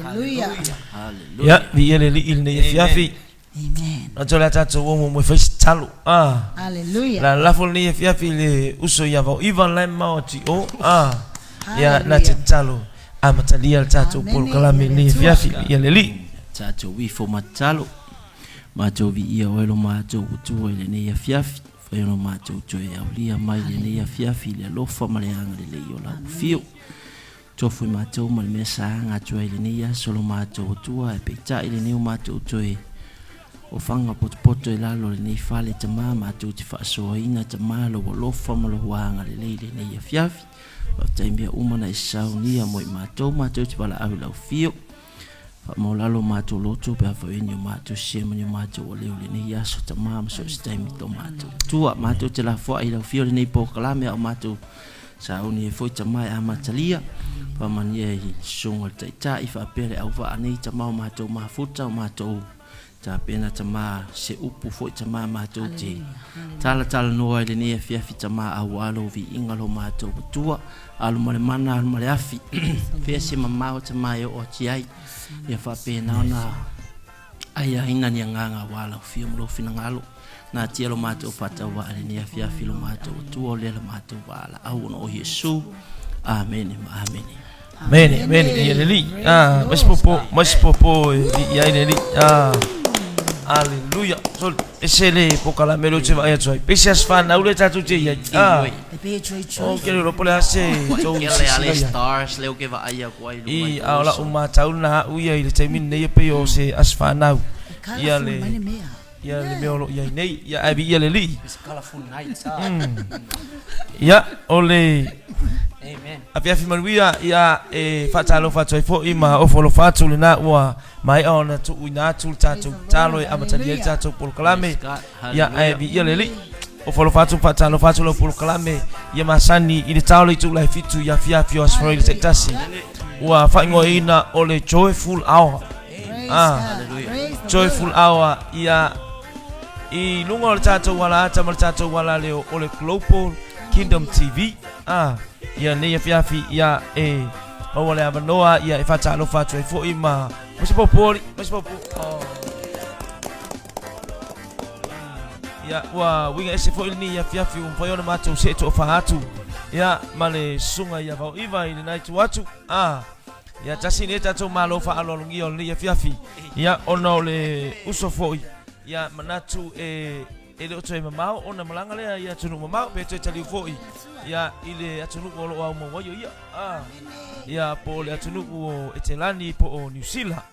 Hallelujah. Ia, viia le Alii i lenei afiafi. Amen. Manatu o le a tatou o muamua e fai se talo. Ah. Hallelujah. La lafo lenei afiafi i le uso ia Vaoiva la e mamao atu i o. Ah. Ia, na te tatalo amatalia le tatou polokalame i lenei afiafi. Viia le Alii. Tatou ifo ma tatalo. Matou viia oe lo matou Atua i lenei afiafi. Fai ona matou toe aulia mai lenei afiafi i le alofa ma le agalelei o lau afio. Tofu i matou ma le mea sa aga atu ai i lenei aso lo matou Atua, ae peitai lenei o matou toe ofaga potopoto i lalo o lenei fale Tama, matou te faasoaina Tama lou alofa ma lou agalelei i lenei afiafi. Faafetai mea uma na e saunia mo i matou, matou te valaau i lau afio. Faamaualalo matou loto pe a fai ni o matou sese ma ni o matou aleu i lenei aso Tama ma so o se taimi to matou Atua. Matou te lafoai i lau afio lenei polokalame a o matou sauni ai foi Tama e amatalia. Faamanuia i le susuga i le Taitai faapea le auvaa nei Tama o matou mafuta o matou tapena Tama se upu foi Tama matou te talatalanoa i lenei afiafi Tama aua lou viiga lo matou Atua. Alu ma le mana alu ma le afi fea se mamao Tama e oo atu ai ia faapena ona aiaina ni agaga aua lau afio ma lou finagalo. Natia lo matou faatauvaa i lenei afiafi lo matou Atua o lea la matou valaau ona o Iesu. Amene ma amene. Amene, amene, ia le Alii. Ah, mai se popo, mai se popo e viia ai le Alii. Ah, aleluia. Soli, ese le polokalame lea ou te vaai atu ai. Pei se aso fanau lea tatou te i ai. Ah, o ke le iloa po o le a se tou Ke le ale silasila i ai. stars lea ou ke vaai aku ai i luga I, i a o lau oso. matau lena au ia i le taimi lenei e pei o se aso fanau. Ia le ia le mea o lo o i ai nei. Ia ae viia le Alii. It's a colorful night. Ah. Ia, o le Amen. afiafi manuia, ia e faatalofa atu ai foi ma ofo alofa atu lena ua maea ona tuuina atu le tatou tatalo e amatalia ai le tatou polokalame. Praise God. Ia ae Hallelujah. viia le Alii. Ofo alofa atu ma faatalofa atu lau polokalame ia masani i le tao le itula e 7 i afiafi o Aso Faraile taitasi. Ua faaigoaina o le Joyful Hour. Ah, Joyful Hour ia i luga o le tatou alaata ma le tatou alaleo o le Global Kingdom TV. Ah, ia nei afiafi ia e maua le avanoa ia e faatalofa atu ai foi ma ma se popo ali, ma se popo. Oh. Ia ua uiga ese foi lenei afiafi ua mafai ona matou see toafa atu ia ma le susuga ia Vaoiva i lena itu atu. Ah, Ia tasi nei tatou malo faaaloalogia o lenei afiafi. Ia ona o le uso foi, ia manatu e e le o toe mamao ona malaga lea i atunuu mamao pe toe taliu foi ia i le atunuu o lo o aumau ai o ia. Ah, ia po o le atunuu o Etelani po o Niu Sila.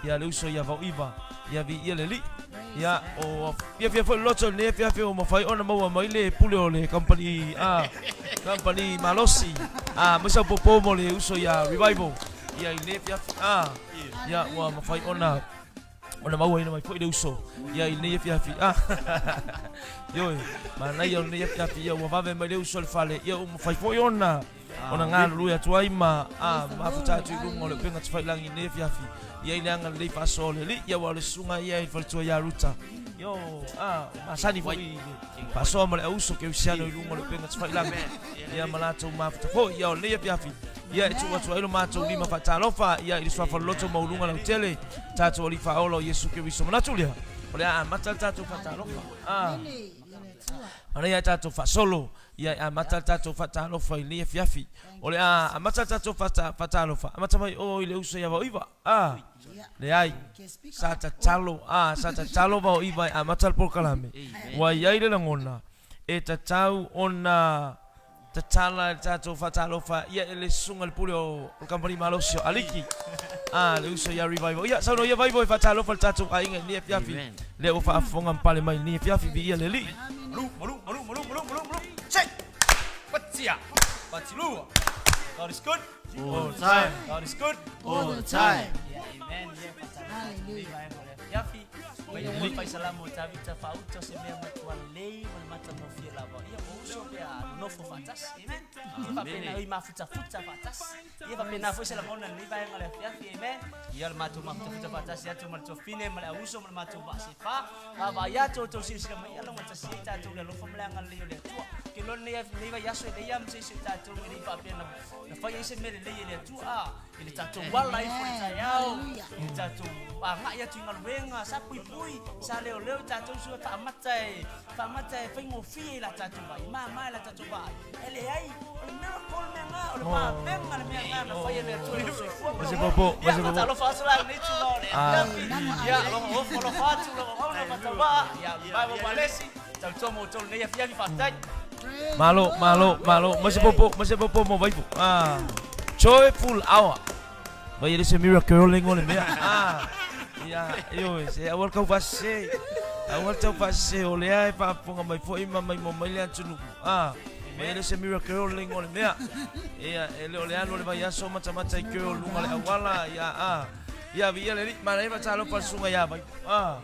Ia le uso ia Vaoiva, ia viia le Alii. Ia o fiafia foi le loto i lenei afiafi ua mafai ona maua mai le pule o le kamupani a kamupani malosi a mai sau popo mo le uso ia Revival ia i lenei afiafi a ia ua mafai ona ona mauaina mai foi le uso ia i lenei afiafi a ioe manaia o lenei afiafi ia ua vave mai le uso i le fale ia ua mafai foi ona ona galulue atu ai ma a mafuta atu i luga o le upega tafailagi i lenei afiafi ia i le agalelei faasoa o le Alii ia aua o le susuga ia i le faletua ia Ruta io a masani foi i le faasoa ma le auuso kerisiano i luga o le upega tafailagi ia ma latou mafuta foi ia o lenei afiafi ia e tuu atu ai lo matou lima faatalofa ia i le suafa loloto maualuga lautele tatou Alii Faaola o Iesu Keriso manatu lea o le a amata le tatou faatalofa a Manaia tatou faasolo Ia e amata le tatou faatalofa i lenei afiafi. O le a amata le tatou faatalofa, amata mai o i le uso ia Vaoiva. A, leai, sa tatalo, a, sa tatalo Vaoiva e amata le polokalame. Ua i ai le lagona, e tatau ona tatala le tatou faatalofa ia e le susuga i le pule o le kamupani malosi o Aliki. A, le uso ia Revival. Ia, saunoa ia Vaivo e faatalofa i le tatou aiga i lenei afiafi. Lea ua faafofoga ma pale mai i lenei afiafi, viia le Alii. Malu, malu, malu, malu, malu, malu, malu. Sei! Patia! Patilua! God is good. All the time. God is good. All the time. Yeah, amen. Yeah, faatalofa. Lenei vaega o le afiafi. Mai o moe faisalama o Tavita faauta o se mea matua lelei ma le matagofie lava. Ia o uso pe a nonofo faatasi. Amen. Ia faapena oi mafutafuta faatasi. Ia faapena foi se lagona i lenei vaega o le afiafi. Amen. Ia le matou mafutafuta faatasi atu ma le tuafine ma le auuso ma le matou vaa sefa. Vaavaai atu outou silasila mai, ia laugatasi ai tatou i le alofa ma le agalelei o le Atua. Ou te iloa lenei, lenei vaiaso e lelei lava ma se isi o tatou e le i faapea na, na fai ai se mea lelei e le Atua. A, I le tatou ala ifo i le taeao, i le tatou agai atu i galuega, sa puipui, sa leoleo i tatou uso e faamata e, faamata e faigofie i la tatou vaai, e mama i la tatou vaai. E leai, o le miracle le mea na, o le vavega le mea na na fai e le Atua i lou soifua ma lou ola. Ia, faatalofa atu la i lenei itula o le afiafi. Ia, alofa alofa atu lau auauna faatauvaa. Ia, Bible Palesi, tautua mo outou i lenei afiafi, faafetai. Malo, malo, malo. Ma se popo, ma se popo mo vaifu. Ah. Joyful hour. Vai ele se miracle le ngole mea. Ah. Ia, io se awal kau fase. Awal tau fase o lea e faafofoga mai foi ma mai mo mai le atunuu. Ah. Vai ele se miracle le ngole mea. Ia, e le o le alu o le vaiaso matamata i girl luga le auala. Ia, ah. Ia, viia le Alii, manaia faatalofa le susuga ia Vaipu. Ah.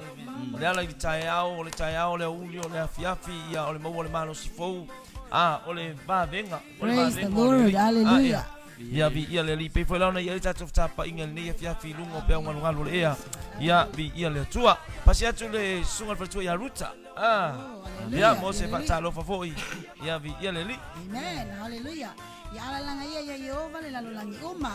O le ala i le taeao, o le taeao, o le aoauli, o le afiafi, ia, o le maua o le malosi fou, a, o le vavega, o le Praise the vavega o le Lord. Alii. A, Hallelujah. ia, ia, viia le Alii. Pei foi la ona i ai le tatou fetapaiga i lenei afiafi i luga o peau galugalu o le ea. Ia, viia le Atua. Pasi atu le susuga i le faletua ia Ruta. A, Oh, ia, hallelujah. mo se Hallelujah. faatalofa foi. Ia, viia le Alii. Amen. Hallelujah. Ia alalaga ia ia Iehova le lalolagi uma.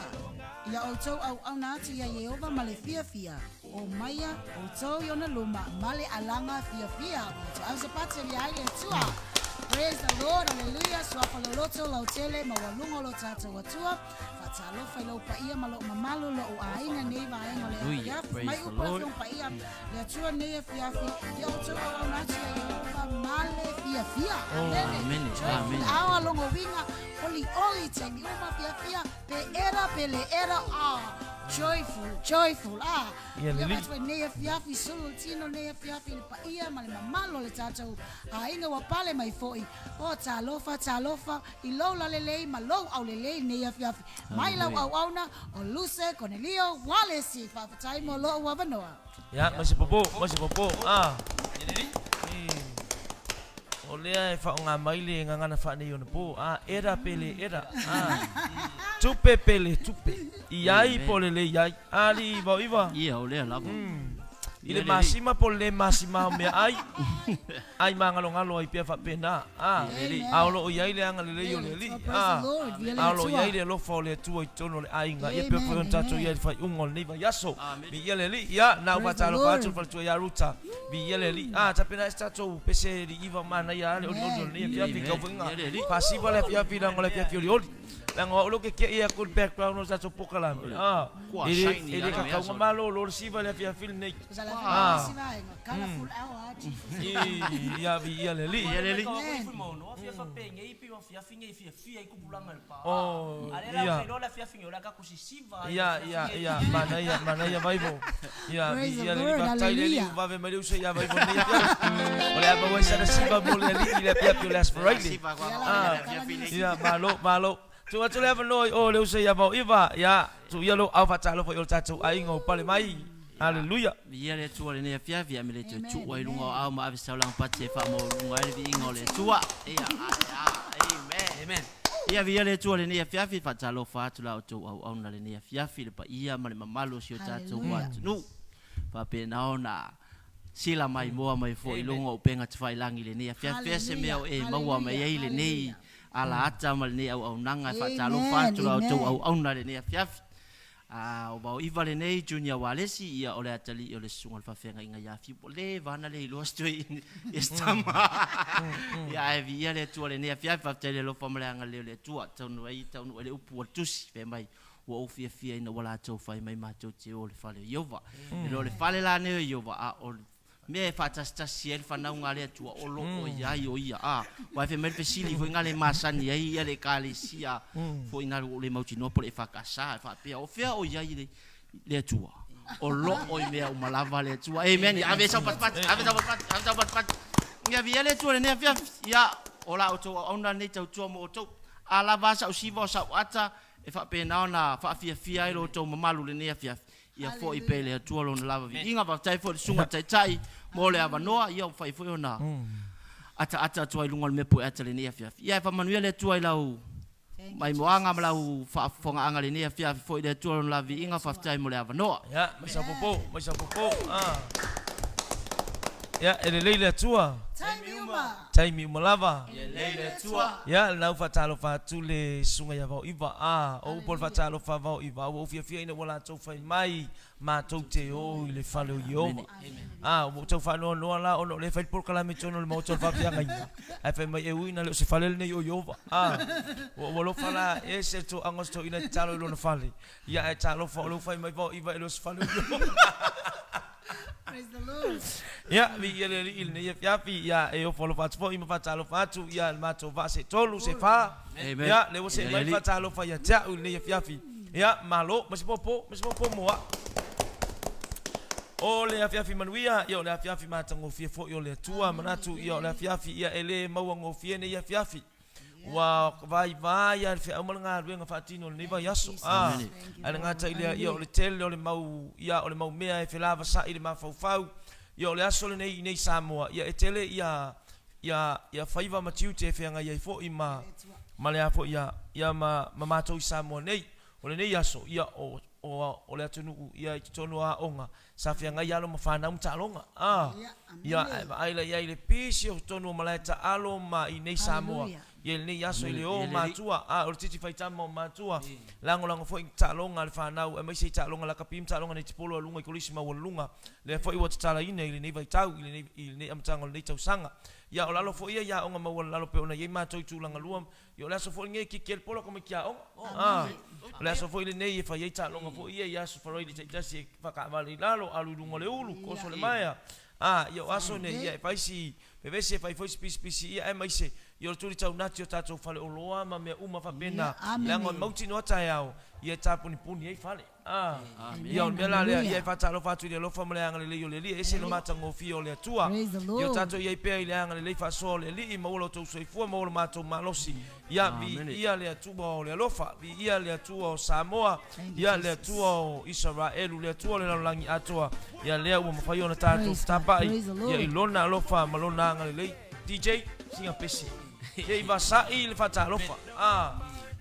Ia outou auauna atu ia Iehova ma le fiafia. O maia outou i ona luma ma le alaga fiafia. Ua au se pati ia ai le Atua. Praise the Lord, hallelujah. Suafa loloto lautele maualuga o lo tatou Atua. Faatalofa i lou paia ma lou mamalu, lou aiga nei vaega o le Hallelujah. afiafi. Praise Mai the upu le Lord. Afioga Paia, le Atua nei afiafi. Ia outou auauna atu ia Iehova ma le fiafia. Amene. Amene. Joyful Amene. hour, logo uiga, olioli, taimi uma fiafia, pe era, pe le era, ah, joyful, joyful, ah. Ia Ia lelei. faatu ai nei afiafi, sulu le tino nei afiafi i le paia ma le mamalu o le tatou aiga ua pale mai foi. O, talofa, talofa, i lou lalelei ma lou aulelei nei afiafi. Mai lau auauna, o Luse Konelio Walesi. Faafetai mo lou avanoa. Ia, ma se popo, ma se popo. Ah. O lea e faaaoga mai le gagana faaneionapo, a, era pe le era, a, tupe pe le tupe, i ai po o le le i ai, a, alii vaoiva. Ia, o lea lava. I le masima po o le le masima o meaai, ai magalogalo ai pea faapena, a, a o lo o i ai le agalelei o le Alii, a, a o lo o i ai le alofa o le Atua i totonu o le aiga, ia pea foi ona tatou i ai i le faaiuga o lenei vaiaso. Viia le Alii, ia, na ou faatalofa atu i le faletua ia Ruta. Viia le Alii. A, tapena ai se tatou pese liiva manaia lava le olioli o lenei afiafi i taufuiga. Faasiva le afiafi leaga o le afiafi olioli. Leaga o au lea ou te tiai atu i le background o le tatou pokalame. A, e le, e le kakauga malolo le siva i le afiafi lenei. A, i, ia, viia le Alii. Oh, ia. Ia, ia, ia, manaia, manaia Vaivo. Ia, Praise the ia le Lord, faafetai le Alii hallelujah. ua vave mai le uso ia Vaivo i lenei afiafi. O le a maua ai sana siva mo le Alii i le afiafi o le Aso Faraile. Ah, ia, malo, malo. Tuu atu le avanoa i o le uso ia Vaoiva. Ia, tuu ia lou ao faatalofa i o tatou aiga o pale mai. Haleluia. Viia le Atua i lenei afiafi, ame le toe tuu ai i luga o ao ma ave saulaga pati e faamaualuga ai le viiga o le Atua. Ia, amen. Amen. Ia, viia le Atua i lenei afiafi, faatalofa atu la outou auauna i lenei afiafi i le paia ma le mamalu o si o tatou Hallelujah. atunuu. Faapena ona sila maimoa mai foi i luga o upega tafailagi i lenei afiafi. Fea se mea o e maua mai ai lenei ala ata ma lenei auaunaga e faatalofa Amen, atu la outou amen. auauna i lenei afiafi. A o Vaoiva lenei, Junior Walesi, ia o le atalii o le susuga o le faafeagaiga ia Fiu. Ua leva ana le iloa si toe i si tama. Ia ae viia le Atua i lenei afiafi, faafetai i le alofa ma le agalelei o le Atua. Taunuu ai, taunuu ai le upu a le Tusi, fai mai, ua ou fiafia ina ua latou fai mai matou te o i le fale o Ieova. E le o le fale la nei o Ieova, a o le mea e faatasitasi ai le fanauga a le Atua, o lo o i ai o ia. A, aua e fai mai le fesili foi na le masani ai ia le Ekalesia foi na ua ou le mautinoa po o le EFKS, e faapea, o fea o i ai le, le Atua? O lo o i mea uma lava le Atua. Amen. Ia ave sau patipati, ave sau patipati, ave sau patipati. Ia viia le Atua i lenei afiafi. Ia, o la outou auauna lenei tautua mo outou. A lava a sau siva o sau ata, e faapena ona faafiafia ai lo outou mamalu i lenei afiafi. Ia foi pea i le Atua Lona lava viiga. Faafetai foi i le Susuga i le Taitai mo le avanoa, ia ua mafai foi ona ataata atu ai i luga o le mea pueata i lenei afiafi. Ia e faamanuia le Atua i lau maimoaga ma lau faafofogaaga i lenei afiafi foi i le Atua Lona lava viiga. Faafetai mo le avanoa. Ia, mai sau popo, mai sau popo. Ah. Ia, e lelei le Atua. Taimi uma. Taimi uma lava. E lelei le Atua. Ia, lena ua faatalofa atu le susuga ia Vaoiva. A, o upu o le faatalofa a Vaoiva, ua ou fiafia ina ua latou fai mai matou te o i le fale o Ieova. A, ua ou tau faanoanoa la ona o lea e fai le polokalame i totonu o le maota o le faafeagaiga, ae fai mai e ui ina le o se fale lenei o Ieova. A, ua ou alofa la, e ese le toaga o se toeaina e tatalo i lona fale, ia ae talofa o lea ua fai mai Vaoiva e le o se fale o Ieova. Praise the Lord. Ia, viia le Alii i lenei afiafi, ia e ofo alofa atu foi ma faatalofa atu ia le matou vaa se tolu, se fa. Amen. Ia, lea ua see mai Alii. faatalofa ia te au i lenei afiafi. Ia, malo, ma se popo, ma se popo mo au. O le afiafi manuia, ia o le afiafi matagofie foi o le Atua, manatu ia o le afiafi ia e le mauagofie nei afiafi. Ua vaivai lava le feau ma le galuega faatino i lenei vaiaso. A, ae le gata i lea, ia o le tele o le mau, ia o le mau mea e felavasai i le mafaufau. Ia o le aso lenei i inei i Samoa, ia e tele ia, ia, ia faiva ma tiute e feagai ai foi ma, ma le a foi ia, ia ma, ma matou i Samoa nei. O lenei aso, ia o, o, o le atunuu, ia i totonu o aoga, sa feagai alo ma fanau ma taaloga. A, ia, ae vaai la i ai i le pisi o totonu o malae taalo ma i nei Samoa, ia i lenei aso i le o o matua, a, o le titi faitama o matua, lagolago foi i taaloga a le fanau, aemaise i taaloga lakapi ma taaloga netipolo a luga i kolisi maualuluga, lea foi ua tatalaina i lenei vaitau, i lenei, i lenei amataga o lenei tausaga. Ia, o lalo foi ia i aoga maualalalo pei ona i ai matou i tulaga lua, Ia o le aso foi lenei e kiki ai le polo tamaiti aoga. A, o le aso foi lenei e fai ai taaloga foi ia i aso faraile taitasi e faakaavale i lalo, alu i luga o le ulu, koso le maea. A, ia o aso nei, ia e fai si vevesi e fai foi si pisipisi ia aemaise ia o le tuli taunati o tatou faleoloa ma mea uma faapena, leaga e mautinoa taeao ia e tapunipuni ai fale. A, ia o le mea la lea, ia e faatalofa atu i le alofa ma le agalelei o le Alii, e ese le matagofie o le Atua. Ia o tatou i ai pea i le agalelei faasoa o le Alii, maua lo outou soifua, maua lo matou malosi. Ia, viia le Atua o le alofa, viia le Atua o Samoa, ia le Atua o Isaraelu, le Atua o le lalolagi atoa, ia lea ua mafai ona tatou fetapai, ia i Lona alofa ma Lona agalelei. DJ, sina pese. Se i vasa'i le faatalofa. A,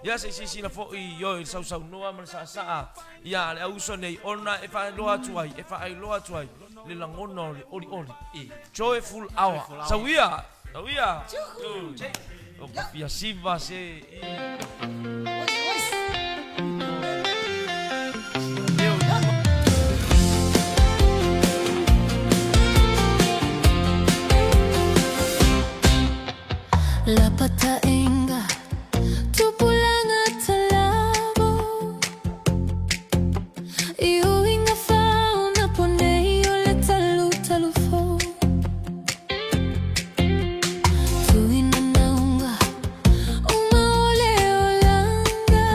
ia se i silasila foi ioe i le sausaunoa ma le saasaa ia a le au uso nei ona e faailoa atu ai, e faailoa atu ai le lagona o le olioli. Joyful hour. Sau ia, sau ia. O ka fia siva se i. Lapataʻiga tupulaga talavo I uiga faaonaponei o le talutalu fou Tuina nauga uma o le olaga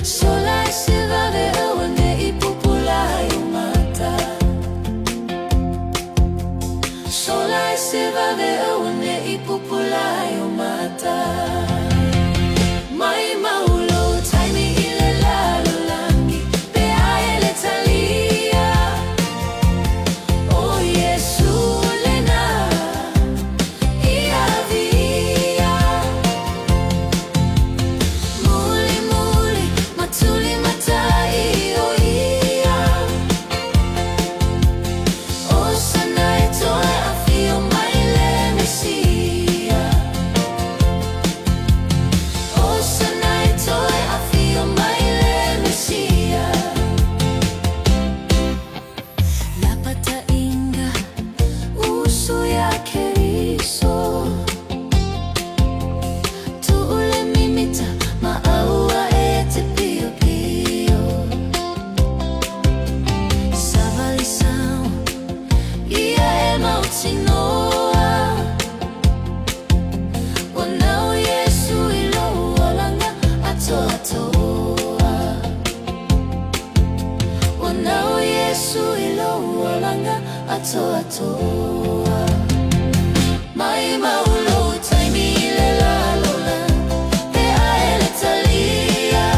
Sola e se vave auaneʻi pupula ai o mata Sola e se vave auaneʻi pupula ai o mata Mai maulo taimi i le lalolagi Pe a e le talia O Iesu lena Ia via Mulimuli ma tulimatai o ia Osana e toe afio mai le Mesia Osana e toe afio mai le Mesia Lapataʻiga uso ia Keriso Tuu le mimita ma aua e te piopio Savali sao ia e mautinoa Ua nau Iesu i lou olaga atoatoa Ua nau Iesu i lou olaga atoatoa Mai maulo taimi i le lalolagi Pe a e le talia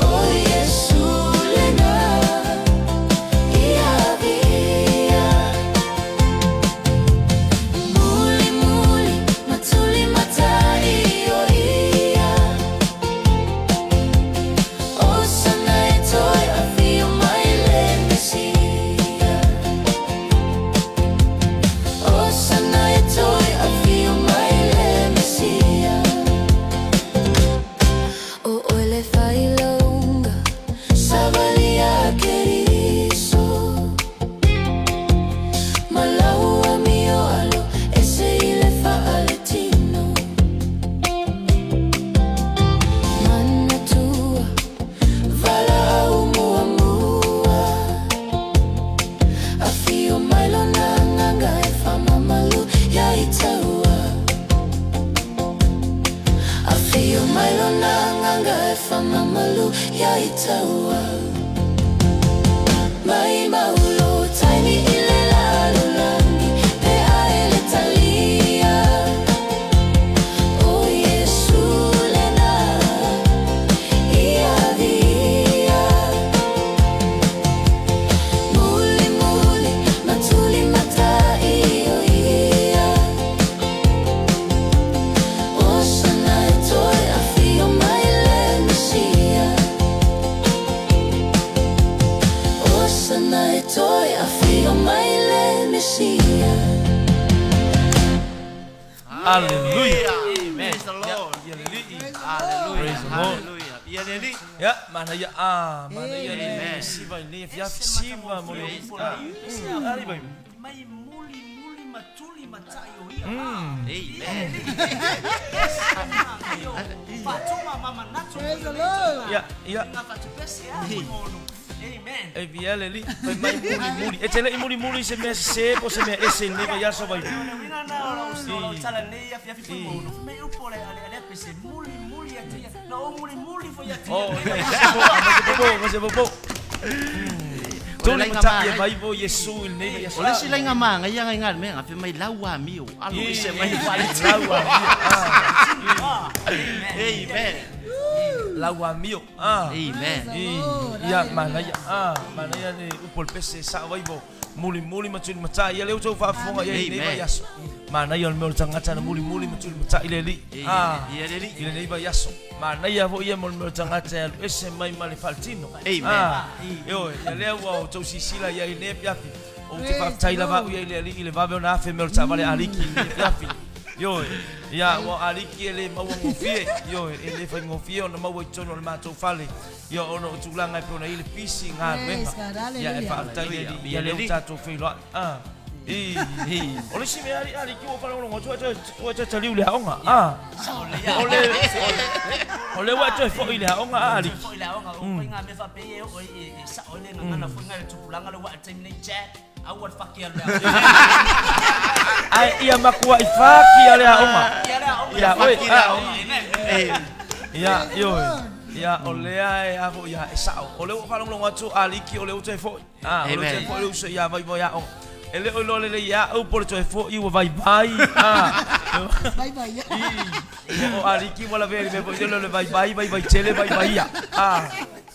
O Iesu lena Ia via Mulimuli ma tulimatai o ia Osana e toe afio mai le Mesia. Failauga savali ia Keriso Ma lau amio alo ese i le faaletino Manatua valaau muamua Afio mai lona agaga e faamamalu ia itaua Afio mai lona agaga e faamamalu ia itaua Mai maulo taimi i le lalolagi pe a e le talia O Iesu lena ia viia Mulimuli ma tuli matai o ia Osana e toe afio mai le Mesia Osana e toe afio mai le Mesia. Hallelujah. Amen. Praise the Lord. Ia le Alii. Hallelujah. Praise the Lord. Hallelujah. Ia le Alii. Ia, manaia, ah, manaia le Amen. siva i lenei afiafi, siva mo le ah, ali vai. Mai muli muli matuli matai o ia. Amen. Fatuma mama natu. Praise the Lord. Ia, ia. Nga fatupese a mono. Amen. E via le Alii, fai mai muli muli. E te le'i muli muli se mea sese po o se mea ese i lenei vaiaso vai. O le uiga na o lau o lau tala nei afiafi foi mono. Fai mai upu o le ale ale pese muli muli atia. Na o muli muli foi atia. Oh, ia, se popo, ma se popo, ma se popo. O le Tuli laiga matai e maga- vai po Iesu i lenei vaiaso. O le isi laiga maga ia ngai le mea fai mai lau amio alo ese mai le faaletino. Lau amio. Ah. Amen. Lau amio. Ah. Amen. Ia, manaia, ah, manaia le upu o le pese sa'o ai vo mulimuli ma tuli matai. Ia lea ua tou faafofoga i ai i lenei Amen. vaiaso. Manaia o le mea o le tagata na mulimuli ma tuli matai le Alii. Ah, Ia le Alii. i lenei vaiaso. Manaia foi ia mo le mea o le tagata e alu ese mai ma le faaletino. Amen. Ah, ioe, ia lea ua outou silasila i ai i lenei afiafi. Ou te faafetai lava au ia i le Alii i le vave ona afe mea o le taavale aliki i lenei afiafi. Ioe, ia ua aliki e le maua gofie, ioe, e le faigofie ona maua i totonu o le matou fale. Ia ona o tulaga e pei ona i ai le pisi i galuega. Praise God, Ia e hallelujah. faafetai i le Alii, ia lea ua tatou feiloai. Ah. I, o le isi mea ali aliki ua faalogologo atu ua e toe taliu i le aoga. Ah. O le o le ua e toe foi i le aoga a aliki. Foi le aoga o faiga mea faapea e oo e sa'o ai le gagana foi ga le tupulaga le ua taimi nei chat aua le faki alu le aoga. Ai ia makua'i faki a le aoga. Ia le aoga. Ia oe. Faki le aoga. Amen. Ia, ioe. Ia, o lea e a foi ia e sa'o. O lea ua faalogologo atu aliki o lea ua toe fo'i. Ah, o lea ua toe Amen. fo'i le uso ia Vaivai aoga. E le o iloa lelei ia au po o le toe fo'i ua vaivai. Ah. Bye bye. I, o aliki ua lavea i le mea foi lele o le vaivai, vaivai tele, vaivai ia. Ah.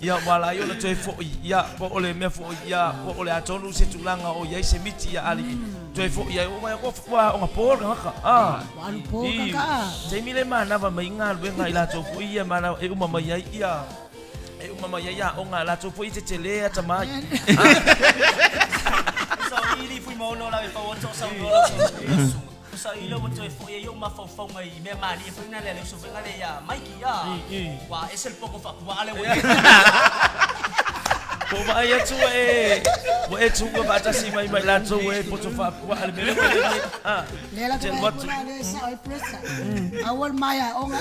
Ia, ua ala ai ona toe fo'i. Ia, po o le mea foi, ia, po o le a tonu se tulaga o i ai se miti ia aliki. Toe fo'i ai, ua ua aoga po le tagata. Ah. Ua alu po I, kaka. taimi le manava mai galuega i latou foi ia manava e uma mai ai ia e uma mai ai aoga a latou foi e tetele atamai. Sa ili fui maono la e fau atu sa ngola sa. Sa ile ua toe foi ai o mafaufauga i mea malie foi na le le uso foi na le ia Mikey ia. Ua ese le poko faapuaa le ua. Po o vaai atu ua e ua e tuua faatasi mai ma i latou e poto faapuaa le mea lea ua i ai. Ah. Lea la Te ko alu atu. puna le sa oi presa. Aua le mai aoga.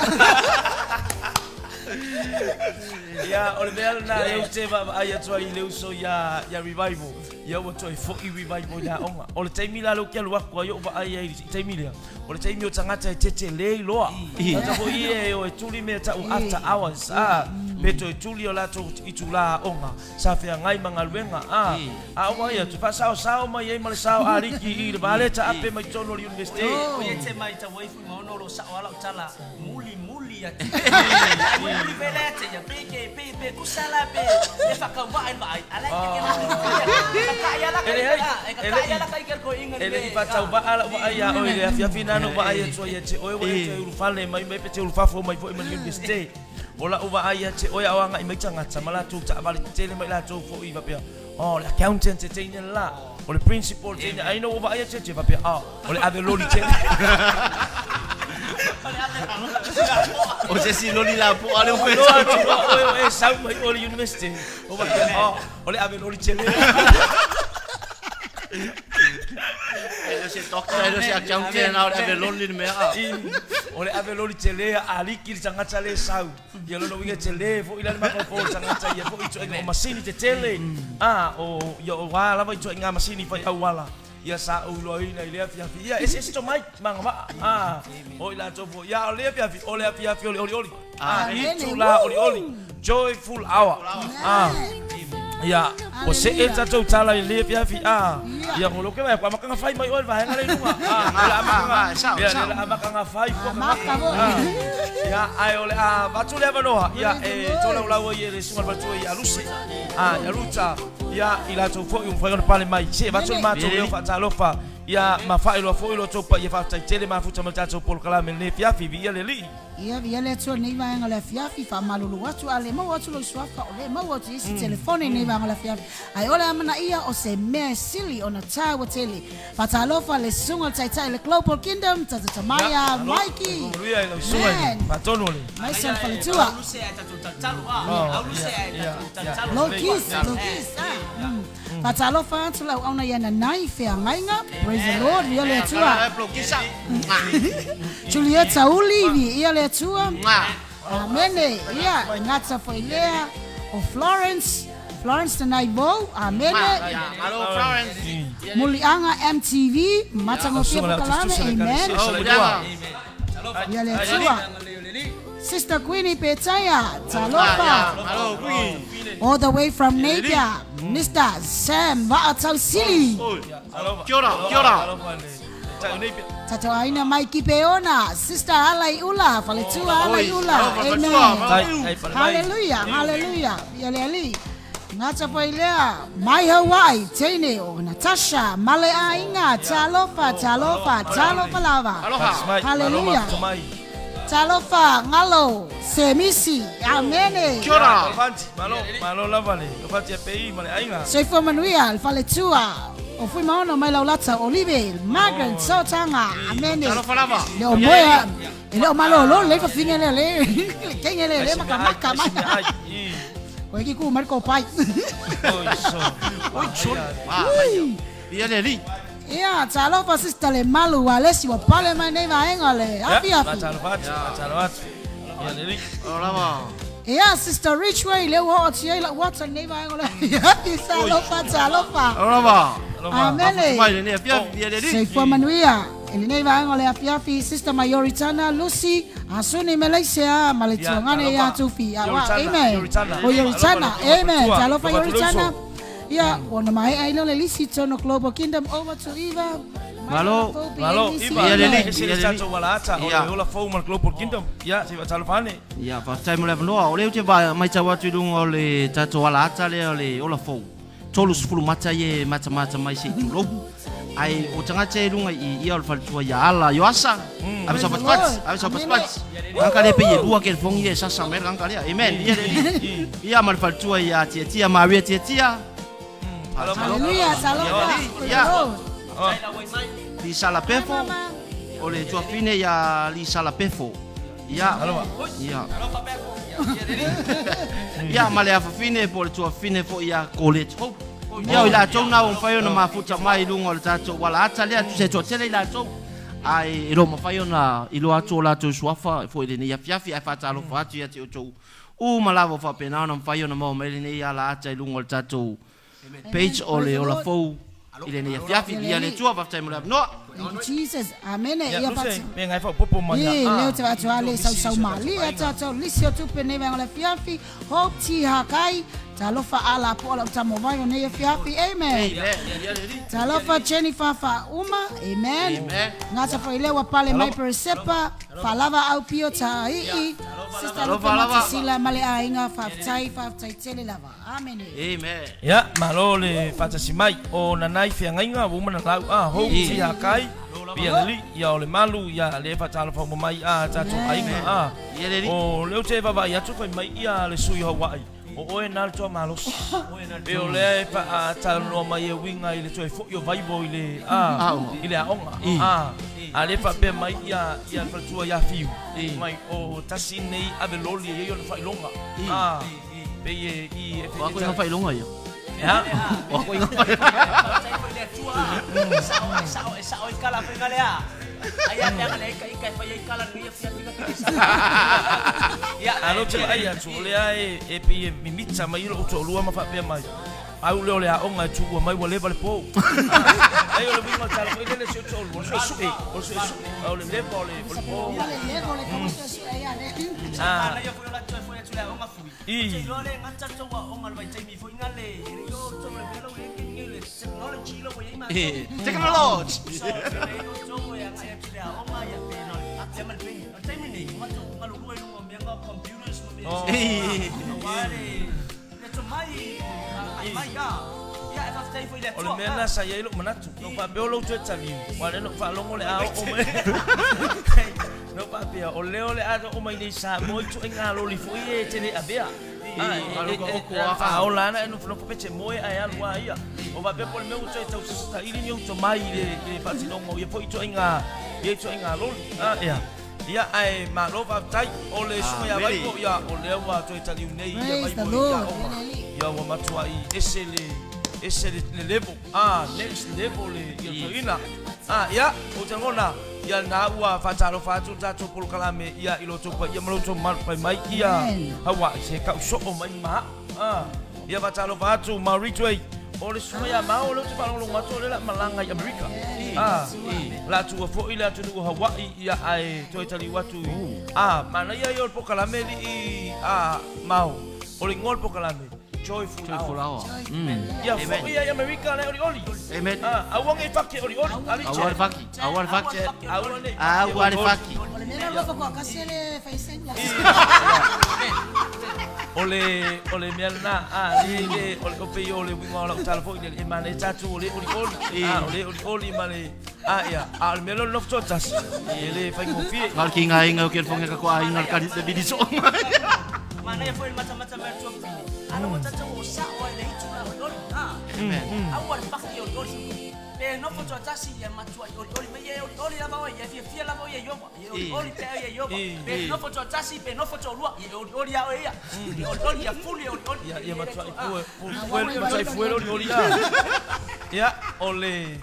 Ia, o le mea lena lea ou te vaavaai atu ai i le uso ia ia Revival. Ia ua toe fo'i Revival i le aoga. O le taimi la lea ou te alu atu ai ou vaai ai i le taimi lea. O le taimi o tagata e tetele loa. Tagata foi ia e o e tuli mea ta'u after hours. Ah, pe toe tuli o latou itulā aoga sa feagai ma galuega. Ah, a o vaai atu faasaosao mai ai ma le sao aliki i le va lea taape mai totonu o le university. O ia te mai tau ai fui maono lo sa'o ala o tala muli muli ati. Muli muli pe le ate ia pe ke pe pe kusala pe pe whakauwae vaai. Ala ke ke ka ia la E leai, ka e ka le'i ia la kai ke ko inga E le'i faatauvaa la'u vaai iā oe i le afiafi na na ou vaai atu ai ia te oe ua e toe ulufale mai mai pe te ulufafo mai foi ma le universite. O la'u vaai ia te oe a o aga'i mai tagata ma latou taavale tetele mai latou fo'i faapea. Oh, le accountant e teine le la. O le principal teine. Ai na ua vaai atu ia te faapea, oh, o le ave loli tele. O se isi loli lapoa lea ua Iloa atu loa oe o e sau mai oe i le university. Ua faapea, oh, o le ave loli tele. E le o se doctor, e le o se accountant, na o le ave loli le mea. O le ave loli tele a aliki le tagata lea e sau. Ia lona uiga e tele foi la le mafaufau o le tagata ia foi ituaiga o masini tetele. A o ia o a lava ituaiga masini fai auala. Ia sa ou iloaina i lea afiafi. Ia eseese tomai ma agavaa. A o i latou foi. Ia o lea afiafi, o le afiafi o le olioli. A itula olioli. Joyful hour. A ia ua see tatou tala i lea afiafi. A ia ngolo ke mai amataga fai mai oe le vaega lea i luga. A o le amataga ia le amataga fai fua kakafi. Ia ae o le a avatu le avanoa ia e tolaulau ai e le susuga i le faletua ia Luce. A ia Luta. Ia, i latou foi ua mafai ona pale mai, se avatu le matou leo faatalofa, ia, ma faailoa foi lo outou paia faafetai tele mafuta ma le tatou polokalame i lenei afiafi. Viia le Alii. Ia, viia le Atua i lenei vaega o le afiafi, faamalulu atu, a le maua atu lou suafa, o le maua atu i isi telefoni i lenei vaega o le afiafi. Ae o le amanaia o se mea e sili ona taua tele. Faatalofa le susuga o le Taitai o le Global Kingdom, Tata Tamaia Mikey. Amen. Maise o le faletua. Low keys, low keys. Faatalofa atu le auauna ia Nanai Feagaiga. Praise the Lord, viia le Atua. Julieta Uli, viia le Atua. Amene. Ia, gata foi lea o Florence, Florence Nanaivou. Amene. Malo Florence. Muliaga MTV, matagofie polokalame. Amen. Ia le Atua. Sister Queenie Petaia, talofa. All the way from Napier, Mr. Sam Vaatausili. Kia ora, kia ora. Tatou aina mai Kipeona, Sister Alaiula, Faletua Alaiula. Amen. Hallelujah, hallelujah. Ia le Alii. Gata foi lea, mai Hawaii, teine o Natasha, Maleaiga, talofa, talofa, talofa lava. Hallelujah. Talofa, Ngalo, Semisi, Amene. Kia ora. Malo lava le Soifua manuia le faletua o Fuimaono mai Laulata, Olive, Margaret, Sotaga, Amene. Talofa lava. Le o moea, e le o malolo le fafine lea le le kenge le le makamaka mai. Koe ki ku mai ko pai. Oi chon. Ia le li. Ia, talofa sister le malu a lesi ua pale mai nei vaega le afiafi. Talofa atu, talofa atu. Ia le li. O lava. Ia, sister Richway, lea ua oo atu i ai lau ata i lenei vaega o le afiafi. Talofa, talofa. O lava. Amene. Mai lenei afiafi, ia le li. Soifua manuia i lenei vaega o le afiafi, sister Maioritana, Lucy, Asuni Meleisea ma le tuagane ia Tufi. Aua, amen. O Ioritana, amen. Talofa Ioritana. Ia, ua ona maea ai lea o le lisi i totonu o Global Kingdom, over to Iva. Malo. Malo, Iva, Ia le li. ese le tatou alaata o le ola fou ma le Global Kingdom. Ia, se i faatalofa ane. Ia, faafetai mo le avanoa. O lea ou te matau atu i luga o le tatou alaata lea o le ola fou. 30 mata ia e matamata mai se i tulou. Ae o tagata ia i luga i i, ia o le faletua ia Ala Ioasa. Ave sau patipati, ave sau patipati. Ganga lea pei e lua kelefogi ia e sasa mai ai le ganga lea. Amen. Ia le alii. Ia ma le faletua ia Tiatia, Maria Tiatia. Hallelujah, talofa. Ia. Lisa Lapefo. O le tuafine ia Lisa Lapefo. Ia. Ia. Ia ma le afafine po o le tuafine foi ia Colette Hope. Ia o i latou na ua mafai ona mafuta mai i luga o le tatou alaata lea, tusa e toatele i latou. Ae e le o mafai ona iloa atu o latou suafa foi i lenei afiafi, ae faatalofa atu ia te outou uma lava ua faapena ona mafai ona maua mai lenei alaata i luga o le tatou page o le Ola Fou i lenei afiafi. Viia le Atua, faafetai mo le avanoa. Thank you Jesus. Amene. Ia, Ia Luce, fatu. me ngai faaopoopo mai Ii, a. leo te vaatu a le sausau malie a tatou lisi o tupe nei vaega o le afiafi. Hope T Hakai, talofa ala po lau tamo vai o nei afiafi. Amen. Amen. Viia le Alii. Talofa Jennifer Faauma. Amen. Amen. Ngata foi lea ua pale mai Peresepa, Faalava au pio Taii, Sister Lupe Talofa lava. Matasila ma le aiga, faafetai, faafetai tele lava. Amene. Amen. Ia, malo le faatasi mai o nanai feagaiga ua uma na lau a hou ti ha kai, pia le alii, ia o le malu, ia le faatalofa uma mai a tatou aiga a. Ia le alii. O lea ou te vaavaai atu fai mai ia le sui o Hawaii. O oe na le toamalosi. Pei o lea e faatalanoa mai e uiga i le toe foi o Vaivo i le i le aoga. A lea e faapea mai ia ia le faletua ia Fiu, mai o tasi nei ave loli e i ai ona faailoga. Pei e i e O a koiga faailoga ia? Ea? O a koiga faailoga? Faafetai foi i le Atua. E sao, e sao ai kala foi ngale a. Ai a peanga le ika ika e fai ai kala lenei afiafi ka kili sa. Ia, alo te vaai atu, o lea e pei e mimita mai lou toalua ma faapea mai, au lea o le aoga e tuua mai ua leva le po. Ai o le uiga o le tala foi lele si ou toalua, o le suesue, o le suesue, o le leva o le po. Ua le leva o le suesue ai a le. Manaia foi o la toe foi atu le aoga fui. Te iloa le gata le tou aoga le vaitaimi foi ngale, e le i oo outou i le mea la ua i ai kei le technology la ua i ai matou. Technology! So, e le i outou e agai atu i le aoga ia pe na o le pea ma le peni. O le taimi lenei, ua matou galulue i luga o mea nga o computers ma mea eseese. Aua le le tomai agai mai a. Ia, e faafetai foi i le O le Atua. mea lena sa i ai lou manatu, na ou faapea o lou toe taliu, aua o lea na ou faalogo o le a oo mai. Na ou faapea, o lea o le a oo mai nei i Samoa i ituaiga loli foi ia e te le avea. Faaola ana e nofonofo pe te moe ae alu a ia. O faapea po o le mea ua toe tau saili ni ou tomai i le faatinoga o ia foi ituaiga ia ituaiga loli. Ia. Ia ae malo faafetai o le susuga ia Vaipo ia o lea ua toe taliu nei ia Vaipo i aoga. Ia ua matuai ese le ese le level next level le ia toeaina. Ia ou te lagona ia lena ua faatalofa atu le tatou polokalame ia i lo outou paia ma lo outou mamalu fai mai ia Hawaii se tau soo mai ma ia faatalofa atu ma Ridgeway o le susuga ia Mao o lea ou te faalogologo atu o lea o le a malaga i Amerika la tuua foi le atunuu o Hawaii ia ae toe taliu atu i manaia ia o le polokalame alii Mao o le igoa o le polokalame Joyful Hour. Ia foi ia i Amerika le olioli. Amen. Aua nei faki olioli. Aua le faki. Aua le faki. Aua nei Aua le faki. O le mea lea alofa koa kasi le fai senga. O le o le mea lena a le le o le ope o le uiga o lau tala foi le e manaia tatou o le olioli o le olioli ma le ia a o le mea lea o le nofo toatasi e le faigofie. Ngā ki ngā inga o ke whange ka koa inga ka te bidi so mai. Manaia foi le matamata mai o le tuafafine. Ala ua tatou o sao ai le itu la olioli. Aua le faki olioli. Pe nofo toatasi ia matuai olioli mai ia e olioli lava oe, ia e fiafia lava oe ia Ieova. Ia e olioli pea oe ia Ieova. Pe nofo toatasi pe nofo toalua, ia e olioli lava oe ia. Ia olioli, ia fuli e olioli. Ia ia matuai fue fue matuai fue le olioli ia o le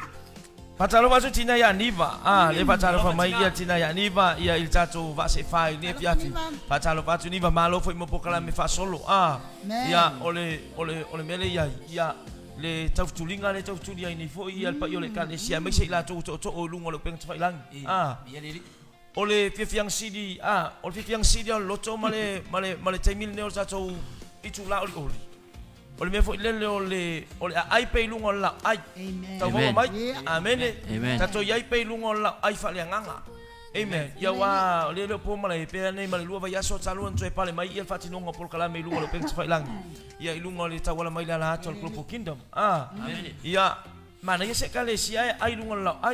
faatalofa atu tina ia Niva le faatalofa mai ia tina ia Niva ia i le tatou vaasefa i lenei afiafi faatalofa atu Niva malo foi mo polokalame faasolo ia o le o le o le mea lea i ai ia le tautuliga lea e tautuli ai nei foi ia le paia o le Ekalesia aemaise i latou ua tootoo i luga o le upega tafailagi o le fiafiaga sili o le fiafiaga sili o le loto ma le ma le ma le taimi lenei o le tatou itula olioli o le mea foi lele o le o le aai pea i luga o le laau tau maua mai amene tatou i ai pea i luga o le laau faaleagaga Amen. Ia aua o lea e le o po malae pea nei ma le lua vaiaso talu ona toe pale mai ia le faatinoga o polokalame i luga o le upega tafailagi ia i luga o le tauala mai le ala atu o le Global Kingdom. Ia manaia se ekalesia e ai i luga o le laau.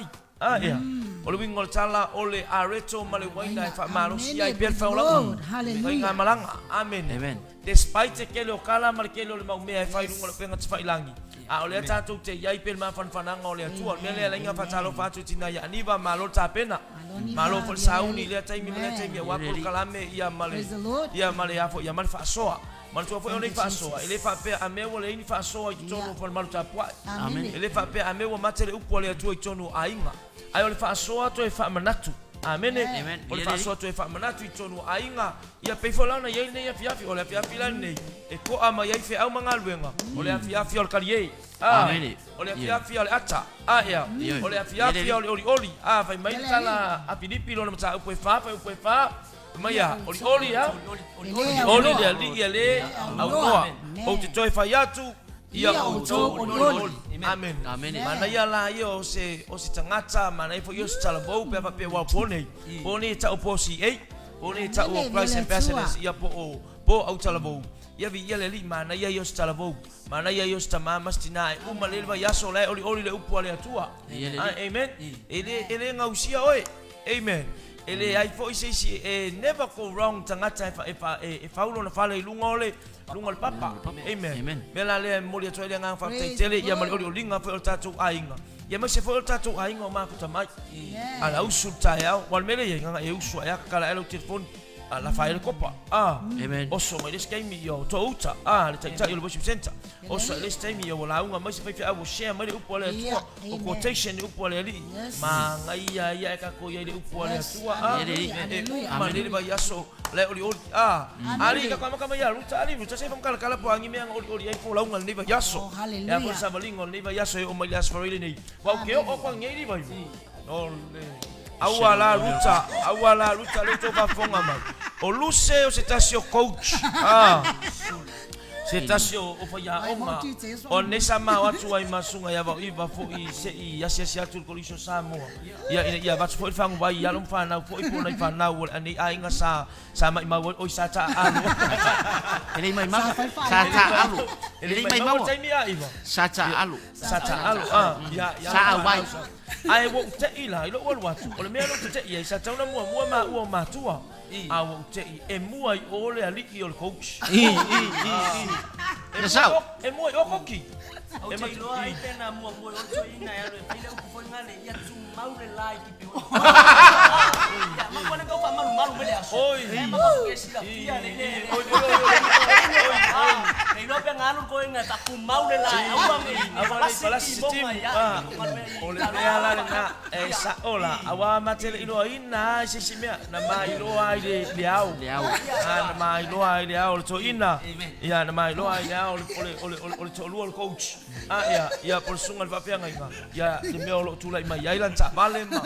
Ia o le uiga o le tala o le areto ma le uaina e faamalosi ai pea le faolaga faigamalaga. Amene. Despite le tele o kala ma le tele o le mau mea e fai i luga o le upega tafailagi, a o lea tatou te i ai pea i le mafanafanaga o le Atua. O le mea lea e ala ai ona faatalofa atu i tina ia Aniva, malo le tapena, malo foi le sauni i lea taimi ma lea taimi aua polokalame ia ma le, ia ma le a foi ia ma le faasoa. Manatua foi o nei faasoa, e le faapea a mea ua leai ni faasoa i totonu o falemalo tapuai. E le faapea a mea ua mate le upu a le Atua i totonu o aiga. Ae o le faasoa toe faamanatu. Amene. O le faasoa toe faamanatu i totonu o aiga. Ia pei foi la ona i ai lenei afiafi. O le afiafi la lenei e to'a mai ai feau ma galuega. O le afiafi o le kaliē. O le afiafi o le ata. Ea. O le afiafi o le olioli. Fai mai le tala a Pilipi lona mataupu e fa, fuaiupu e fa, fai mai a, Olioli a, olioli le Alii e le aunoa. Ou te toe fai atu, Ia outou olioli. Amene. Manaia la ia o se o se tagata, manaia foi ia o se talavou pe a faapea aua o po nei, po nei e tau po o CA, po nei e tau o Christ Ambassadors, ia po o po o au talavou. Ia viia le Alii, manaia ia o se talavou, manaia ia o se tama ma se tina e uma lelei le vaiaso la e olioli le upu a le Atua. Amen. E le e le gausia oe. Amen. E leai foi se isi e never go wrong tagata e e e fau lona fale i luga o le. Luga o le papa. Amen. Amen. Mea la lea e momoli atu ai le agaga faafetai Praise tele the ia ma le Lord. olioliga foi o le tatou aiga. Ia aemaise foi o le tatou aiga o mafuta mai. A la usu le taeao. Aua o le mea lea e i ai, gaga e usu ae a kakala ae lau telefoni. A lafa ai le kopa. A. Amen. Oso mai le isi taimi ia o touta. A le taitai o le worship center. Oso i le isi taimi ia ua lauga mai se faifeau ua share mai le upu a le Atua. Ia, O amen. quotation i upu a le Alii. Yes. Magaia ia e tatou i ai le upu a le Yes. Atua. A. Hallelujah, E hallelujah. uma nei le vaiaso la e olioli. A. Ali ka kamaka mai ia Ruta ali Ruta se whamkalakala po angi mea nga olioli ai folauga lenei vaiaso. Oh, hallelujah. E a foi le savaliga o lenei vaiaso e oo mai le Aso Faraile nei. Ua ou ke oo koa ngei li vai. O le aua la Ruta, aua la Ruta le tou faafofoga mai. O Luse o se tasi o coach. A. Se tasi o faiaoga o lenei sa ma o atu ai ma susuga ia Vaoiva foi se i asiasi atu i le Kolisi o Samoa. Ia ina ia avatu foi le faguvai i alo ma fanau foi po o nai fanau o lenei aiga sa sa maimau ai oi sa taaalo. E le i maimau. Sa fai Sa taaalo. E E le le i i maimau maimau. le taimi a iva. Sa taaalo. Sa taaalo a ia ia Sa auai. Ae ua ou te'i la i lou alu atu o le mea lea ou te te'i ai sa tatau ona muamua maua o matua. A ua ou te'i e mua i o le alii o le coach. I, i, i, i. E Ia mua sao. i o, e mua i o koki. Ou E te matu iloa ai i. pe na muamua i o le toeaina e alu e fai le upu foi lena le ia tumau le la i Kipeona. Ia, matua le tau faamalumalu mai le aso. Oi. Ia, matua ke silafia I, le i, le oi, oi, oi, oi, oi, oi. Le iloa pe na alu le toeaina e faatumau le la, aua ne i Aua ne i falasi falasi se timoga timu. ia, Ah. i O le mea la lena e sa'o la auā mate le iloaina ai se isi mea na mailoa ai le le ao. Le ao. Ah, na mailoa ai le ao o le toeaina. Ia na mailoa ai le ao o le o le o le o le o le toalua o le coach. Ah ia ia po o le susuga i le faafeagaiga. Ia le mea o loo tulai mai ai lana taavale ma.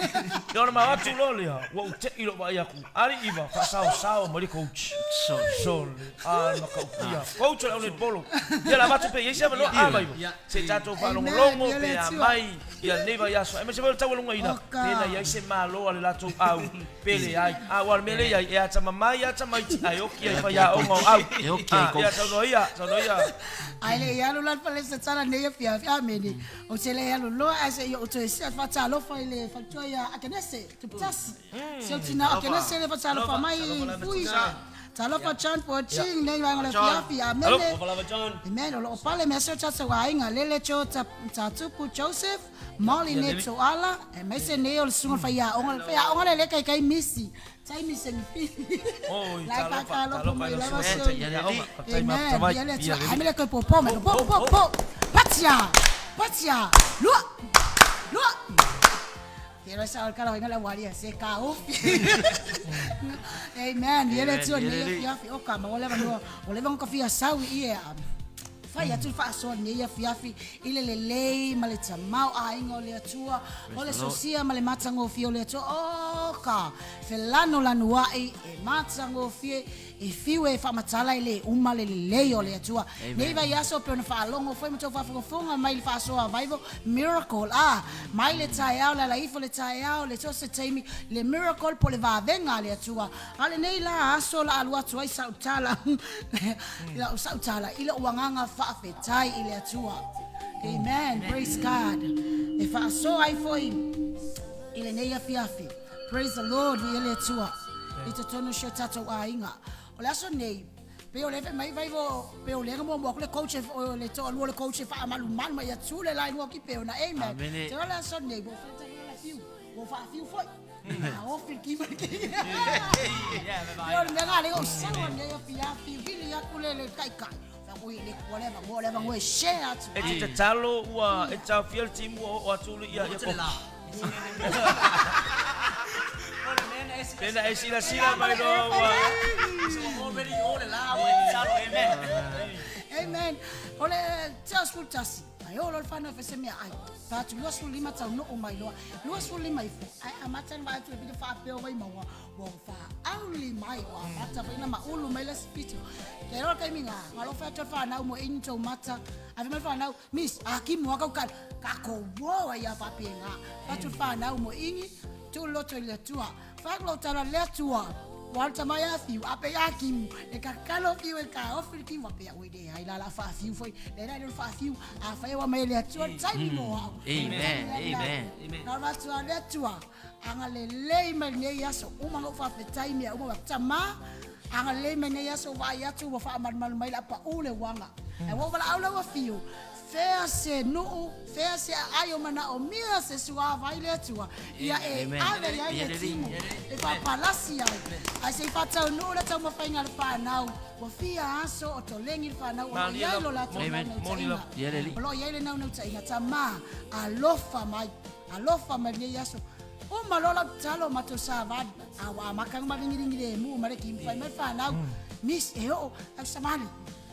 Ia ona ma o atu loa lea ua ou te'i lou vaai atu. Alii iva faasaosao mai le coach. Sole. Sole. Ah, le makautia. Coach o le au netball. Ia la avatu pe i ai se avanoa a mai. Se i tatou faalogologo Amen. pe Ia le a Atua. mai ia lenei vaiaso. Aemaise foi o le taualugaina Oka. pe na i ai se malo a le latou au pe leai. A ua o le mea lea i ai e atamamai atamaiti ae oki ai faiaoga o au. E oki ai Ah, ia coach. saunoa ia, saunoa ia. Ai le ia alu la le fale se tala nei afiafi. Amene. Ou te le alu loa ae se i ou toe sia faatalofa i le faletua ia Akenese, Tuputasi. Se o tina Akenese le faatalofa mai fui. Talofa John Poching nei vaega o le afiafi. Amene. Amen. O loo pale mea se o tatou aiga lele Jo ta tatupu Joseph, Molly ne Toala, aemaise nei o le susuga o le faiaoga, le faiaoga le le kaikai misi. Taimi se ni. Oi, Lai talofa, faatalofa talofa mai i lau lava susuga se i o. le faiaoga. Faafetai Amen. mafuta mai. Ia le Ia Atua. le Ai me le koe popo mai. Po po po. Patia. Patia. Lua. Lua. Quiero saber que la venga la guardia se cao. Amen. Ia le Atua nei afiafi o ka ma o le vanua o le vanga ka fia sau i ia. Fai atu le faasoa lenei afiafi i le lelei ma le tamau aiga o le Atua, o le sosia ma le matagofie o le Atua. O ka felanolanua'i e matagofie e fiu e faamatala i le uma le lelei o le Atua. Nei vaiaso pe ona faalogo foi ma tou faafogafoga mai le faasoa vaivo miracle. Ah, mai le taeao le alaifo le taeao le so se taimi le miracle po le vavega a le Atua. A lenei la aso la alu atu ai sautala. La sautala i lou agaga faafetai i le Atua. Amen. Praise God. E faasoa ai foi i lenei afiafi. Praise the Lord i le Atua. I totonu o si o tatou aiga. O le aso nei, pe o le fe mai vai vo pe o le nga mo mo le coach o le toalua o le coach e faamalumalu mai atu le la i lua ki pe ona. Amen. Amene. Te o le aso nei, bo fe ta la fiu. Bo fa fiu foi. A o fi ki ma ki. Pe o le mea le o sawa nei afiafi vili atu le le kai kai. Fa ko i le ko le va mo le va ngo e share atu. E te tatalo ua e taofia le timu ua oo atu le ia ia koki. Pena e silasila mai loa ua. Already o le la ua e tatalo. Amen. Amen. O le 31. Ai o le whanau whese mea ai. Whātu 25 tau noo mai loa. 25 ifo. Ai amata ni wātu e pita whaapeo vai maua. Ua whaauli mai. Ua amata whaina maulu mai le spito. Te roa kai minga. Ngā lo whātu whanau mo ini tau mata. Ai mai whanau. Miss, a ki mua kau kal. Ka ko woa ia whapea ngā. Whātu whanau mo ini. Tū loto i le atua. Whakalo tala le atua. Walta mai a fiu, a pe a kimu, e ka kalo fiu, e ka ofi le kimu, a pe a ui de, ai la la wha fiu foi, le la le wha fiu, a whai wa mai le atua, taimi mo au. Amen, amen. Na atua le atua, anga le lei mai nei aso, uma ngau wha fetai mea, uma wa tama, Agalelei mai nei aso vaai atu ua faamalumalu mai le apaʻu le uaga. Ae ua ou valaau lau afio, fea se nuu, fea se aai o manaomia se suavai le Atua, ia e ave i ai le timu e faapalasi ai. Ae se i faataunuu le taumafaiga a le fanau, ua fia aso o tolegi le fanau o lo o i ai lo latou naunautaiga. O lo o i ai le naunautaiga, Tama, alofa mai, alofa mai i lenei aso. Uma loa lau tatalo, matou savali, a ua amata ona maligiligi lemu ma le timu, fai mai le fanau, Miss, e oo, au savali.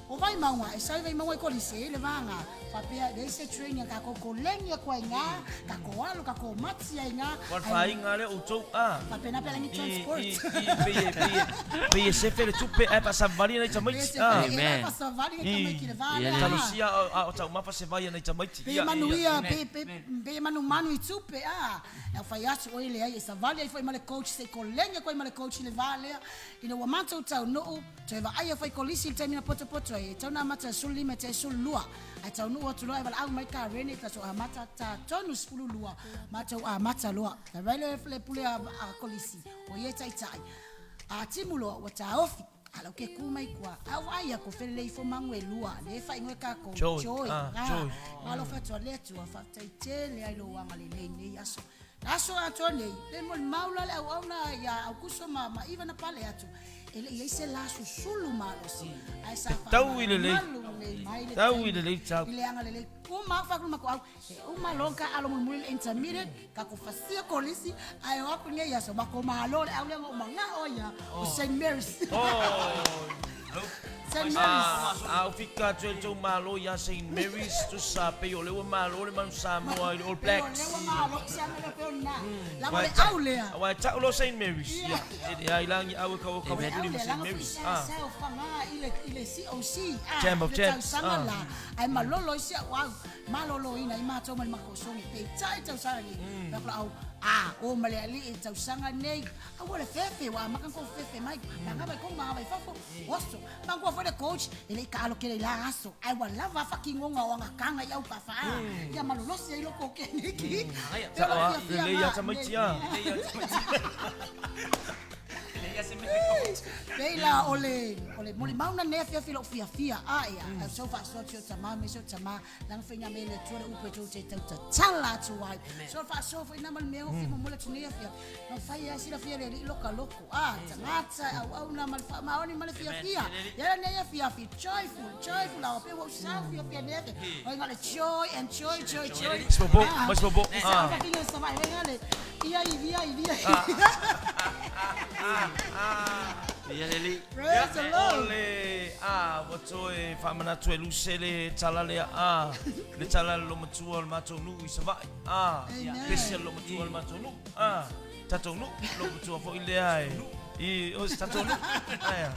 O Vaimauga, e sau i Vaimauga i Kolisi, e i ai le vaga faapea e leai se training a tatou koleni atu ai i ina, tatou alu, tatou mati ai i ina. Ua le faiga lea outou a. Faapena pe alagi transport. I, i, pei e, pei e, pei e sefe le tupe ae faasavali nai tamaiti a. Pei e sefe, e faasavali nai tamaiti i le va lea. Talosia a o taumafa se vai a nai tamaiti. Pei e manuia, pei, pei, pei e manumanu i tupe a. E fai atu oi leai e savali ai foi ma le coach se i koleni atu ai ma le coach i le va lea. Ina ua matou taunuu, toe vaaia fai kolisi i le taimi na potopoto ai, e tau na amata i le 15 te 12, ae taunuu atu loa e valaau mai Kareni tatou amata ta tonu 12, matou amata loa. Fai mai le le pule a kolisi, o ia e taitai, a timu loa ua taofi, a lau ke ku mai kua, a ou vaai aku felelei ifo magu e lua, lea e faaigoa e kakou, Joy, Joy, ah, Joy. Alofa atu a le Atua, faafetai tele ai lou agalelei i nei aso. Aso atoa nei, le molimau la le auauna ia Aukuso ma, ma Iva na pale atu, e le i ai se la susulu malosi, ae sa Tau i lelei. faamalumalu nei mai le Tau i lelei tau. i le agalelei. Uma au faakulu makuau, e uma loa ka alo mulimuli le intermediate, ka ko fasia kolisi, ae o aku nei aso, ma ko malo le au lea ngou mangao ia, o St. Mary's. Oh. St. Mary's. A o fika atu e tou malo ia St. Mary's tusa pei o le ua malo le Manu Samoa i le All Blacks. Lea ua malo, se anga lea peo na. Lama le au lea. Aua e tau lo St. Mary's. Ia, e le ai langi au e kau kau Le au puli ma lea, St. langa foi Mary's. sa Ah. sa o fanga i le COC. Ah, Champ of le Champs. tausaga Ah. la. Ai malolo i si au au, malolo ina i matou ma le makosogi. Peitai tausaga nei. Mm. Au, ah, o ma le alii i tausaga nei. A ua le fefe, ua amaka kou fefe mai. Manga mai kou manga mai fafo. Oso. Mangua foi le coach, e le i kaalo kele i la aso. Ai ua lava fakingonga o angakanga i au pafa. Ia malolosi ai loko o keneki. Pe Sao o a, fiafia lelei ma- ia tamaiti a. Pei la o le o le molimau na nei afiafi lou fiafia a ia sau faasoa atu i o tamā ma isi o tamā lana faiga mea i le Atua le upu e tou te tautatala atu ai. So faasoa foi na ma le mea o fia momoli atu nei afiafi. Na fai ai silafia le alii loka loko. A tagata e auauna ma le faamaoni ma le fiafia. Ia lenei afiafi joyful, joyful lava pe ua ou sau fiafia nei afiafi. Oi ngale joy and joy, joy, joy. Mais bobo, mais bobo. Ah. Ah. Fakinga sa vai ngale. Ia i ia i ia. Ia le alii. Praise the Lord. O le a ua toe faamanatu e Luse le tala lea a le tala le lomatua o le matou nuu i Savaii a pese le lomatua o le matou nuu a tatou nuu lomatua foi lea e i o se tatou nuu aia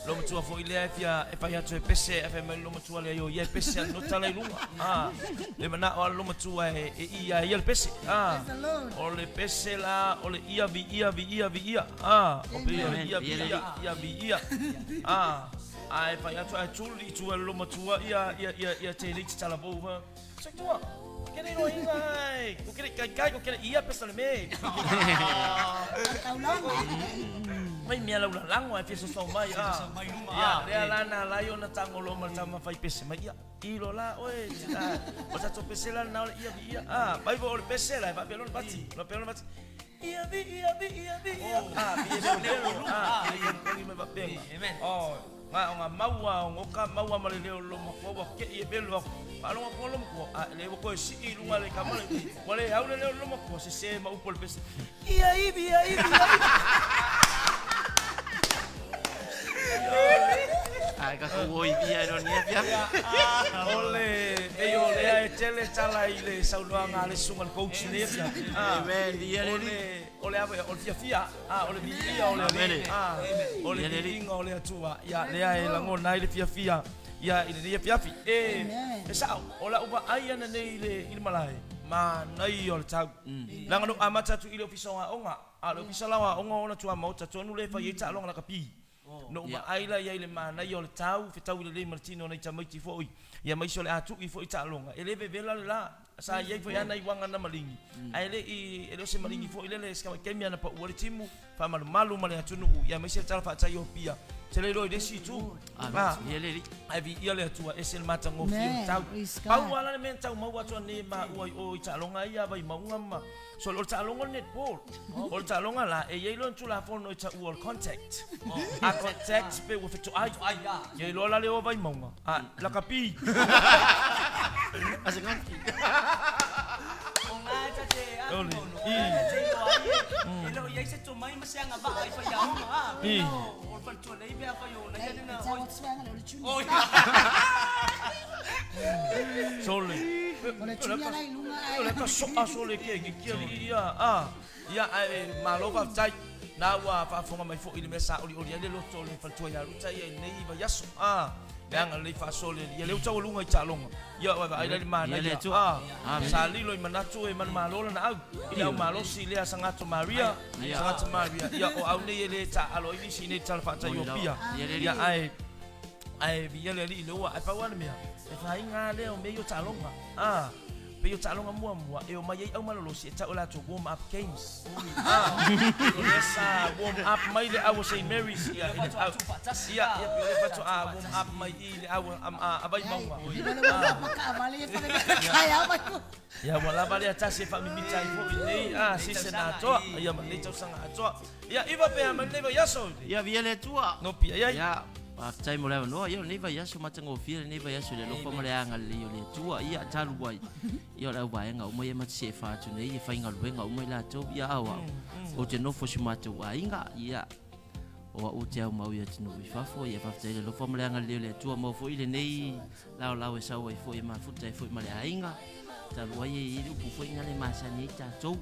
lomatua foi lea e fia e fai atu e pese e fai mai le lomatua lea io ia e pese a no tala i luga a le manao a le lomatua e e ia ia le pese a Praise the Lord. o le pese la o le ia vi ia vi ia vi ia a o pe ia ia vi ia ia vi ia a a e fai atu ae tuli i tua le lomatua ia ia ia ia te lei tala pou fa se tua kere ro inga ai ko kere kai kai ko kere ia pesa le me Taulanga. mai mea lau lalango ai fia sosau mai a ia lea la na lai ona tagolo ma le tama fai pese mai ia ilo la oe tita o tatou pese la na o le ia vi ia a mai po o le pese la e faapea lona pati faapea lona pati ia vi ia vi ia vi ia a vi e leo leo a vi e kongi mai faapea oh nga o nga maua o ngoka maua ma le leo lo makua ua ke'i e velo aku faalogo aku lo makua a le ua koe si'i i luga le kamale ua le au le leo lo makua sesē ma upu o le pese ia ivi ia ivi ia ivi. Ai ka kou oi via e roni afiafi. O le pei o lea e tele tala i le saunoaga a le susuga le coach nei afiafi. Amen. Ia O le le o le ava o le fiafia a o le viia o le Amen. a o le Ia le viiga o le Atua ia lea e lagona ai le fiafia ia i lenei afiafi. E Amen. e sao o lau vaai ana nei i le i le malae manaia o le tau. Leaga na ou amata atu i le ofisa o aoga a o le ofisa la o aoga ona tuamaota tonu lea e fai ai taaloga lakapi. No ou vaai la iai le manaia o le tau fetaui lelei ma le tino o nai tamaiti foi ia maisi o le a tui foi taaloga e le vevela le la. Sa i ai foi lava nai uaga na maligi, ae le i, e le o se maligi foi lele, si tamai taimi lava na pau ai le timu, faamalumalu ma le atunuu, ia aemaise le tala faataiopia, ou te le iloa i le isi itu. A, ae viia le Atua, ese le matagofie o le tau. Pau lava la le mea na tau maua atu anei e maua i o i taaloga ia a Vaimauga ma, so o le taaloga o le netball. O le taaloga la, e i ai lona tulafono e taua o le contact. A contact pe ua fetoai. Ia iloa la le o a Vaimauga, a, lakapi. Sole. O le ka soa sole ke ki kia li ia a ia ae malo faafetai na ua faafofoga mai foi i le mea sa olioli ai le loto o le faletua ia Ruta ia i lenei vaiaso a le agalelei faasole ia lea ua taualuga i taaloga ia ua vaai la i le manaia a sa lilo i manatu e manumalo lana au i le au malosi lea Sagato Maria Sagato Maria ia o au nei e le taaalo ai nisi i nei tala faataiopia ia ae ae viia le Alii i le ua ae pau lava le mea e faiga lea o mea ia o taaloga a Pei o taaloga muamua e omai ai aumalolosi e tau e latou warm up games. Ah, o lea sa warm up mai le au o St Mary's ia i le au. Ia, ia pei o lea faatoa warm up mai i le au a Vaimauga. Ia ua lava lea tasi e faamimita ai foi i lenei season atoa, ia ma lenei tausaga atoa. Ia, Iva pe a mai lenei vaiaso. Ia, viia le Atua. No pia i ai. Ia, faafetai mo le avanoa. Ia, o lenei vaiaso matagofie lenei vaiaso i le alofa ma le agalelei o le Atua. Ia, talu ai, ia o le auvaega uma ia ma te seefa atu nei, e faigaluega uma i latou. Ia, a o au, ou te nofo i si o matou aiga. Ia, o au ou te aumau i atunuu i fafo. Ia, faafetai i le alofa ma le agalelei o le Atua. Maua foi lenei laolao e sau ai foi e mafuta ai foi ma le aiga. Talu ai e i ai le upu foi lena e masani ai tatou.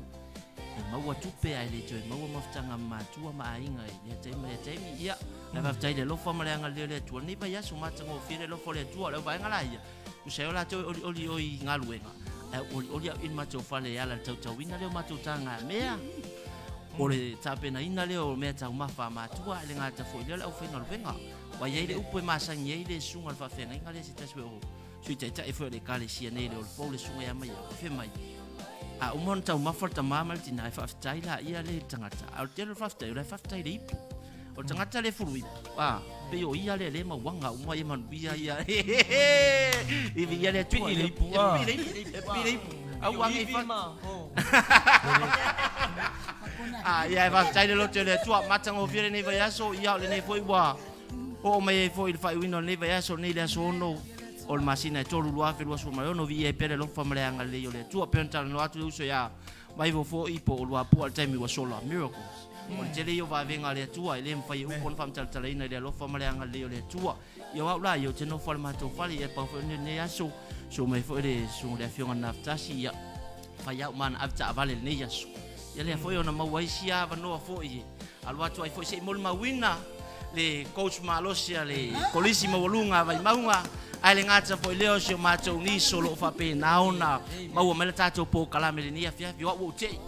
E maua tupe ae le toe maua mafutaga ma matua ma aiga i lea taimi ma lea taimi. Ia, ae faafetai i le alofa ma le agalelei o le Atua. Lenei vaiaso matagofie le alofa o le Atua. O le auvaega la ia, tusa ai o latou e olioli o i galuega, ae olioli au i le matou fale e ala i le tautauina lea o matou tagamea. O le tapenaina lea o mea taumafa a matua, ae le gata foi i lea o le aufaigaluega. Ua i ai le upu e masani ai le susuga i le faafeagaiga lea se tasi foi o Sui Taitai foi o le Ekalesia nei le Olopou le susuga ia Maiau, e fai mai, a uma ona taumafa le tama ma le tina, e faafetai laia le tagata, a o le tele o le faafetai, o la e faafetai i le ipu. O le tagata le fulu ipu, a, pei o ia lea le mauaga uma ia manuia ia. I viia le Atua. Pii le ipu, a. E pii le ipu, e pii le ipu. Aua ne i fa... A, ia e faafetai le loto i le Atua, matagofie lenei vaiaso, ia o lenei foi ua Oo mai ai foi i le faaiuina o lenei vaiaso, lenei le aso 6 o le masina e 3 2026, viia ai pea le alofa ma le agalelei o le Atua. Pei ona talanoa atu le uso ia Maivo foi po o Luapua i le taimi ua sola, miracles. O le tele ia o vavega a le Atua e le mafai e upu ona faamatalatalaina i le alofa ma le agalelei o le Atua. Ia o au la ia ou te nofo lava i le matou fale, ia pau foi lenei aso, susu mai foi le susuga i le Afioga Nafetasi, ia fai au ma ana avetaavale i lenei aso. Ia lea foi ona maua ai sia avanoa foi e alu atu ai foi se i molimauina le coach malosi a le Kolisi Maualuga a Vaimauga, ae le gata foi lea o si o matou niso o lo o faapena ona maua mai le tatou polokalame i lenei afiafi. O au ua ou tei,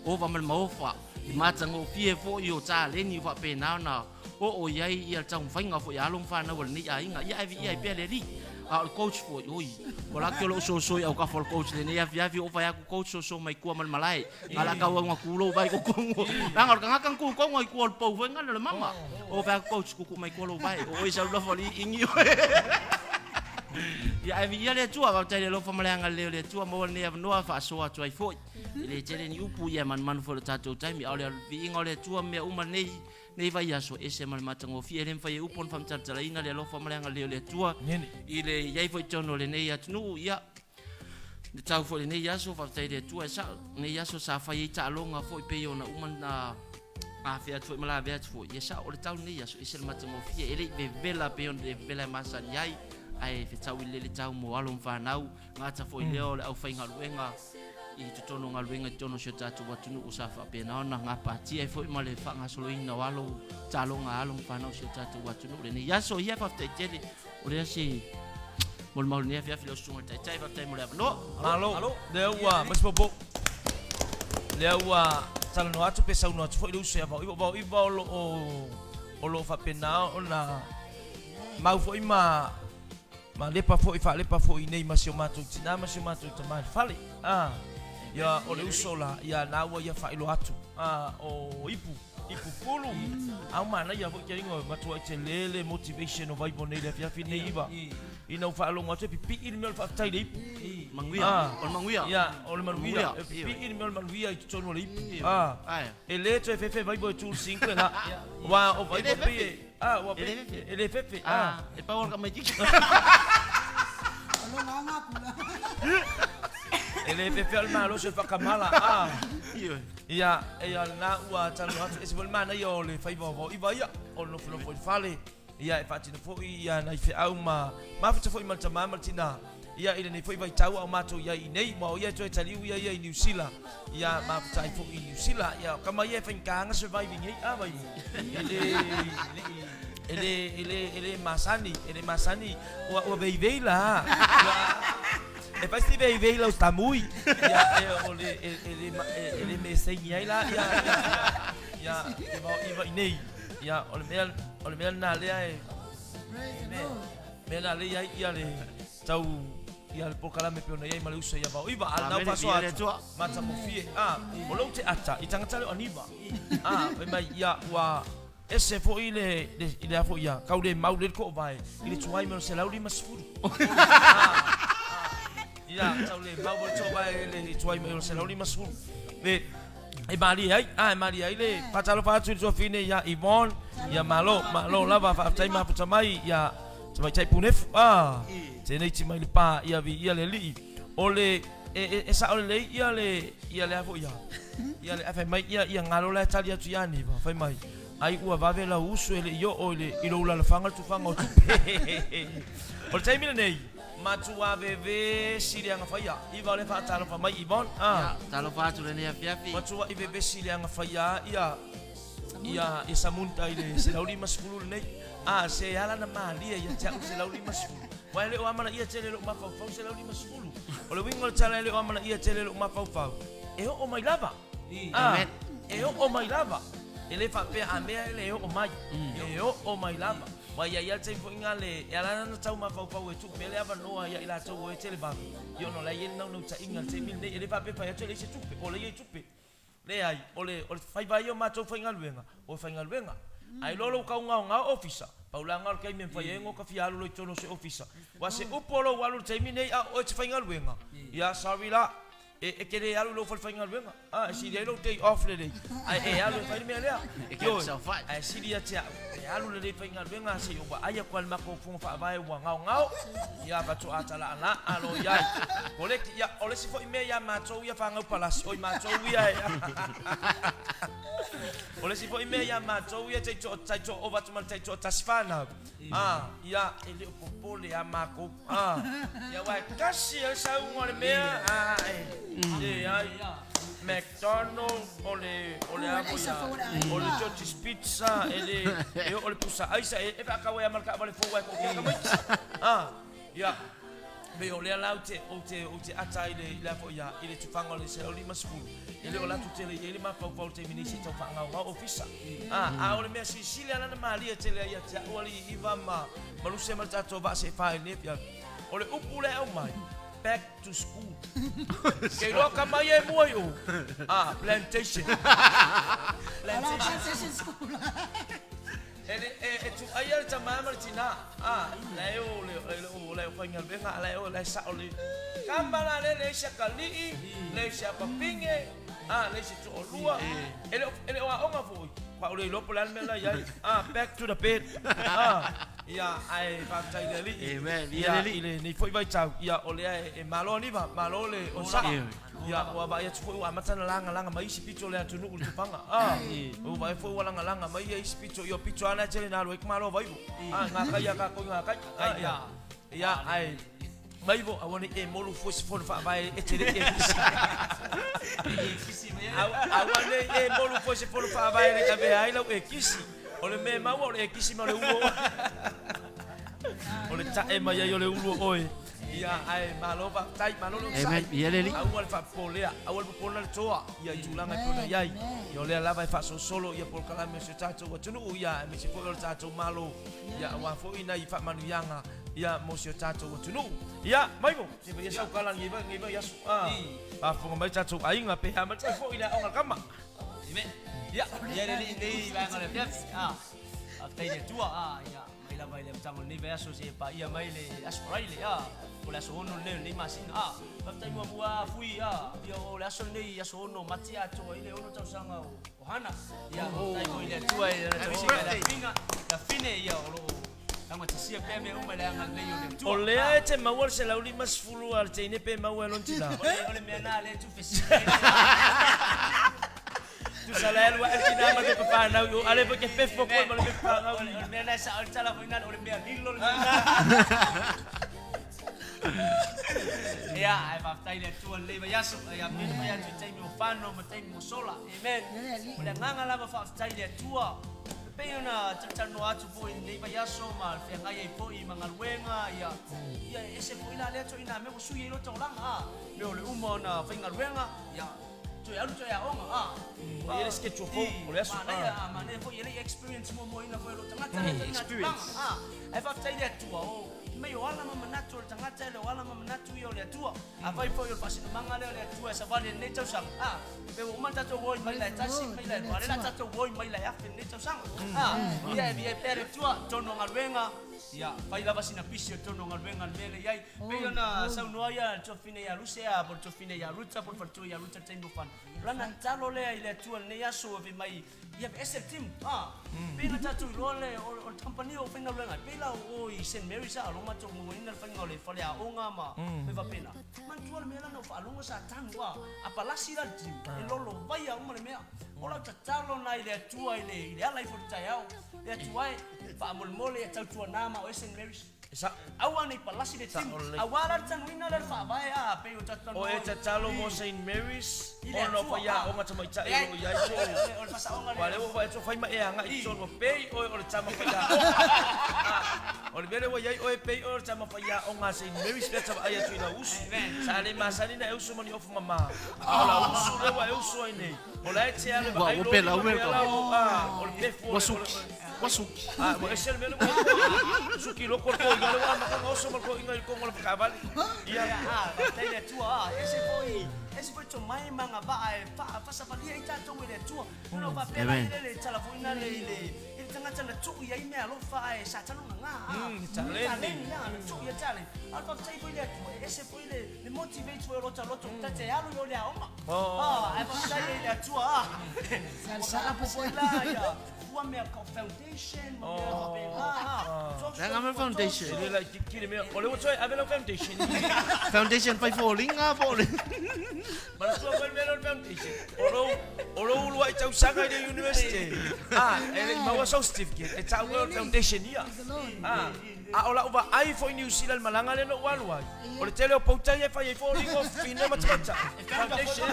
ova ma le maofa, i matagofie foi o taleni o faapena ona oo i ai ia le taumafaiga foi a alo ma fanau a lenei aiga. Ia ae viia ai pea le Alii. A o le coach foi, oi, ua laki o lou soso i aukafa o le coach i lenei afiafi, oo fai atu coach soso mai tua ma le malae. A la tau au na ku lou vai ko kongo. Langa o le tagata na ku kongo i tua o le pou foi ngana le mama. Oo fai atu coach kuku mai tua lou vai. O oi sau lafa li ingi oe. Ia ae viia le Atua, faafetai i le alofa ma le agalelei o le Atua, maua lenei avanoa faasoa atu ai foi. E le tele ni upu ia e manumanu foi i lo tatou taimi, a o le viiga o le Atua mea uma nei nei vaiaso, ese ma le matagofie, e le mafai e upu ona faamatalatalaina le alofa ma le agalelei o le Atua i le i ai foi i totonu o lenei atunuu. Ia, le tau foi i lenei aso, faafetai i le Atua, e sao, lenei aso sa fai ai taaloga foi pei ona uma na afea atu foi ma lavea atu foi. Ia sao, o le tau lenei aso, ese le matagofie, e le i vevela pei ona le vevela e masani ai, ae fetau i le lele tau mo alo ma fanau, gata foi lea o le aufaigaluega i totonu o galuega i totonu o si o tatou atunuu sa faapena ona gapatia ai foi ma le faagasoloina o alo taaloga a alo ma fanau o si o tatou atunuu lenei aso. Ia, faafetai tele, o lea se molimau lenei afiafi lau susuga i le Taitai, faafetai mo le avanoa. Malo, lea ua mai se poupou. Lea ua talanoa atu pe saunoa atu foi le uso ia Vaoiva. O Vaoiva o lo o o lo o faapena ona mau foi ma. Ma lepa fo'i faalepa fo'i nei ma si o matou tinā ma si o matou tamā i le fale. A, ia, o le uso la, ia, na ua ia faailoa atu. A, o ipu, ipu pulu. A o manaia foi ke ingoa, matuai tele le motivation o Vaivo nei le afiafi nei iva. Ina ua faalogo atu e pipii le mea o le faafetai i le ipu. Manuia, A, o le manuia. Ia, o le manuia. Manuia. E pipii le mea o le manuia i totonu o le ipu. A, Ae. e le toe fefe Vaivo e tu i le single la. Ua o E le Vaivo pei fefe. e, a, ua E le pei, fefe. e le fefe. A, Ah, e pau o le tamaitiiti. O lo gaga kula. e le fefe o le malosi o le faakamala. A, Ioe. Ia, ia lena ua talanoa atu ese foi le manaia o le faiva o Vaoiva ia, o le nofonofo i le fale, ia e faatino foi ia nai feau ma mafuta foi ma le tamā ma le tinā. Ia i lenei foi vaitau a o matou i ai i nei, ua o ia e toe taliu ia ia i Niu Sila, ia mafuta ai foi i Niu Sila. Ia o kama ia e faigata ona surviving ai, a Vaivo? E le, e le, e le, e le masani, e le masani, ua, ua veivei la. Ua, e fai si veivei lau tamui. Ia, e, o le, e, e le, e, e le me saini ai la, ia, ia, ia, e vaoiva i nei. Ia, o le mea, o le mea lena lea e, Praise the Lord. mea lena lea i ai ia le tau, ia le polokalame e pei ona i ai ma le uso ia Vaoiva. A o lena ua Amene, faasoa via le atu, Atua. matagofie. A, o lou te ata i tagata lea o Aniva. A, fai mai, ia, ua ese foi le, le, i le a foi ia, kau le mau le le koovae, i le tuai mai o le 150. Ia, tau le mau le toovae le tuai mai o le 150. Le, e malie ai, a, e malie ai le faatalofa atu i le tuafine ia Yvonne, ia malo, malo lava faafetai mafuta mai, ia tamaitai punefu, a, tenei ti mai le pa, ia vi ia le alii. O le, e, e, e sao lelei ia le, ia le a foi ia, ia le, a fai mai, ia, ia galo la e tali atu ia Aniva, fai mai, ai ua vave lau uso e le i oo i le, i lou lalafaga le tufaga o tupe. O le taimi lenei, matua vevesi le agafaia. Iva o le faatalofa mai Yvonne. A, Ia, talofa atu lenei afiafi. matua i vevesi le agafaia ia, ia, ia Samunta i le 150 lenei. A, se ala na malie ia te au 150. Ua e le o amanaia tele lou mafaufau 150. O le uiga o le tala e le o amanaia tele lou mafaufau. E oo mai lava. A, Amen. e oo mai lava. E le faapea a mea e le e oo mai. E oo mai lava. Ua ia ia le taimi foi nga le, e ala na tau mafaufau e tuu pea le avanoa ia i latou o e tele vave. Ia ona o la e i ai le naunautaiga i le taimi lenei. E le faapea fai atu e leai se tupe. O la e i ai tupe. Leai, o le, o le faiva ia o matou faigaluega, o faigaluega. Ae iloa lou kaugaogao ofisa, paulagaga o le taimi e mafai ai ona fia alu loa i totonu o se ofisa. Aua se upu o lou alu i le taimi nei a o oe e te faigaluega, ia sorry la, e, e te le alu i lou fale faigaluega. A, e sili ai lou day off lelei, ae e alu e fai le mea lea. E ke Ioe, saofai. ae sili ia te au, e alu lelei faigaluega seia ou vaai atu lava i le matou fono faavae ua gaogao, ia faatoa talaalaa loa i ai. Koleki, ia, o le isi foi mea ia matou ia fanau palasi, oi matou ia e, o le isi foi mea ia matou ia taitoa, taitoa ova atu ma le taitoatasi fanau. A, ia, e le o popole a makou. A, ia aua e tasi ai le sauga o le mea, a, e, leai. McDonald, o le, o le a foi ia, o le George's Pizza, e le, e oo le pusa aisa, e, e faatau ai lava ma le taavale fou ai toatele tamaiti. A, ia, pei o lea la ou te, ou te, ou te ata ai le, i le a foi ia, i le tufaga o le 150. E le o latou tele i ai le mafaufau i le taimi nei se i tau faagaogao ofisa. A, a o le mea silisili lava lana malie tele ai ia te au alii Iva ma, ma Lusia ma le tatou vaa seefa i lenei afiafi. O le upu lea e aumai, back to school. Ke iloa kama ia e mua i o. A, plantation. Ala Plantation. plantation school. E le, e, e tuaia le tamā ma le tinā. A, la e o le, le, o la e o faigaluega, la e o la e sao le. Kama la le leai se akalii, leai se apapine, a, leai se toalua. E le o, e le o aoga foi. Pa o le iloa po o le a le mea la i ai. A, back to the bed. A, ia, ae faafetai i le Alii. Amen. Ia Ia, le Alii. i lenei foi vaitau, ia, o lea e, e malo Aniva, malo le onosai. Ioe. Ia, ua vaai atu foi ua amata ona lagalaga mai isi pito o le atunuu i le tufaga. A, ua vaai foi ua lagalaga mai ia isi pito, ia o pito lava na e tele na alu ai malo o Vaivo. A, gakai a tatou i gakai. A, ia, ia, ae Vaivo, aua ne i e molu fua i se fono faavae e te le i e kisi. Aua ne i e molu fua i se fono faavae e le i avea ai lau e kisi. O le mea e maua o le e kisi ma o le ulu o oe. O le tae mai ai o le ulu o oe. Ia, ae malo faafetai, malo le onosai. Amen. Ia le Alii. Aua le faapopolea, aua le popola le toa, ia i tulaga e pei ona i ai. Ia o lea lava e faasolosolo ia polokalame o si o tatou atunuu, ia aemaise foi o le tatou Malo, ia aua foi nai faamanuiaga Ia, mo si o tatou atunuu. Ia, Maimo, se i faia sau tala i lenei vaiaso. Faafofoga mai tatou aiga pe amata ai foi le aoga a le kama. Amen. Ia, ia le alii lenei vaega o le afiafi. Ah, faafetai i le Atua. Ah, ia, mai lava i le amataga o lenei vaiaso seia paia mai le Aso Faraile. Ah, po o le aso 6 lenei o lenei masina. Ah, faafetai muamua Fui. Ah, ia o le aso lenei, aso 6 o Mati atoa ai le 6 tausaga o Hana. Ia, faafetai foi i le Atua i lana tausiga i le afafine, ia, o lo o Laugatasia pea mea uma i le agalelei o le Atua. O lea e te maua le 150 a le teine pe maua e lona tina. O le mea na lea e tuufesili ai le Tusa la e alu ae le tina ma te papanau i o ale foi ke fefo koe ma le mea papanau. O le mea na e sao ai le tala foi na o le mea lilo le mea na. Ia, ae faafetai i le Atua i lenei vaiaso. Ia, pei ona fai atu i taimi ua fano ma taimi ua sola. Amen. O le agaga lava faafetai i le Atua. E pei ona talatalanoa atu foi i lenei vaiaso ma feagai ai foi ma galuega, ia, ia e ese foi la lea ituaiga mea ua sui ai lota olaga, a, mea o le uma ona faigaluega, ia, toe alu toe aoga, a. Ua i ai le schedule fou o le aso, a. Manaia, a, manaia foi e le i experience muamuaina foi e lou tagata lea ituaiga tulaga, a. Ae faafetai i le Atua, o, mei o ala ma manatu o le tagata e le o ala ma manatu ia o le Atua. Afai foi o le faasinomaga lea o le Atua e savali i lenei tausaga, a, pe ua uma ona tatou oi mai la e tasi, mai la e lua, a o lea o le a tatou oi mai la e afe i lenei tausaga. A, ia e viia pea le Atua i totonu o galuega, ia, fai lava sina pisi o totonu o galuega i le mea lea e i ai. Pei ona saunoa ia le tuafafine ia Luse, a, po o le tuafafine ia Ruta, po o le faletua ia Ruta i le taimi o fana. O lana tatalo lea i le Atua i lenei aso, fai mai, Ia aveese le timu, a, pei ona tatou iloa le, o le kamupani o faigaluega ai, pei la o o i Saint Mary's a, o lo matou mauaina le faiga o le faleaoga ma mea faapena. Manatua le mea la na ou faalogo sa tanu, a, a palasi la le timu, e lolovaia uma le mea. O lau tatalo na i le Atua i le, i le ala ifo i le taeao, le Atua e, faamolemole ia tautuana ma oe Saint Mary's. Aua nei palasi le timu, aua la le tanuina lea o le faavae a, pei o tatou O e tatalo mo Saint Mary's ona o faiaoga tamaitai o lo o i ai soo. O le faasaoga lea. Aua lea ua vaai atu ua fai ma e agai i totonu, pei oe o le tama faiaoga. O le mea lea ua i ai oe, pei oe o le tama faiaoga a Saint Mary's lea ta vaai atu i lau usu. Sa le masani ona e usu ma ni ofu mama. A o lau usu lea ua e usu ai nei, o la e te alu e vaai loli ma mea la o le pefu o le. Ua suki. A, ua ese le mea lea ua suki loko le toiga lea ua amata ona oso ma le toiga i le toga o le avakaavale. Ia. A, faafetai i le Atua, a, ese foi, ese foi tomai ma agavaa e faasavalia ai tatou e le Atua. Ona o faapea la i le tala foi lea i le, i le tagata na tuu i ai meaalofa ae sa talogaga, a, taleni, a, na tuu i ai taleni. A o le faafetai foi i le Atua, e ese foi le, le motivate foi o lota loto, ta te alu i o i le aoga. A, ae faafetai ai i le Atua, a, ua kalapo foi la ia, Ua mea kau foundation ma mea faapena. Leaga mea foundation. E le laitiiti le mea. O lea ua toe ave lau foundation. Foundation fai foliga po o le. Manatua foi le mea lea o le foundation. O lou, o lou uluai tausaga i le university. A, e le i maua sou certificate, e tau ai o le foundation ia. A, a o lau vaai foi i Niu Sila i le malaga lea na ou alu ai, o le tele o pouta ia e fai ai foliga o fafine ma tamaitai. Foundation.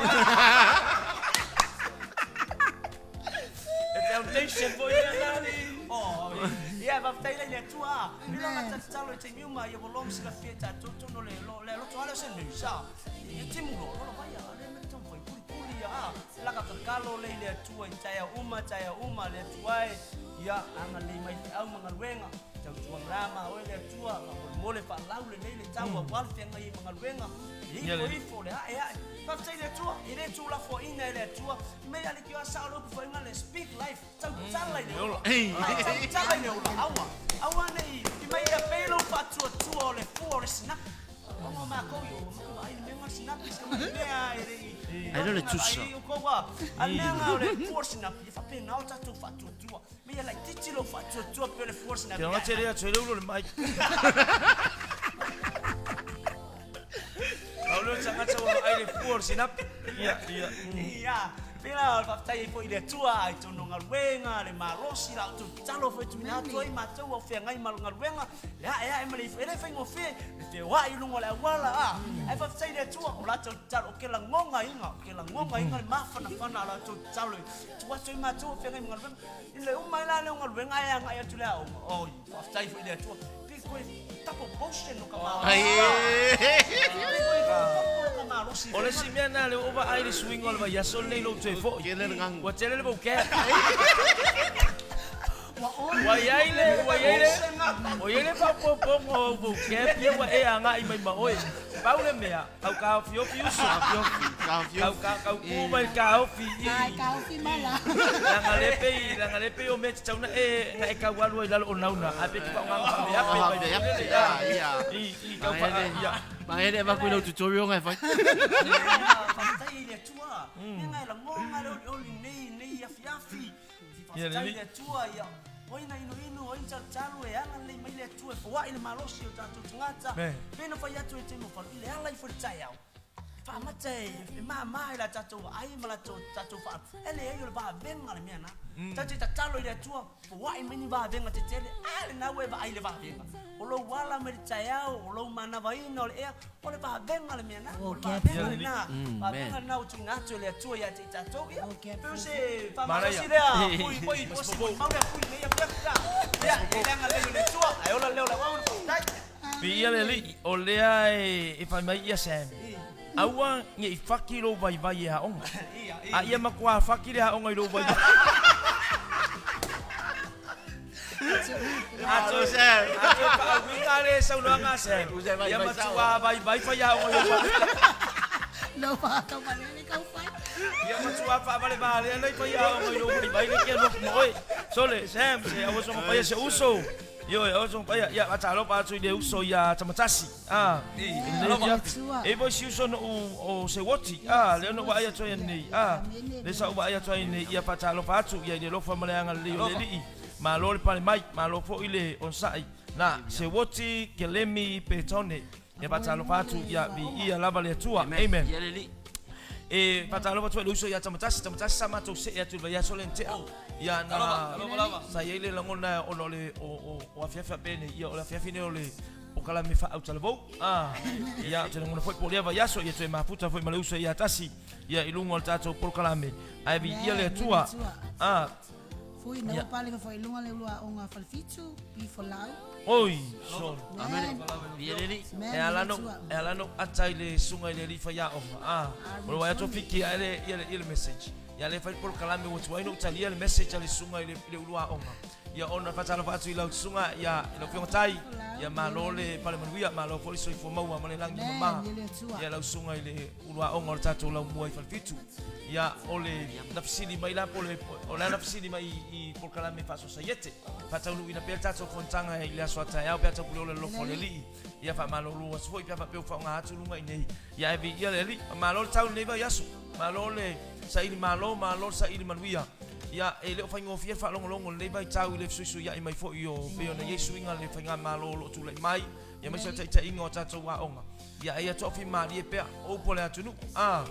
E foundation foi lea na. Oh, ia, faafetai la i le Atua, a. Pei la ona tatalo i taimi uma, ia ua loa ma silafia e tatou tonu le lo, le loto ale o Saint Mary's, a. E timu loa, lola vai a, le mea taumafai pulipuli ia, a. Laka tatalo le i le Atua i taeao uma, taeao uma, le Atua e, ia, agalelei mai feau ma galuega. Tautuana la ma oe le Atua, faamolemole faalau lelei le tau aua le feagai ai ma galuega. E ifo ifo le ae ae. Faafetai i le Atua, e le tuulafoaiina e le Atua. Mei a leitioa sao le upu foaiga le speak life, tautala i le ola. Tautala i le ola, aua, aua ne i mai ia pei lou faatuatua o le fua o le sinapi. Ona o matou i o, matou vaai i le mea lena o le sinapi, se mea e le i. Ai lea o le tusa. A le mea lena o le fua o le sinapi, e faapena o tatou faatuatua. Mea laitiiti lou faatuatua pe o le fua o le sinapi. Te ona tele atu e le ulo le mai. Au lea o tagata ua vaai le fua o le sinapi. Ia, ia. Ia, pei la o le faafetai ai foi i le Atua i totonu o galuega, le malosi, la outou tatalo foi e tuuina atu ai matou au feagai ma galuega, le ae ae ma le ifo, e le faigofie le feoai i luga o le auala, a, ae faafetai i le Atua, o latou tatalo, ou te lagonaina, ou te lagonaina le mafanafana o la outou tatalo e tuu atu ai matou au feagai ma galuega. I le uma ai la lea o galuega ae agai atu i le aoga, oi, faafetai foi i le Atua, pei koe double potion o ka malosi. Pei koe faaopoopo lo ka malosi. O le isi mea lena lea ua ou vaai i le suiga o le vaiaso lenei i lou toe foi. Tele le gagu. Ua tele le vocab. Ua i ai le, ua i ai le, ua i ai le faaopoopoga o au vocab ia ua e agai mai ma oe. Pau le mea, kau taofiofi uso. Taofiofi. Kau, kau, kau ku mai le taofi i. Ai, taofi mala. Leaga le pei, leaga le pei o mea e tatau ona e, na e tau alu ai i lalo o nauna, ae pei e te faaaoga ma faameape mai foi lele, ia. I, i kau faa, ia. Manaia le avatu i lau tutorial na e fai. Faafetai i le Atua. Mea na e lagona le olioli nei, nei afiafi. Faafetai i le Atua, ia, o ai na inuinu, o ai na talutalu, e agalelei mai le Atua e foai le malosi o tatou tagata. Pei na fai atu e Temo Falo, i le ala ifo i le taeao, e faamata e mama i la tatou vaai ma la tatou faa, e leai o le vavega le mea na. Tatou te tatalo i le Atua, foai mai ni vavega tetele, a lena ua e vaai i le vavega. O lou ala mai le taeao, o lou manavaina o le ea, o le vavega le mea na, o le vavega lena, vavega lena ua tuuina atu e le Atua ia te i tatou. Ia, pei o se faamalosi lea, pui, pui, posi, molimau lea, pui nei afiafi la. Ia, i le agalelei o le Atua, ae ola le leo o le auauna, faafetai. Viia le Alii, o lea e fai mai ia Sam, aua ne i faki lou vaivai e aoga, a ia matua faki le aoga i lou vaivai. Ato ato faauiga le saunoaga a Sam. Ia matua vaivai faiaoga i lou vaivai. Lou faataumalele kau fai. Ia matua faavalevalea nai faiaoga i lou vaivai le kia lofu ma oe. Sole, Sam, se aua soga paia se uso. Ioe, aua soga paia. Ia, faatalofa atu i le uso ia Tamatasi. Ah, e foi si uso noʻu o se uoti. Ah, lea na ou vaai atu ai anei. Ah, lea sa ou vaai atu ai nei. Ia faatalofa atu ia i le alofa ma le agalelei o le Alii. Malo le pale mai, malo foi le onosai. Na, se uoti, Kelemi, Petone. Ia faatalofa atu ia viia lava le Atua. Amen. E faatalofa atu ai le uso ia Tamatasi. Tamatasi sa matou see atu i le vaiaso lea na tea. Ia na sa i ai le lagona ona o le o afiafi faapenei. Ia o le afiafi nei o le polokalame faaautalavou. Ah, ia ou te lagona foi po o lea vaiaso ia toe mafuta foi ma le uso ia Tasi ia i luga o le tatou polokalame. Ae viia le Atua. Ah, Fui na pale ka foi lunga le ulua o ngā falfitu, pi folau. Oi, so. Amen. E ala no, e ala no ata i le sunga i le alii faiaoga. Ah, o le wai atu fiki a ele ia le ia le message. Ia le fai polokalame ua tuai no talia le message a le sunga i le i le ulua aoga. Ia ona faatalofa atu i lau susuga ia i lau Afioga Tai, ia malo le pale manuia, malo foi le soifua maua ma le lagi mama. Ia lau susuga i le uluaoga o le tatou laumua i Falefitu. Ia o le na fesili mai la po le o le na fesili mai i polokalame faasosaiete. Faataunuuina pea le tatou fonotaga i le aso a taeao pe a taupule o le alofa o le Alii. Ia faamalolo atu foi pe a faapea ua faaaoga atu luga i nei. Ia ae viia le Alii. Malo le tau i lenei vaiaso. Malo le saili malo, malo le saili manuia. Ia, e le o faigofie le faalogologo i lenei vaitau i le fesuisuiai mai foi o pei ona i ai suiga i le faigamalo o lo o tulai mai, ia aemaise o le taitaiga o a tatou aoga. Ia, a ia toafimalie pea o upu a le atunuu, a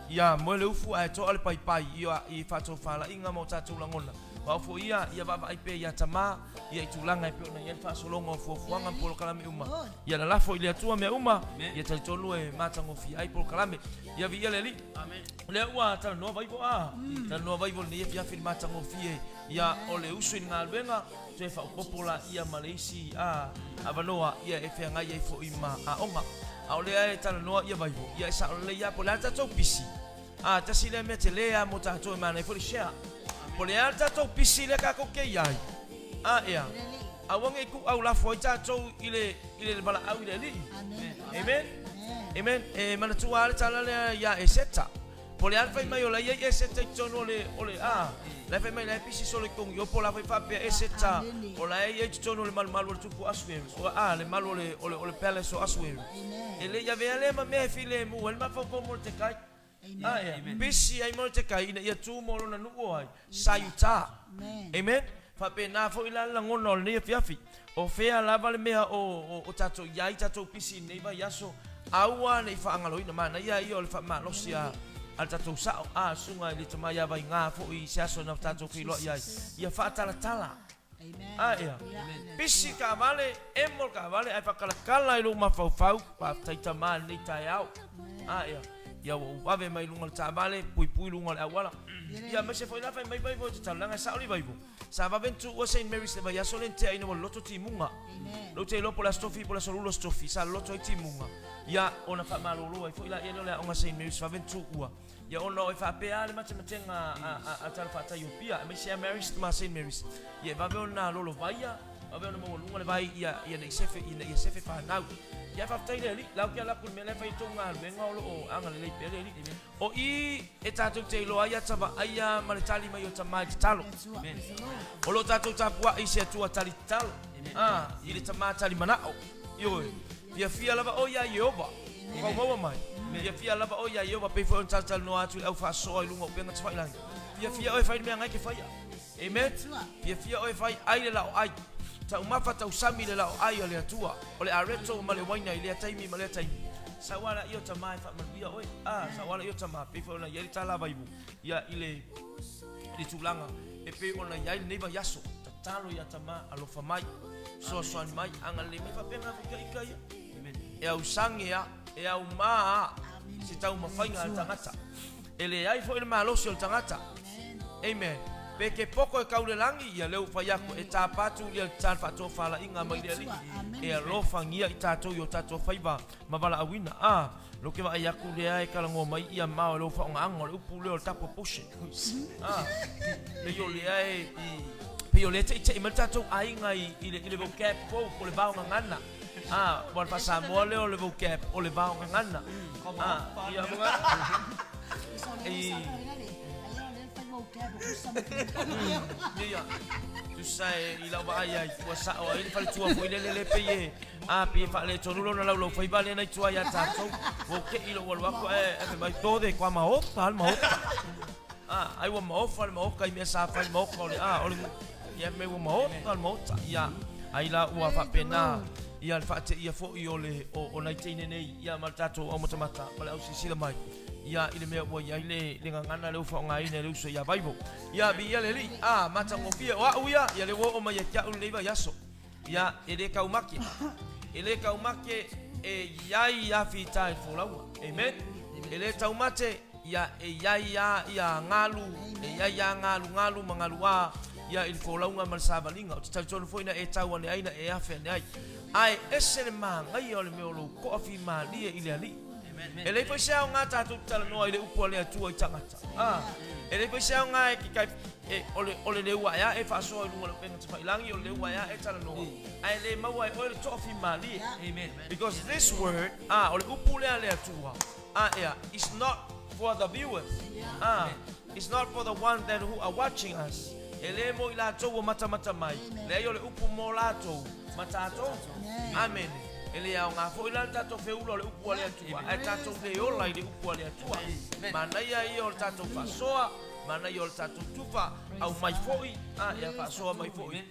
ia moe le ufu ae toa le paipai ia i faatofalaiga ma o tatou lagona. Aua foi ia, ia vaavaai pea ia tama, ia i tulaga e pei ona i ai le faasologa o fuafuaga ma polokalame uma. Ia lalafo i le Atua mea uma, ia talitonu e matagofie ai polokalame. Ia viia le Alii. O lea ua talanoa Vaivo a, talanoa Vaivo i lenei afiafi i le matagofie, ia o le usu i le galuega, toe faaopoopo laia ma le isi a avanoa ia e feagai ai foi ma aoga. A o lea e talanoa ia Vaivo, ia e sao lelei lava po o le a le tatou pisi. A, tasi lea mea tele lava mo tatou e manaia foi le share. Po o le a le tatou pisi lea tatou te i ai. A ea, aua ne i tuuau lafo ai tatou i le, i le valaau i le Alii. Amen. Amen. E manatua lava le tala lea ia Eseta. Po o le a le fai mai o la e i ai Eseta i totonu o le, o le, a, la e fai mai la e pisi solo i totonu i o, po o la foi faapea Eseta o la e i ai i totonu o le malumalu o le tupu o Asueru, o, a, le malu o le, o le, o le palace o Asueru. E le i avea lea ma mea e filemu ai le mafaufau o Moletekai. A ea, pisi ai Moletekai ina ia tu mo lona nuu o ai, sa i uta. Amen. Faapena foi la le lagona o lenei afiafi. O fea lava le mea o, o, o tatou i ai tatou pisi i lenei vaiaso, aua ne i faagaloina. Manaia ia o le faamalosi a, a le tatou sao, a, susuga i le tama ia Vaiga foi i se aso na tatou feiloai ai, ia faatalatala. A ea, pisi taavale, emo le taavale ae faatalatala i lou mafaufau, faafetai tama i lenei taeao. A ea. Ia ua ou vave mai luga o le taavale, puipui luga o le auala. Ia aemaise foi la fai mai Vaivo e tatalo, leaga e sao le Vaivo. Sa vave ona tuua Saint Mary's i le vaiaso lea na tea ina ua loloto timuga. Lou te iloa po o le Aso Tofi po o le Aso Lua Aso Tofi sa loloto ai timuga. Ia ona faamalolo ai foi laia lea o le aoga Saint Mary's vave ona tuua. Ia ona e faapea lava le matematega a Tala Faatai o Apia aemaise lava Marist ma Saint Mary's, ia e vave ona lolovaia, vave ona maualuga le vai ia ia ne i sefe ina ia sefe fanau. Ia faafetai le Alii, la ou te ala atu i le mea la e fai ai tou galuega o lo o agalelei pea le Alii. O i e tatou te iloa ai ata vaaia ma le tali mai o tama i tatalo. O lo o tatou tapuai i se Atua tali tatalo, a, i le Tama tali manao. Ioe. Fiafia lava oe iā Ieova. Ua faumaua mai. Fiafia lava oe iā Ieova, pei foi ona talatalanoa atu i le au faasoa i luga o upega tafailagi. Fiafia oe e fai le mea ngai ke faia. Amen. Fiafia oe e fai ai le laoai. Taumafa tausami le laoai a le Atua. O le areto ma le uaina i lea taimi ma lea taimi. Sau ala ia o Tama e faamanuia oe. A, sau ala ia o Tama, pei foi ona i ai le tala a Vaivu, ia, i le, i le tulaga e pei ona i ai lenei vaiaso. Tatalo ia Tama, alofa mai, fesoasoani mai, agalelei mai faapena foi ika ia. E ausage a, e auma a se taumafaiga a le tagata. E leai foi le malosi o le tagata. Amen. Pe ke poko e kau le lagi, ia lea ua fai aku, e tapa atu ia le tatalo faatofalaiga mai le Alii, e alofagia i tatou i o tatou faiva ma valaauina. A, lo ke vaai aku lea e kalagoa mai ia mao e lou faogaaga o le upu lea o le tapu abortion. A, pei o lea e, pei o lea e teitei mai le tatou aiga i, i le, i le vocab fou po o le vao gagana. A, ua le faa-Samoa lea o le vocab o le vao gagana. A, ia, i, ia, tusa e i lau vaai ai, ua sao ai le faletua foi lele le pei e, a, pei e faaletonu lona laulau faiva lea na i tua ia tatou. Ua ou te'i lou alu atu ae fai mai, tode kua maota le maota. A, ai ua maofa le maota i mea sa fai maota o le, a, o le, ia fai mai ua maota le maota. Ia, ai la ua faapena, ia le faateia foi o le, o, o nai teine nei, ia ma le tatou aumatamata ma le ausilasila mai, ia i le mea ua i ai le, le gagana lea ua faaaogaina e le uso ia Vaivo. Ia, viia le Alii, a, matagofie, o au ia, ia lea ua oo mai ia te au lenei vaiaso. Ia, e le taumate. E le taumate e i ai ia fita i le folauga. Amen. E le taumate, ia, e i ai a ia galu, e i ai a galu galu ma galu a, ia i le folauga ma le savaliga. Ou te talitonu foi na e tau ane ai na e afe ane ai. Ae ese le manaia o le mea o lou toafimalie i le Alii. E leai foi se aoga tatou te talanoa i le upu a le Atua i tagata. A, e leai foi se aoga e ke kai, e, o le, o le leu ae ae faasoa i luga o le upega tafailagi, o le leu ae ae talanoa, ae le maua e oe le toafimalie. Amen. Because this word, a, o le upu lea a le Atua, a, ea, is not for the viewers. A, it's not for the one that who are watching us. E le mo i latou ua matamata mai. Leai o le upu mo latou ma tatou. Amene. E le aoga foi la le tatou feula o le upu a le Atua, ae tatou le ola i le upu a le Atua. Manaia ia o le tatou faasoa, manaia o le tatou tufa, aumai foi, a, ia faasoa mai foi.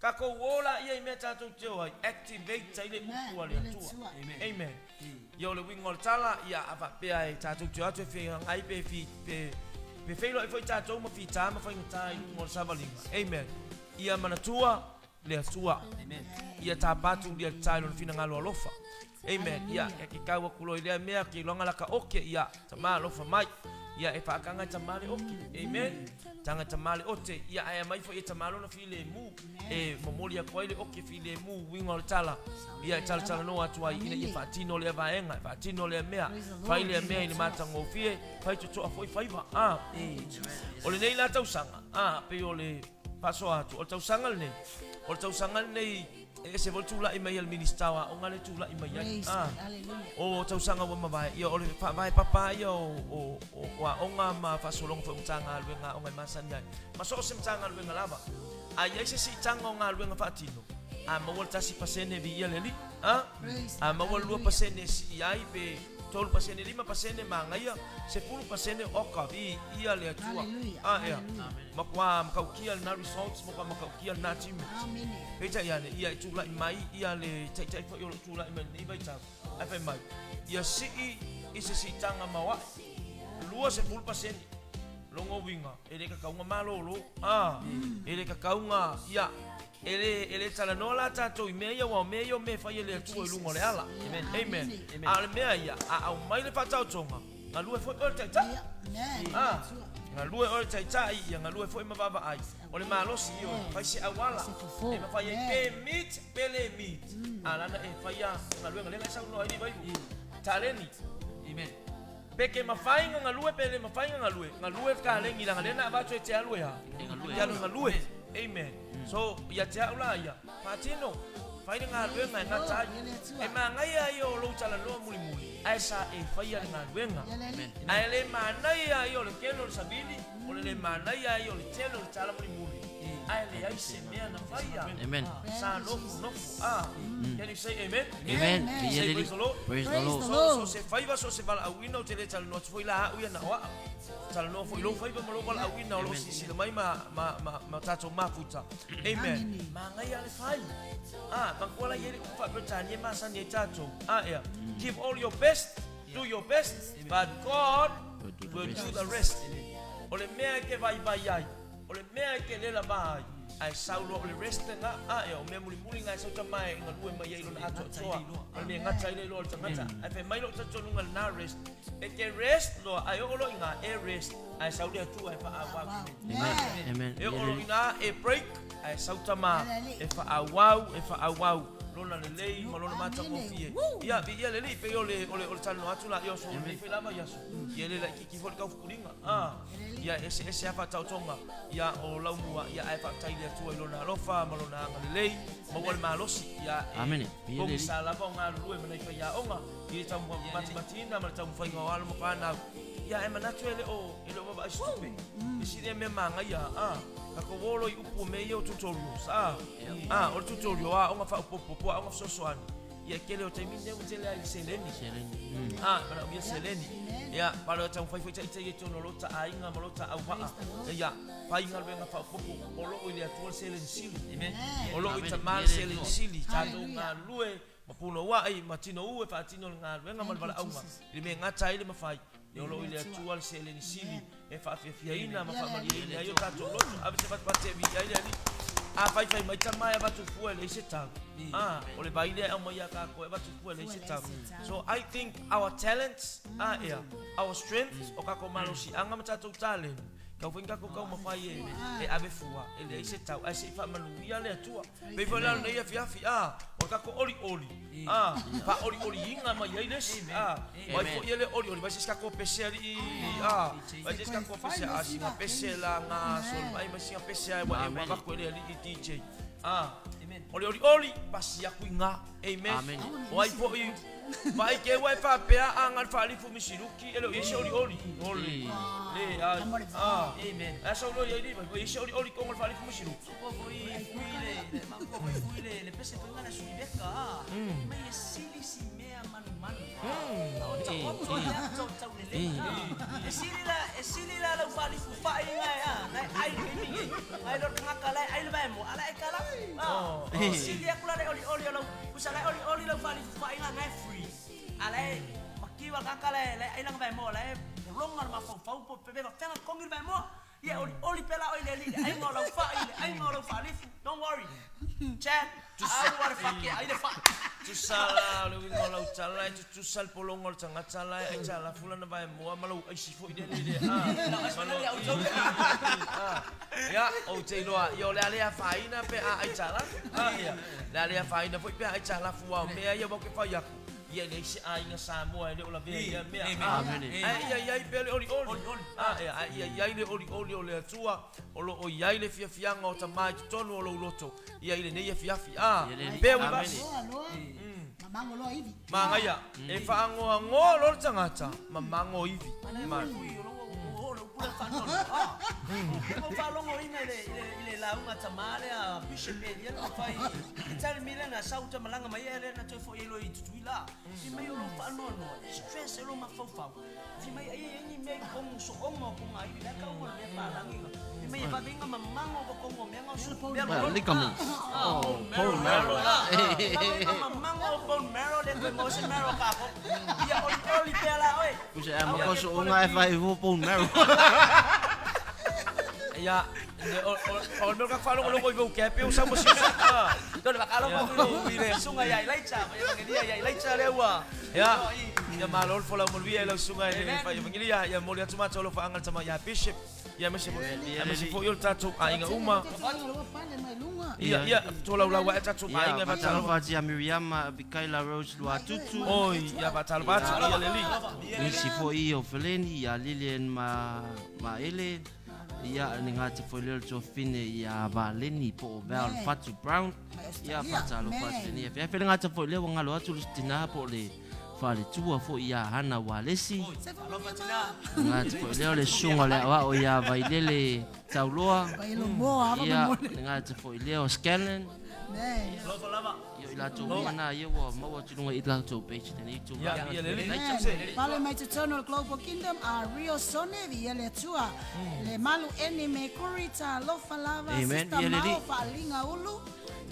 Tatou o laia i mea tatou te o ai, activate ai le upu a le Atua. Amen. Ia o le uiga o le tala, ia a faapea e tatou te o atu e feagai pe fi, pe, pe feiloai foi tatou ma fita ma faigata i luga o le savaliga. Amen. Ia manatua le Atua. Amen. Ia tapa atu lia le tai lona finagalo alofa. Amen. Ia, e ke kau aku loa i lea mea, ke iloaga laka oke, ia, tama alofa mai. Ia, e whaakanga e tama le oke. Amen. Tanga tama le ote. Ia, ae mai foi e tama lona filemu. E momoli atu ai le oke filemu, uiga o le tala. Ia, e talatalanoa atu ai, ina ia faatino lea vaega, e faatino lea mea. Fai lea mea i le matagofie, fai totoa foi faiva. Ah. O lenei la tausaga, ah, pei o le faasoa atu, o le tausaga lenei, o le tausaga lenei, e ese foi le tulai mai a le Minista o Aoga lea e tulai mai ai. Ah, o tausaga ua mavae, ia o le faavae papa ia o, o, o, o aoga ma faasologa foi o Matagaluega a Aoga e masani ai. Ma so o se Matagaluega lava. A i ai se siitaga o galuega faatino, a maua le 1% viia le Alii. Ah, a maua le 2% e sii ai pe 3%, 5% manaia, 10% oka, viia le Atua. Ah, ea. Matua matautia lena results, matua matautia lena achievement. Peitai ane, ia e tulai mai ia le taitai foi o lo o tulai mai lenei vaitau, ae fai mai, ia sii i se siitaga maoae, 20%. Lona uiga, e le tatau ona malolo, a, e le tatau ona, ia, e le, e le talanoa la tatou i mea ia, aua o mea ia o mea e fai e le Atua i luga o le ala. Amen. A o le mea ia, a aumai le faataotoga, Galue foi oe le taitai. Amen. Ah, galue oe le taitai, ia galue foi ma vaavaai. O le malosi ioe, fai se auala e mafai ai pe meet pe le meet. A lana e faia galuega lea na e saunoa ai Vailu. Taleni. Amen. Pe ke mafai ona galue pe le mafai ona galue, galue le taleni leaga lea na avatu e te alu e a? E galue. E te alu e galue. Amen. So, ia te au la ia, faatino, fai le galuega e gata ai. E manaia ia o lou talanoa mulimuli, ae sa e faia le galuega. Ae le manaia ia o le tele o le savili, o le le manaia ia o le tele o le tala mulimuli, ae leai se mea na faia. Amen. Sa nofonofo. Ah, can you say amen? Amen. Amen. Say praise the Lord. Praise the Praise Lord. the So, Lord. so se faiva, so se valaauina, ou te le talanoa atu foi la au ia na o a'u. Talanoa foi i lou faiva ma lou valaauina o loo silasila mai ma, ma, ma, ma tatou mafuta. Amen. Amene. Magaia le fai. Ah, manatua la i ai le upu faa-Peretania e masani ai tatou. Ah, ea. Give all your best, do your best, but God will do the rest. O le mea e te vaivai ai, o le mea e te le lava ai, ae sau loa o le rest lena, ah, ea, o mea mulimuli na e sau tama e galue mai ai lona atoatoa. O le mea e gata ai le iloa o le tagata. Ae fai mai lou talitonuga lena rest. E te rest loa, ae oo loa i ina e rest, ae sau le Atua e faaauau. Amen. Amen. E oo loa i ina e break, ae sau tama e faaauau, e faaauau lona lelei ma lona matagofie. Ia, viia le Alii, pei o le, o le, o le talanoa atu la ia o so lenei foi lava i aso. Ia e le laitiiti foi le taufukuliga. Ah, ia e eseese lava faataotoga, ia o lau mua, ia ae faafetai i le Atua i lona alofa ma lona agalelei, maua le malosi, ia e Amene. Viia le Alii. pogisa lava o galulue ma nai faiaoga i le taumatimatina ma le taumafaiga o alo ma fanau. Ia ae manatu e le o, e le o vaavaai se tupe. E sili lea mea magaia, ah, tatou o loa i upu o mea ia o tutorials, ah, ah, o le tutorial, o aoga faaopoopo, aoga fesoasoani. Ia e tele o taimi nei ua tele lava i le seleni. Seleni. Ah, manaomia seleni. Ia, ma le taumafai foi itaita i totonu o lota aiga ma lota auvaa. Ia, fai galuega faaopoopo o loo i le Atua le seleni sili. Amen. O loo i Amen. Tama le seleni sili. Tatou Hallelujah. galulue ma punouai ma tinou e faatino le galuega ma le Thank you, valaauga. Jesus. I le mea e gata ai le mafai, ia o loo i le Atua le seleni sili e faafiafiaina ma faamalieina ai o tatou loto. Ave se fatefate e viia ai le Alii. A faifai mai tama e avatu fua e leai se tau. Ah, o le vai lea e aumai ia tatou e avatu fua e leai se tau. So I think our talents, ah ea, our strengths, o tatou malosiaga ma tatou taleni, tau foi ni tatou taumafai e, e ave fua e leai se tau, ae se'i faamanuia le Atua. Pei foi la o lenei afiafi, ah, o le tatou olioli, ah, faaolioliina mai ai le isi, ah, o ai foi e le olioli, vai se isi tatou pese alii, ah, vai se isi tatou pese, a sina pese la ga sol mai ma sina pese ai ua e ua avatu e le alii DJ. Ah, o le olioli, pasi atu i ina. Amen. Amen. O ai foi, vaai ke ua e faapea a ga le faalifu misiluki, e le o i ai se olioli. O le, le, a, a. Amen. Ae sau loa i ai liva, ua i ai se olioli i totonu o le faalifu misiluki. Ko foi fui le le ma ko foi fui le le pese foi ngana sui beka ah. Mai e sili si mea manu manu. O ta o to ya to tau le le. E sili la e sili la lau faalifu fai ngai ah. Ngai ai le mi. Ngai lo ngaka lai ai le vai mo ala e kala. Ah. E sili aku la le oli oli lau usa lai oli oli lau faalifu fai ngai ngai free. Ala e makiwa kaka lai lai ai langa vai mo lai ronga ma fau fau po pe pe fenga kongi vai mo. Ia oli oli pela oi le li le ai ngau lau fai le ai ngau lau faalifu. Don't worry. Chad, au wa le fake ai le fa. Tusa la o le uiga o lau tala e tutusa le pologa o le tagata la e aitalafu lana vaemoa ma lou aisi foi lea le a ma lou a ia ou te iloa ia o le a le afaina pe a aitalafu a ia le a le afaina foi pe a aitalafu aua o mea ia ua ou te fai atu ia e leai se aiga Samoa e le o lavea i ia mea a ae ia i ai pea le olioli a ia ae ia i ai le olioli o le Atua o loo i ai le fiafiaga o tama i totonu o lou loto ia i lenei afiafi a bear with us. Loa loa. Mamango loa ivi. Magaia, e faagoagoa loa le tagata, mamago ivi. Ma, Fui o lo o lo pula fa no. Ah. Mo fa longo ina le le le lauga tama le a bishop e ia no fai. Tell me le na sauta malanga mai ele na toe foi lo i tutuila. Fi mai o lo fa no no. Stress e lo ma fau fau. Fi mai ai ai ni me kongo so ongo ko ngai le ka o le fa langi. Fi mai e fa vinga mamango ko kongo me ngo su. Well, ligaments. Oh, bone marrow. Mamango bone marrow le ko mo se marrow ka ko. Ia oli oli pela oi. Pusa e makoso o ngai fai vo bone marrow. ia, le, o, o, o le mea o ka faalogologo i vou kepe o sau ma sisi. Ah. Tole bakalo mo i le sunga ia Elijah, ia ngelia ia Elijah le ua. Ia, Ia malo le folau manuia i lau susuga i le fai-evangelia. Ia momoli atu matou alofaaga i le tama ia Bishop. Ia aemaise foi, aemaise foi o le tatou aiga uma. Ia, ia, tolaulau ae tatou Ia, aiga e faatalofa faatalofa. atu ia Miriama Abikaila Rose Luatutu. Oi, ia faatalofa atu ia le alii. Nisi foi ia o Feleni, ia Lilian ma, ma Ele. Ia, le gata foi lea o le tuafafine ia Valeni po o Val Fatu Brown. Ia, faatalofa atu lenei afiafi. Le gata foi lea ua galo atu le tina po o le faletua foi ia Hana Walesi. Le gata foi lea o le susuga o le aoao ia Vailele Tauloa. Ia, le gata foi lea o Scanlon. Ia, o i latou uma na ia ua maua atu i luga i latou page i lenei itula. Ia, ia le alii. Pale mai totonu o le Global Kingdom a Rio Sone vi ele atua le malu eni me kuri talofa lava Amen. sister Ia le Mao alii. faalinga ulu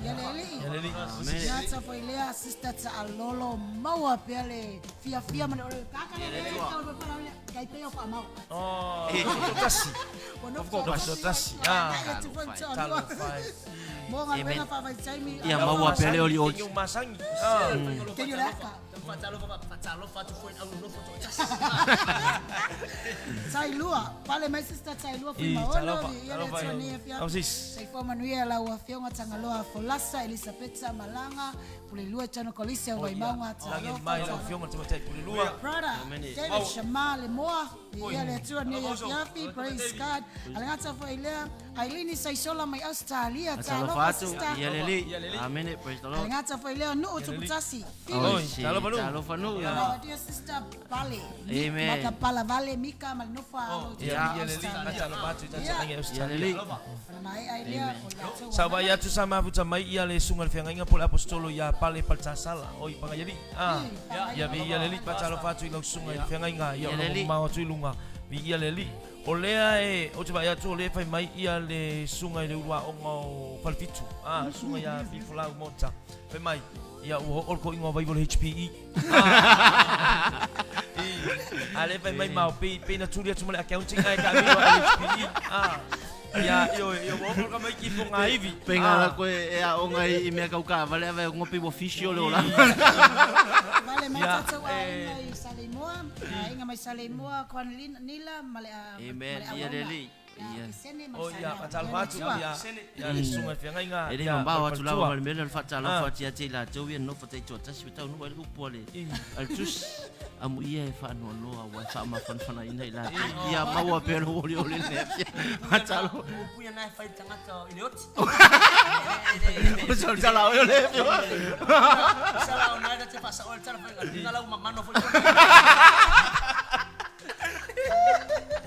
ia le alii. Ia le alii. Amen. Ia ta foi lea sister Taalolo maua pea le fiafia ma le ole kaka le le tau le pala le kai pea o faamau. Oh, tasi. Of tasi. Ah. Talofa e. Mo galuega faavaitaimi. Ia maua pea le olioli. Teniu masangi. Ah. Teniu le aka. Faatalofa faatalofa atu foi i le aunonofo toatasi. Tailua, pale mai sister Tailua I, Fuimaono, talofa, ia le talofa atua e. nei afiafi. Au sis. Soifua manuia lau afioga Tagaloa Folasa, Elisapeta Malaga, Pulelua Tano Kolisi o Vaimauga, Lagi mai lau talofa. afioga le tamaitai Pulelua. Brother, David Shama Lemoa, ia le atua nei afiafi, praise God. Alegata foi lea, Ailini Saisola mai Australia, Faatalofa talofa atu sister. ia le alii. Amene, praise the Lord. Alegata foi lea, Nuu Tuputasi, Oi, Oi, si, talofa nuu. talofa nuu. Our dear sister Pale, Amen. Maka Pala Vale, Mika Malinofa, alo Ia, ia le alii. Australia. Faatalofa atu i tatou aiga i Ia le Australia. alii. Ona mai ai lea, o latou Sa vai atu sa mafuta mai ia le susuga i le feagaiga po o le apostolo ia Pale Paletasala oi Pagaialii. Ah. Ia vi ia le alii faatalofa atu i lau susuga i le feagaiga ia Ia le o alii. mamao atu i luga. Vi ia le alii. O lea e ou te vaai atu o lea e fai mai ia le susuga i le uluaoga o Falefitu. Ah, susuga ia Fifolau Mota. Fai mai ia ua oo le koiga o vaiva o le HPE. Ah. I, a lea fai mai mao pei pei na tuli atu ma le accounting ae taamilo a le HPE. Ah. Ia ioe ia ua oo le kamaiki i fogaivi. Penga la koe e aoga i mea kaukavale ava e ngopi ua fishi o le olaga. Vale mai Ia, tatou aiga i Saleimoa, aiga mai Saleimoa, Kwan Nila, ma le Amen. ma le Ia le Auauna. alii. Ia, Ia. Kisene ma O le ia, Samoa. faatalofa atu Ia le ia Atua. ia le susuga i le feagaiga E le ia mamao atu lava Paletua. ma le mea lea o le faatalofa Ah. atu ia te i latou ia nofo taitoatasi ua taunuu ai le upu a le a le tusi. Amuia e faanoanoa ua e faamafanafanaina i latou. Ia maua pea le olioli le afia. Faatalofa. Upu ia na e fai le tagata i le oti. O se o le tala oe o le afia. Sala o na e te faasao le tala fai nga lau mamano foi.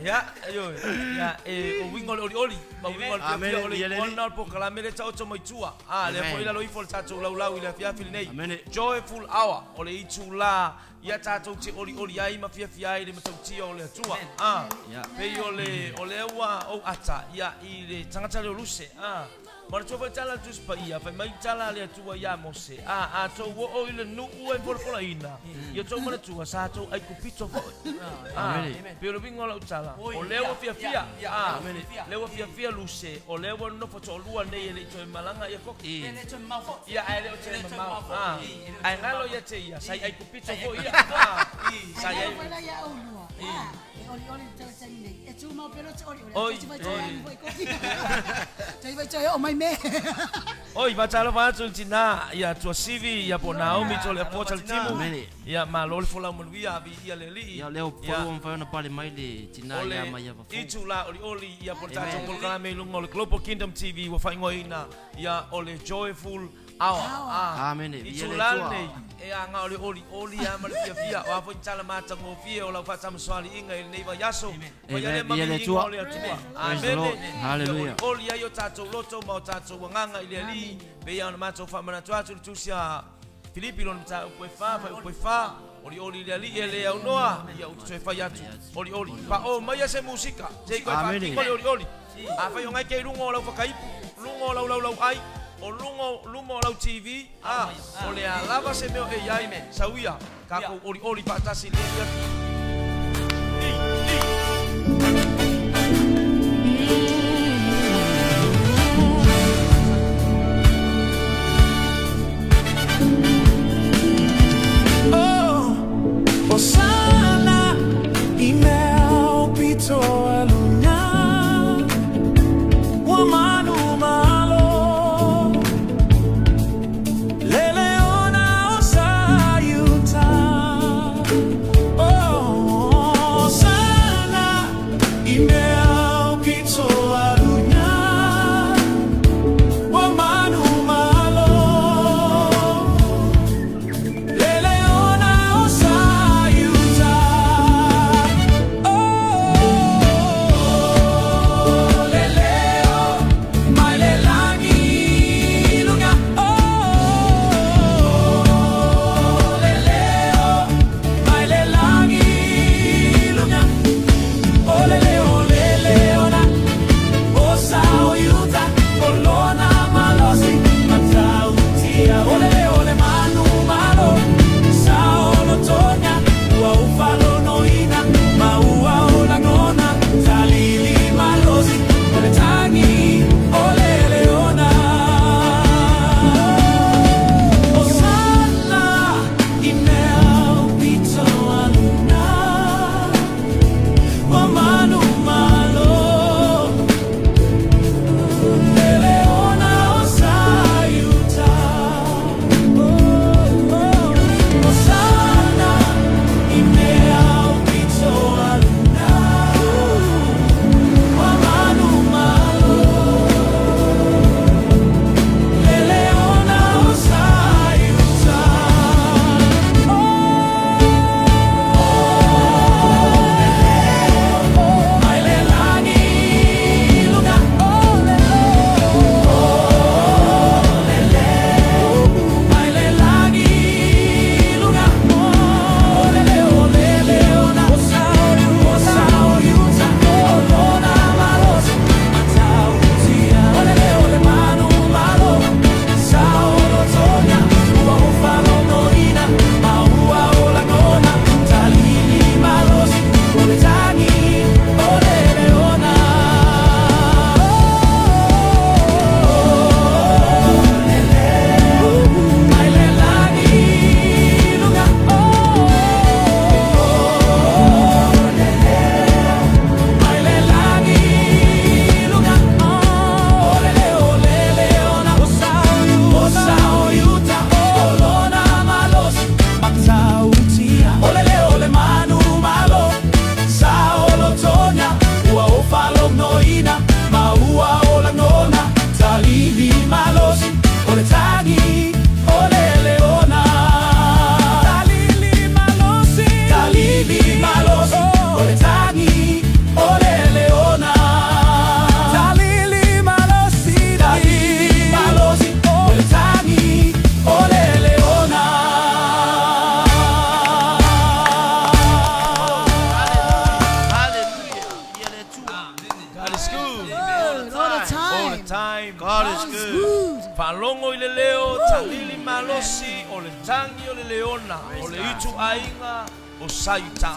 Ia, ioe, ia, e, o uiga o le olioli, ma uiga o le Amen. fiafia o le Ia le alii. ona o le polokalame lea taoto mai tua. Ah, lea Amen. foi lalo ifo le tatou laulau i le afiafi lenei. Amen. Joyful hour, o le itulā, ia tatou te olioli ai ma fiafia ai le matautia o le Atua. Ah, Ia. pei o le, o lea ua ou ata, ia, i le tagata lea o Luse. Ah, ma le tua foi tala le Tusi Paia, fai mai tala le Atua ia Mose. Ah, a tou oo i le nuu e polapolaina. Ia tou manatua, sa tou aikupito foi. Ah, Amen. pei o le uiga o lau tala, Oi, o lea ua ia, fiafia. ia, ia, Ah, ia. lea ua fiafia Luse, o lea ua nonofo toalua nei e le i toe malaga ia koki. I. Le toe mamao foi. Ia, ae le o toe Le toe mamao. mamao foi. Ah, I, e le o ae toe galo mamao. ia te ia, sa i aikupito foi ia. Ah, sa i Ai ai- foi la ia aulua. Ah, e olioli le tala taimi nei. E tumau pea lo te olioli. Oi, Te vai toe oi. anu foi koki. Te vai toe o mai me. Oi, faatalofa atu i le tinā, ia Tuasivi, ia po o Naomi, to le apoa talitimu. Amen. Ia, malo le folau manuia, viia le alii. Ia lea o Ia, foi ua mafai ona pale mai le tina o ia le mai ia fafou. itulā olioli, ia po o le tatou Amen. polokalame i luga o le Global Kingdom TV ua faaigoaina, ia o le Joyful Hour. Ah, Amene. Ia le itulā Atua. lenei, e aga o le olioli a ma le fiafia. O a foi tala matagofie o lau faatamasoaliiga i lenei vaiaso. Ma ia lea Amen. Ia le maviliiga Atua. o le Atua. Praise the Lord. Amene. Hallelujah. Ia olioli ai o tatou loto ma o tatou agaga i le alii. Pei ona matou faamanatu atu le tusi a Filipi lona mataupu e fa, faaupu e fa. Olioli i le alii e le aunoa, ia ou te toe fai atu. Olioli. Paʻō mai ia se musika, se i koe Amene. faatino le olioli. Afai o ngai ke i luga o lau fakaipu, luga o lau laulau ai, o luga luma o lau TV, ah, o le a lava se mea o e iai, sauia, tatou olioli faatasi i lenei afiafi. I, i. Oh, Osana i mea o pito a luna Ua manu malo Lele ona o sa iuta Oh, Osana i mea o pito a luna Ua manu malo Lele ona o sa iuta Oh, lele o mai le lagi lunga Oh, lele o mai le lagi lunga O lele o lele ona O sa o iuta O lona malosi Matautia O lele o le manu malo Sa o lotoga Ua ufalonoina Ma ua o lagona Talili malosi O le tagi O lele ona Osana I mea o pito a luna Ua manu malo Lele ona o sa iuta Osana i mea o pito a luna Ua manu malo Lele ona o sa iuta Mai le lagi lunga Mai le lagi lunga O lele o lele ona O sa o sa o iuta O lona malosi Matautia O lele o le manu malo Sa o lotoga Ua ufalonoina Ma ua o lagona Talili malosi O le tagi O lele ona Mai le lagi lunga Mai le lagi lunga O lele o lele ona O sa o iuta O lona malosi Matautia O lele o le manu malo Sa o lotoga Ua ufalonoina Ma ua o lagona Talili malosi O le tagi O lele ona Talili malosi Talili malosi O le tagi O lele ona Talili malosi Talili malosi O le tagi O lele ona Hallelujah. Ia le Atua. God is good Good all the all the time. time. God is God is good. good. Faalogo i le leo talili malosi o le tagi o le leona o le itu aiga o Saiuta.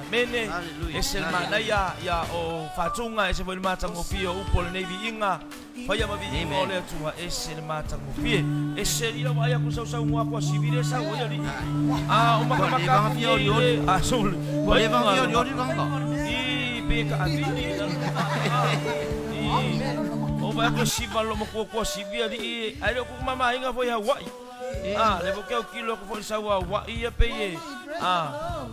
Amene. Hallelujah. E se le manaia ia o faatuga e se foi le matagofie o upu o lenei viiga faia ma viiga o le Atua e se le matagofie e se lila vaai aku sausauga aku a sivili e sau ai alii a o makamaka aku Ua nei le a sole Ua le vanga oli oli kanga. I pe ka avili i o vai aku siva lo mo kua sivi ali i ai le ku mama inga foi Hawaii a le bo keu kilo ko foi sau Hawaii e pe e a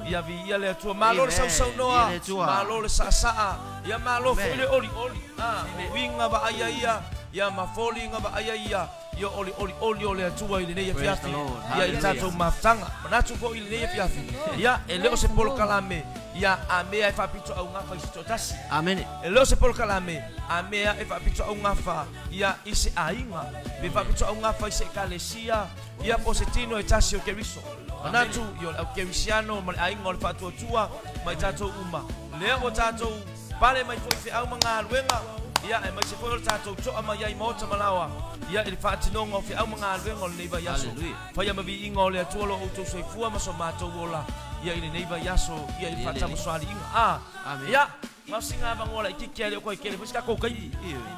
ia vi ia le atua malo le sau noa Ia le Atua. malo le saa ia malo foi le oli oli a o winga va ai ia ia mafoli nga va ai ia ia oli oli oli o le atua i lenei Praise afiafi the Lord. ia i Hallelujah. tatou mafutaga manatu foi i lenei afiafi ia e le o se polokalame ia a mea e faapito augafa i se toatasi Amen. e le o se polokalame a mea e faapito augafa ia i se aiga pe faapito augafa i se ekalesia ia po se tino e tasi o Keriso manatu ia o le aukerisiano ma le aiga o le faatuatua ma i tatou uma lea ua tatou pale mai foi feau ma galuega ia e mai se foi o le tatou toa mai ai maota ma laoa ia i le faatinoga o feau ma galuega o lenei vaiaso Hallelujah. faia ma viiga o le Atua lo outou soifua ma so matou ola ia i lenei vaiaso ia i le faatamasoaliiga a Amen. ia. Na o sina avanoa laitiiti lava e le o toe tele foi se tatou taimi.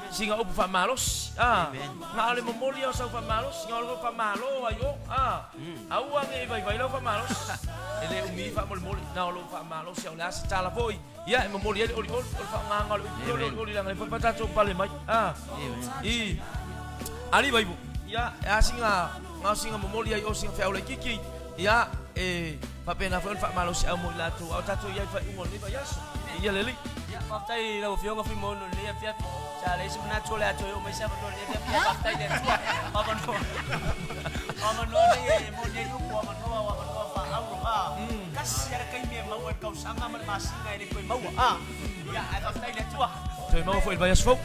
Sina upu faamalosi, a. Na o le momoli lava o sau faamalosi, na o le faamalo ai o, a. Aua ne i vaivai lau faamalosi. E le umi faamolemole, na o lou faamalosi a o le a se tala foi, ia e momoli ai le olioli, o le faaaogaina o le upu lea o le olioli leaga o lea foi faatoa tatou pale mai, a. I alii Vaivo, ia e a sina, na o sina momoli ai o sina feau laitiiti, Ia, e faapena foi ona faamalosiau mo i latou a o tatou i ai i faaiuga o lenei vaiaso. Ia le Alii. Ia, faafetai i lau Afioga Fuimaono i lenei afiafi. Sa leai se manatu o le a toe oo mai se avanoa i lenei afiafi, ae faafetai i le Atua o avanoa, o avanoa nei e moni ai upu, o avanoa, o avanoa faaauro. A, tasi lava le taimi e maua i le tausaga ma le masina e le toe maua. A, ia, ae faafetai i le Atua. Toe maua foi i le vaiaso fou.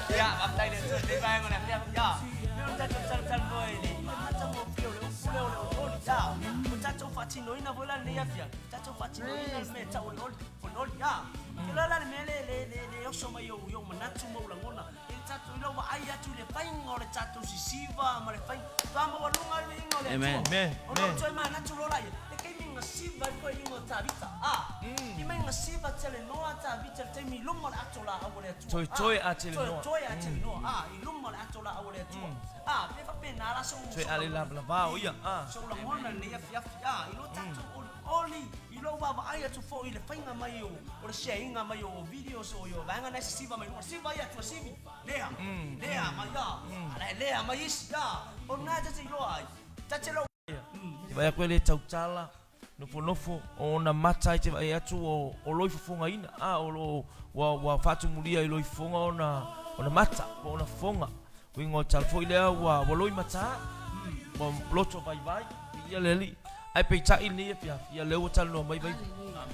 Ia, faafetai i le Atua i lenei vaega o le afiafi. A, pei ona tatou talatalanoa i le matagofie o le upu lea o le olioli. A, ua tatou faatinoina foi la lenei afiafi, tatou faatinoina le mea e tau o le oli, olioli. A, ou te iloa la le mea lea e oso mai i ou manatu ma ou lagona, i le tatou, i lou vaai atu i le faiga o le tatou sisiva ma le faiga, faatoa maualuga ai le viiga o le Atua. Ona ou toe manatu loa lea, le taimi na siva ai le toeaina o Tavita, a, fai mai na siva telenoa Tavita i le taimi i luma o le ato laau o le Atua, Toetoe a telenoa. Toetoe a telenoa, a, i luma o le ato laau o le Atua. A, pe faapena la sou, Toe ale lavalava o ia, a. Sou lagona i lenei afiafi, a, i lo tatou olioli, i lou vaavaai atu foi i le faiga mai o, o le share-ina mai o videos o vaega na e sisiva mai luga, siva ia Tuasivi, lea, lea mai a, a la e lea mai isi, a, o lena ta te iloa ai, ta te lou. Te vaai atu e le tautala, nofonofo, o ona mata ai te vaai atu o, o loifofogaina, a, o lo, ua, ua faatumulia i loifofoga ona, ona mata, po o ona fofoga. Uiga o le tala foi lea ua, ua loimata, ua loto vaivai, viia le Alii. Ae peitai i lenei afiafi, ia lea ua talanoa mai Vaivo,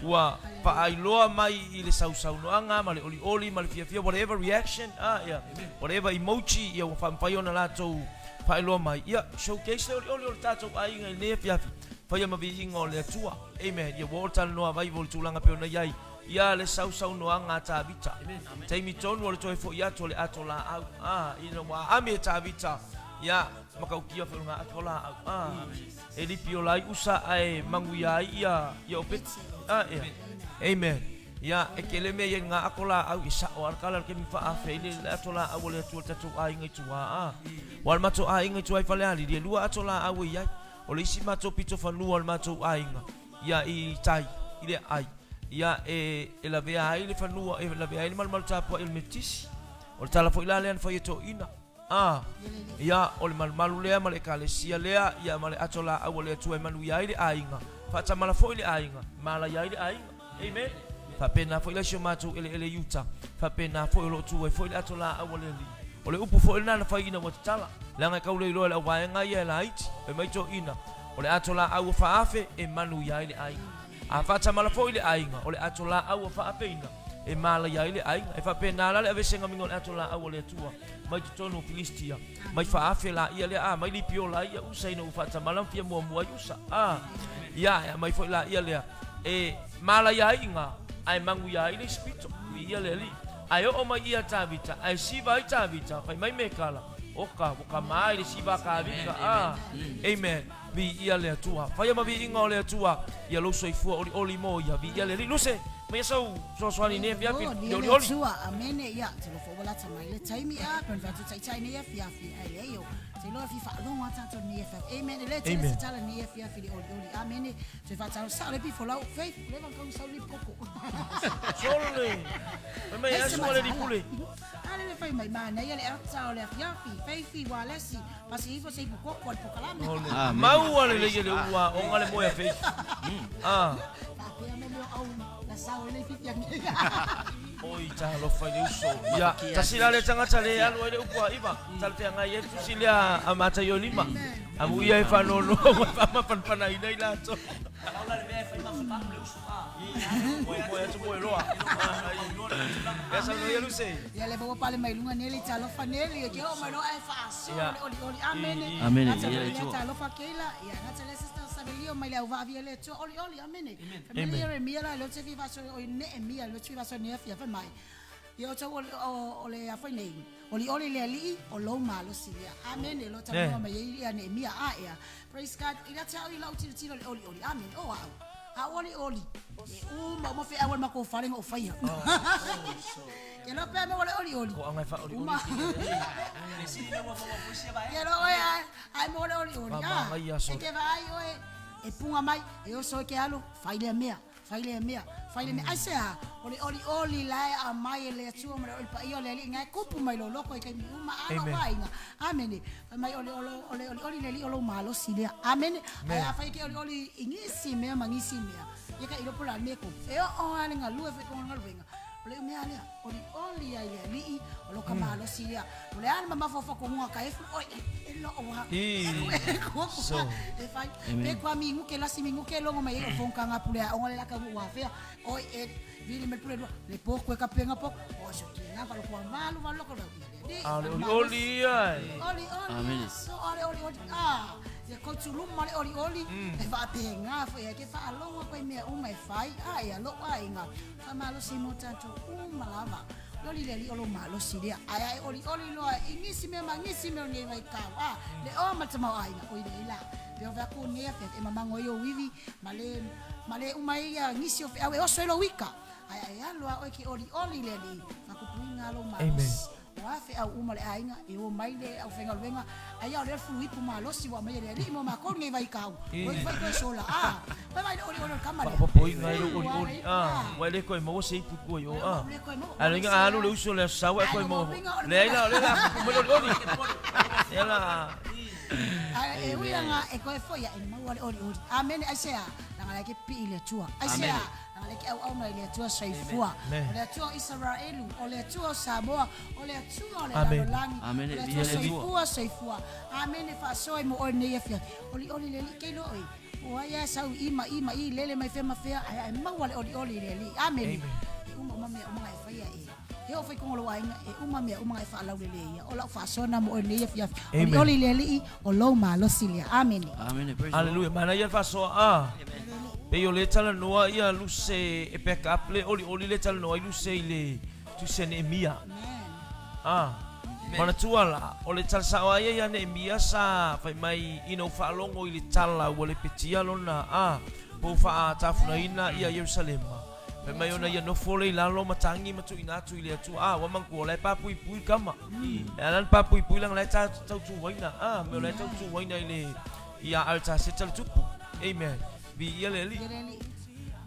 ua faailoa mai i le sausaunoaga ma le olioli ma le fiafia, whatever reaction, a, ia, whatever emoji, ia ua faamafai ona latou faailoa mai, ia, showcase le olioli o le tatou aiga i lenei afiafi, faia ma viiga o le Atua. Amen. Ia ua oo le talanoa a Vaivo i le tulaga pei ona i ai, ia le sausaunoaga a Tavita. Taimi tonu o le toe foi atu o le ato laau, a, ina ua aami e Tavita, ia, matautia foi o le ato laau, a, e lipi ola ai Usa ae manuia ai ia, ia Opeti. A, ia. Amen. Ia, e tele mea ia i ngā ato laau, e sa'o a le tala le taimi faafe ai le ato laau a le Atua i le tatou aiga i tua, a. Ua le matou aiga i tua i Falealili, e lua ato laau e i ai. O le isi matou pito fanua o le matou aiga, ia, i tai, i le aai, ia, e, e lavea ai le fanua, e lavea ai le malumalu tapuai o le Metotisi. O le tala foi la lea na fai e toeaiina, a, ia, o le malumalu lea ma le ekalesia lea, ia, ma le ato laau a le Atua e manuia ai le aiga, faatamala foi le aiga, malaia ai le aiga. Amen. Faapena foi la si o matou eleele i uta, faapena foi o lo o tu ai foi le ato laau a le Alii. O le upu foi lena na fai ina ua tatala, leaga e tau le iloa e le auvaega ia e laiti, fai mai toeaiina, o le ato laau ua faaafe e manuia ai le aiga. A faatamala foi le aiga, o le ato laau ua faafeina e malaia ai le aiga. E faapena la le aveesega minga o le ato laau a le Atua mai totonu o Pilistia, mai faaafe laia lea, a mai lipio laia Usa ina ua faatamala ma fia muamua ai Usa. A, ia, e aumai foi laia lea e malaia ai iga, ae manuia ai le isi pito. Viia le Alii. Ae oo mai ia Tavita, ae siva ai Tavita, fai mai Mekala, Oka, ua kama ai le siva a Tavita. A, amen. Viia le Atua. Faia ma viiga o le Atua, ia lou soifua olioli mo ia. Viia le Alii. Luse, maia sau fesoasoani nei afiafi, Oh, le nia le olioli. Atua. Amene. Ia, te lofo ua lata mai le taimi a, pe ona taitai nei afiafi, ae leai o, te iloa fi faalogo a tatou nei afiafi. Amen. E le tele Amen. se tala nei afiafi le olioli. Amene. Toe faatalo sao le pifo lau faith le van kau sau lip koko. Sole. Fai mai asu le lipule. Ale le fai mai mana ia le ata o le afiafi faith wa lesi pasi ifo se ipu koko al pokalame. Mau ale le le ua onga le moe faith. Ah. Faapea me leo au la sao le fifi angi. Oi talofa i le uso. Ia, tasi la le tagata le alu ai le upu a iva. Talafeagai ai le tusi lea a Mataio lima. Amuia e faanoanoa ua faamafanafanaina i latou. Laula le mea e fai mafapamu le uso. Moe moe atu moe loa. Ia saunoa ia Luse. Ia le maua pale mai luga nei le talofa nei le ke o mai loa e faasoa Ia. le olioli. Amene. Amene. Gata Ia le le Atua. talofa keila. Ia gata le sister Sabelio mai le auva avia le Atua olioli. Amene. Amen. Family Yeremia la le te fi faso o Neemia le te fi faso nei fia fai mai. Ia o tau o le afai nei. Olioli le alii o lou malosi ia. Amene. Lo Ne. talanoa mai ai ia Neemia a ia. Praise God. Ila te au i lau tilotilo le olioli. Amen. O au. A oli oli. E uma uma feau o le matou fale na ou faia. Ke iloa pe a maua le olioli. Toaga e faaolioli. Uma. Ke iloa oe a a e maua le olioli. A Faamagaia e aso. te vaai oe e puga mai, e oso ai ke alu, fai lea mea, fai lea mea, fai lea mea. Aisea? O le olioli la e aumai e le Atua ma le oli paia o le Alii na e kupu mai lou loto i taimi uma. A lou aiga. Amene. Fai mai o le o le olioli le Alii o lou malosi lea. Amene. Ae afai e te olioli i nisi mea ma nisi mea, ia ka iloa po o le a le mea e kupu. E oo lava le galue foi i totonu o le galuega, o le mea lea, olioli ai le Alii, o lo ka malosi lea. O le a le mamafa o faatonuga ka efu, oi, e loo lava. E kuku e fai. Pe kua minuke lasi minuke logo mai ai o fonotaga pule aoga le la taunuu ua afea. Oi, e vili mai le pule lua, le po koe ka penga po, o so ki nga valo kua malu valo ko lau ia le Alii. A o le olioli ia e. Olioli, Amene. so o le olioli, a, ia kotuluma le olioli, e faapenga foi ai ke faalogo koe i mea uma e fai, a e alo aiga. Faamalosi mo tatou uma lava. Le oli le Alii o lou malosi lea. Ae a e olioli loa i nisi mea ma nisi mea o lenei vaitau, a, le oa ma le tamaoaiga, oi lea la. Pe o feaku o lenei afiafi, e mamago ai ou ivi, ma le, ma le uma ai ia nisi o feau e oso ai lou ika. Ae a e alu lava oe e te olioli i le Alii, faakupuina lou malosi. O a feau uma o le aiga, e o mai le aufaigaluega, ai a o lea le fuluipu malosi ua aumaia e le Alii mo makou lenei vaitau. Ua ifai toe sola, a, vaivai le olioli o le tama lea. Faaopoopoina ai lou olioli, a, ua e le toe maua se ipu i tua i o, a. Ae loiga a alu le uso i le Aso Sa ua e toe maua foi. Leai la, o lea o le a kupu mai le olioli. Ia la. Ae e ui lava e toe foi ae maua le olioli. Amene. Aisea? Leaga la e te pii i le Atua. Aisea? Leaga lea e te auauna i le Atua soifua. O le Atua o Isaraelu, o le Atua o Samoa, o le Atua o le lalolagi, o le Atua soifua, soifua. Amene. Faasoa i mo oe lenei afiafi. Olioli le Alii, keilo oe. O ai a sau i i ma i ma i, lele mai fea ma fea, ae a e maua le olioli i le Alii. Amene. E uma uma mea uma na e faia e. E oo foi i totonu o lou aiga, e uma mea uma na e faalaulelei ia. O lau faasoa na mo oe lenei afiafi. Olioli i le Alii, o lou malosi lea. Amene. Amene. Praise the Lord. Aleluia. Manaia le faasoa a. Pei o le talanoa ia luse e back up le olioli le talanoa ai luse i le tusi a Neemia. A. Manatua la, o le tala sao a ia ia Neemia sa fai mai ina ua faalogo i le tala ua lepetia lona a po ua faatafunaina ia Ierusalema. Fai mai ona ia nofo le i lalo ma tagi ma tuuina atu i le Atua. A, ua manatua o la e papuipui le tama. E ala ona papuipui leaga la e tautuaina. A, mea o la e tautuaina i le ia Aritaseta le tupu. Amen. Viia le Alii.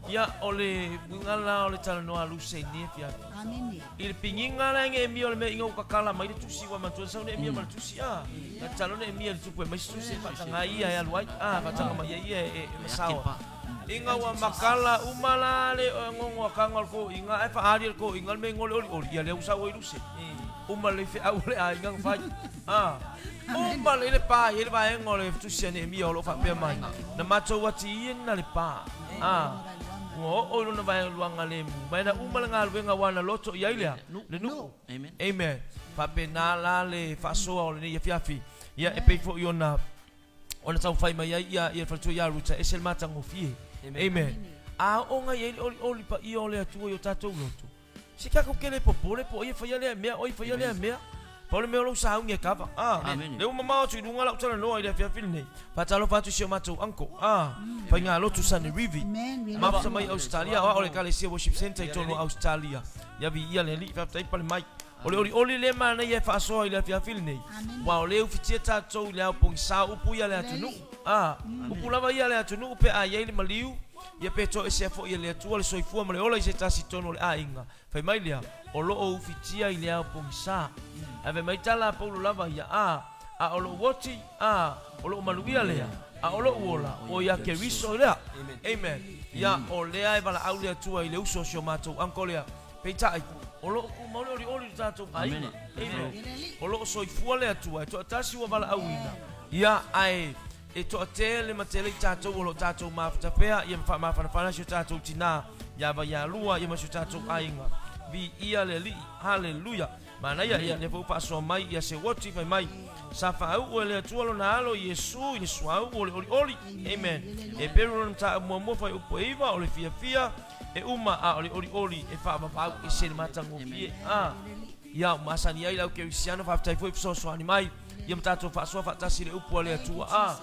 Ia, o le uiga la o le talanoa a Lusa i lenei afiafi. I le pigiga la e Neemia o le mea ina ua tatala mai le tusi, ua manatua sau Neemia ma le tusi, a, na tatalo Neemia i le tupu e aumai se tusi e faataga ai ia e alu ai, a, faataga mai ai ia e masao ai. Ina ua makala uma la le gogoakaga o le toeaina ae faaali e le toeaina le mea igoa o le olioli, ia lea ua sau ai Luse. Uma lelei feau a le aiga na fai. A, uma lelei le pa i ai le vaega o le tusi a Neemia o lo o faapea mai, Na matou atiina le pa. A, ua oo i lona vaeluaga lemu, ma e na uma le galuega ua na loto i ai lea, le nuu. Amen. Faapena la le faasoa o lenei afiafi. Ia, e pei foi ona ona taumafai mai ai ia ia le faletua ia Ruta, ese le matagofie. Amen. A oo ngai ai le olioli paia o le Atua i o tatou loto, se tatou te le popole po o ai e faia lea mea, o ai e faia lea mea. Pau le mea o lou sauni e kava. Ah, lea ua mamao atu i luga lau talanoa i le afiafi lenei. Faatalofa atu i si o matou uncle. Ah, Faigalotu Sonny Rivi. Mafuta mai Australia, o ao le Ekalesia Worship Centre i totonu o Australia. Ia viia le Alii, faafetai pale mai. O le olioli lea manaia e faasoa i le afiafi lenei, aua o lea e ufitia tatou i le ao pogisa o upu ia a le atunuu. A, upu lava ia a le atunuu pe a i ai le maliu, ia pe toesea foi e le Atua le soifua ma le ola i se tasi i totonu o le aiga. Fai mai lea, o lo o ufitia i le ao pogisa. Ae fai mai tala a Paulo lava ia, A, a o lou oti, a, o lou manuia lea, a o lou ola, o ia Keriso lea. Amen. Ia, o lea e valaau le Atua i le uso o si o matou uncle lea. Peitai, o lo o tumau le olioli i lo tatou aiga. Amen. O lo o soifua le Atua e toatasi ua valaauina Ia, ae e toatele ma tele i tatou o lo o tatou mafuta pea, ia ma faamafanafana si o tatou tinā iā Vaialua, ia ma si o tatou aiga. Viia le Alii. Haleluia. Manaia, ia, lea foi ua faasoa mai ia se uoti fai mai, Sa faauu e le Atua lona Alo Iesu i le suauu o le olioli. Amen. E Peru lona mataupu muamua fuaiupu e 9, o le fiafia e uma a o le olioli e faavavau ese le matagofie. A, ia, ua masani ai le au kerisiano, faafetai foi fesoasoani mai. Ia ma tatou faasoa faatasi i le upu a le Atua. A.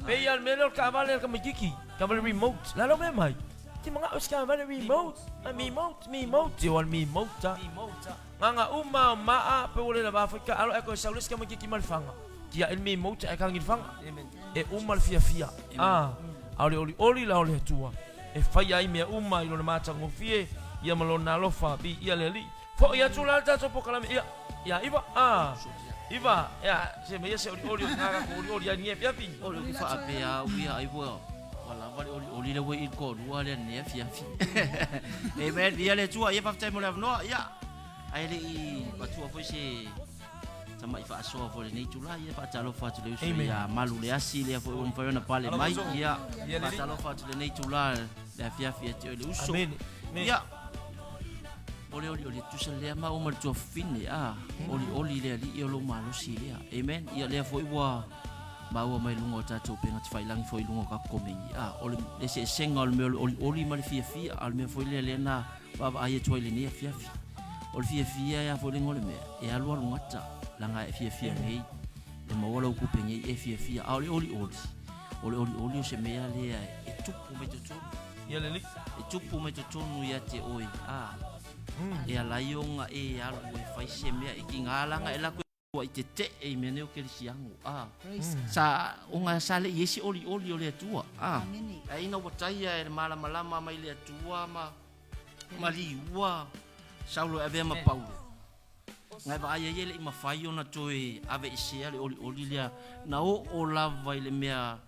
Pei lava o le mea lea o le taavale a le tamaititi, taavale remote. O le a lau mea mai? Te manao i se taavale remote, a remote, remote, ioa le remote a. Gaga uma lava o maa pe ua le lava foi taalo ae toe sau le isi tamaititi ma le faga, tiai le remote ae tagi i le faga. E uma le fiafia. A, a o le olioli la o le Atua e faia ai mea uma i Lona matagofie ia ma Lona alofa. Viia le Alii. Foi atu la le tatou polokalame ia ia iva a iva ia se mea se olioli o ngā ko olioli ai ni afiafi. O le faapea au ia ai ua ua lava le olioli le ua i le toalua lea nei afiafi. Amen. Ia le Atua, ia faafetai mo le avanoa. Ia, ae le i matua foi se tama'i faasoa foi i lenei itula, ia faatalofa atu i le uso ia Malu Leasi lea foi ua mafai ona pale mai. Ia, faatalofa atu i lenei itula le afiafi ia te oe le uso. Ia, o le olioli e tusa lea maua ma le tuafafine, a, olioli le Alii o lou malosi lea. Amen. Ia lea foi ua maua mai luga o tatou upega tafailagi foi i luga o tatou komeni, a, o le eseesega o le mea o le olioli ma le fiafia, a o le mea foi lea lea na vaavaai atu ai i lenei afiafi. O le fiafia e a foi le igoa o le mea, e alualu gata, leaga e fiafia nei, e maua lau tupe nei e fiafia, a o le olioli, o le olioli o se mea lea e tupu mai totonu. Ia le alii. E tupu mai totonu ia te oe, a, e ala ai ona e alu e fai se mea e tiga leaga e latou i tetee i mea nei o kerisiano, a, sa, ona sa le i ai se olioli o le Atua, a, ae ina ua taia e le malamalama mai le Atua ma, ma liua Saulo e avea ma Paulo, na e vaai ai e le i mafai ona toe aveesea le olioli lea, na oo lava i le mea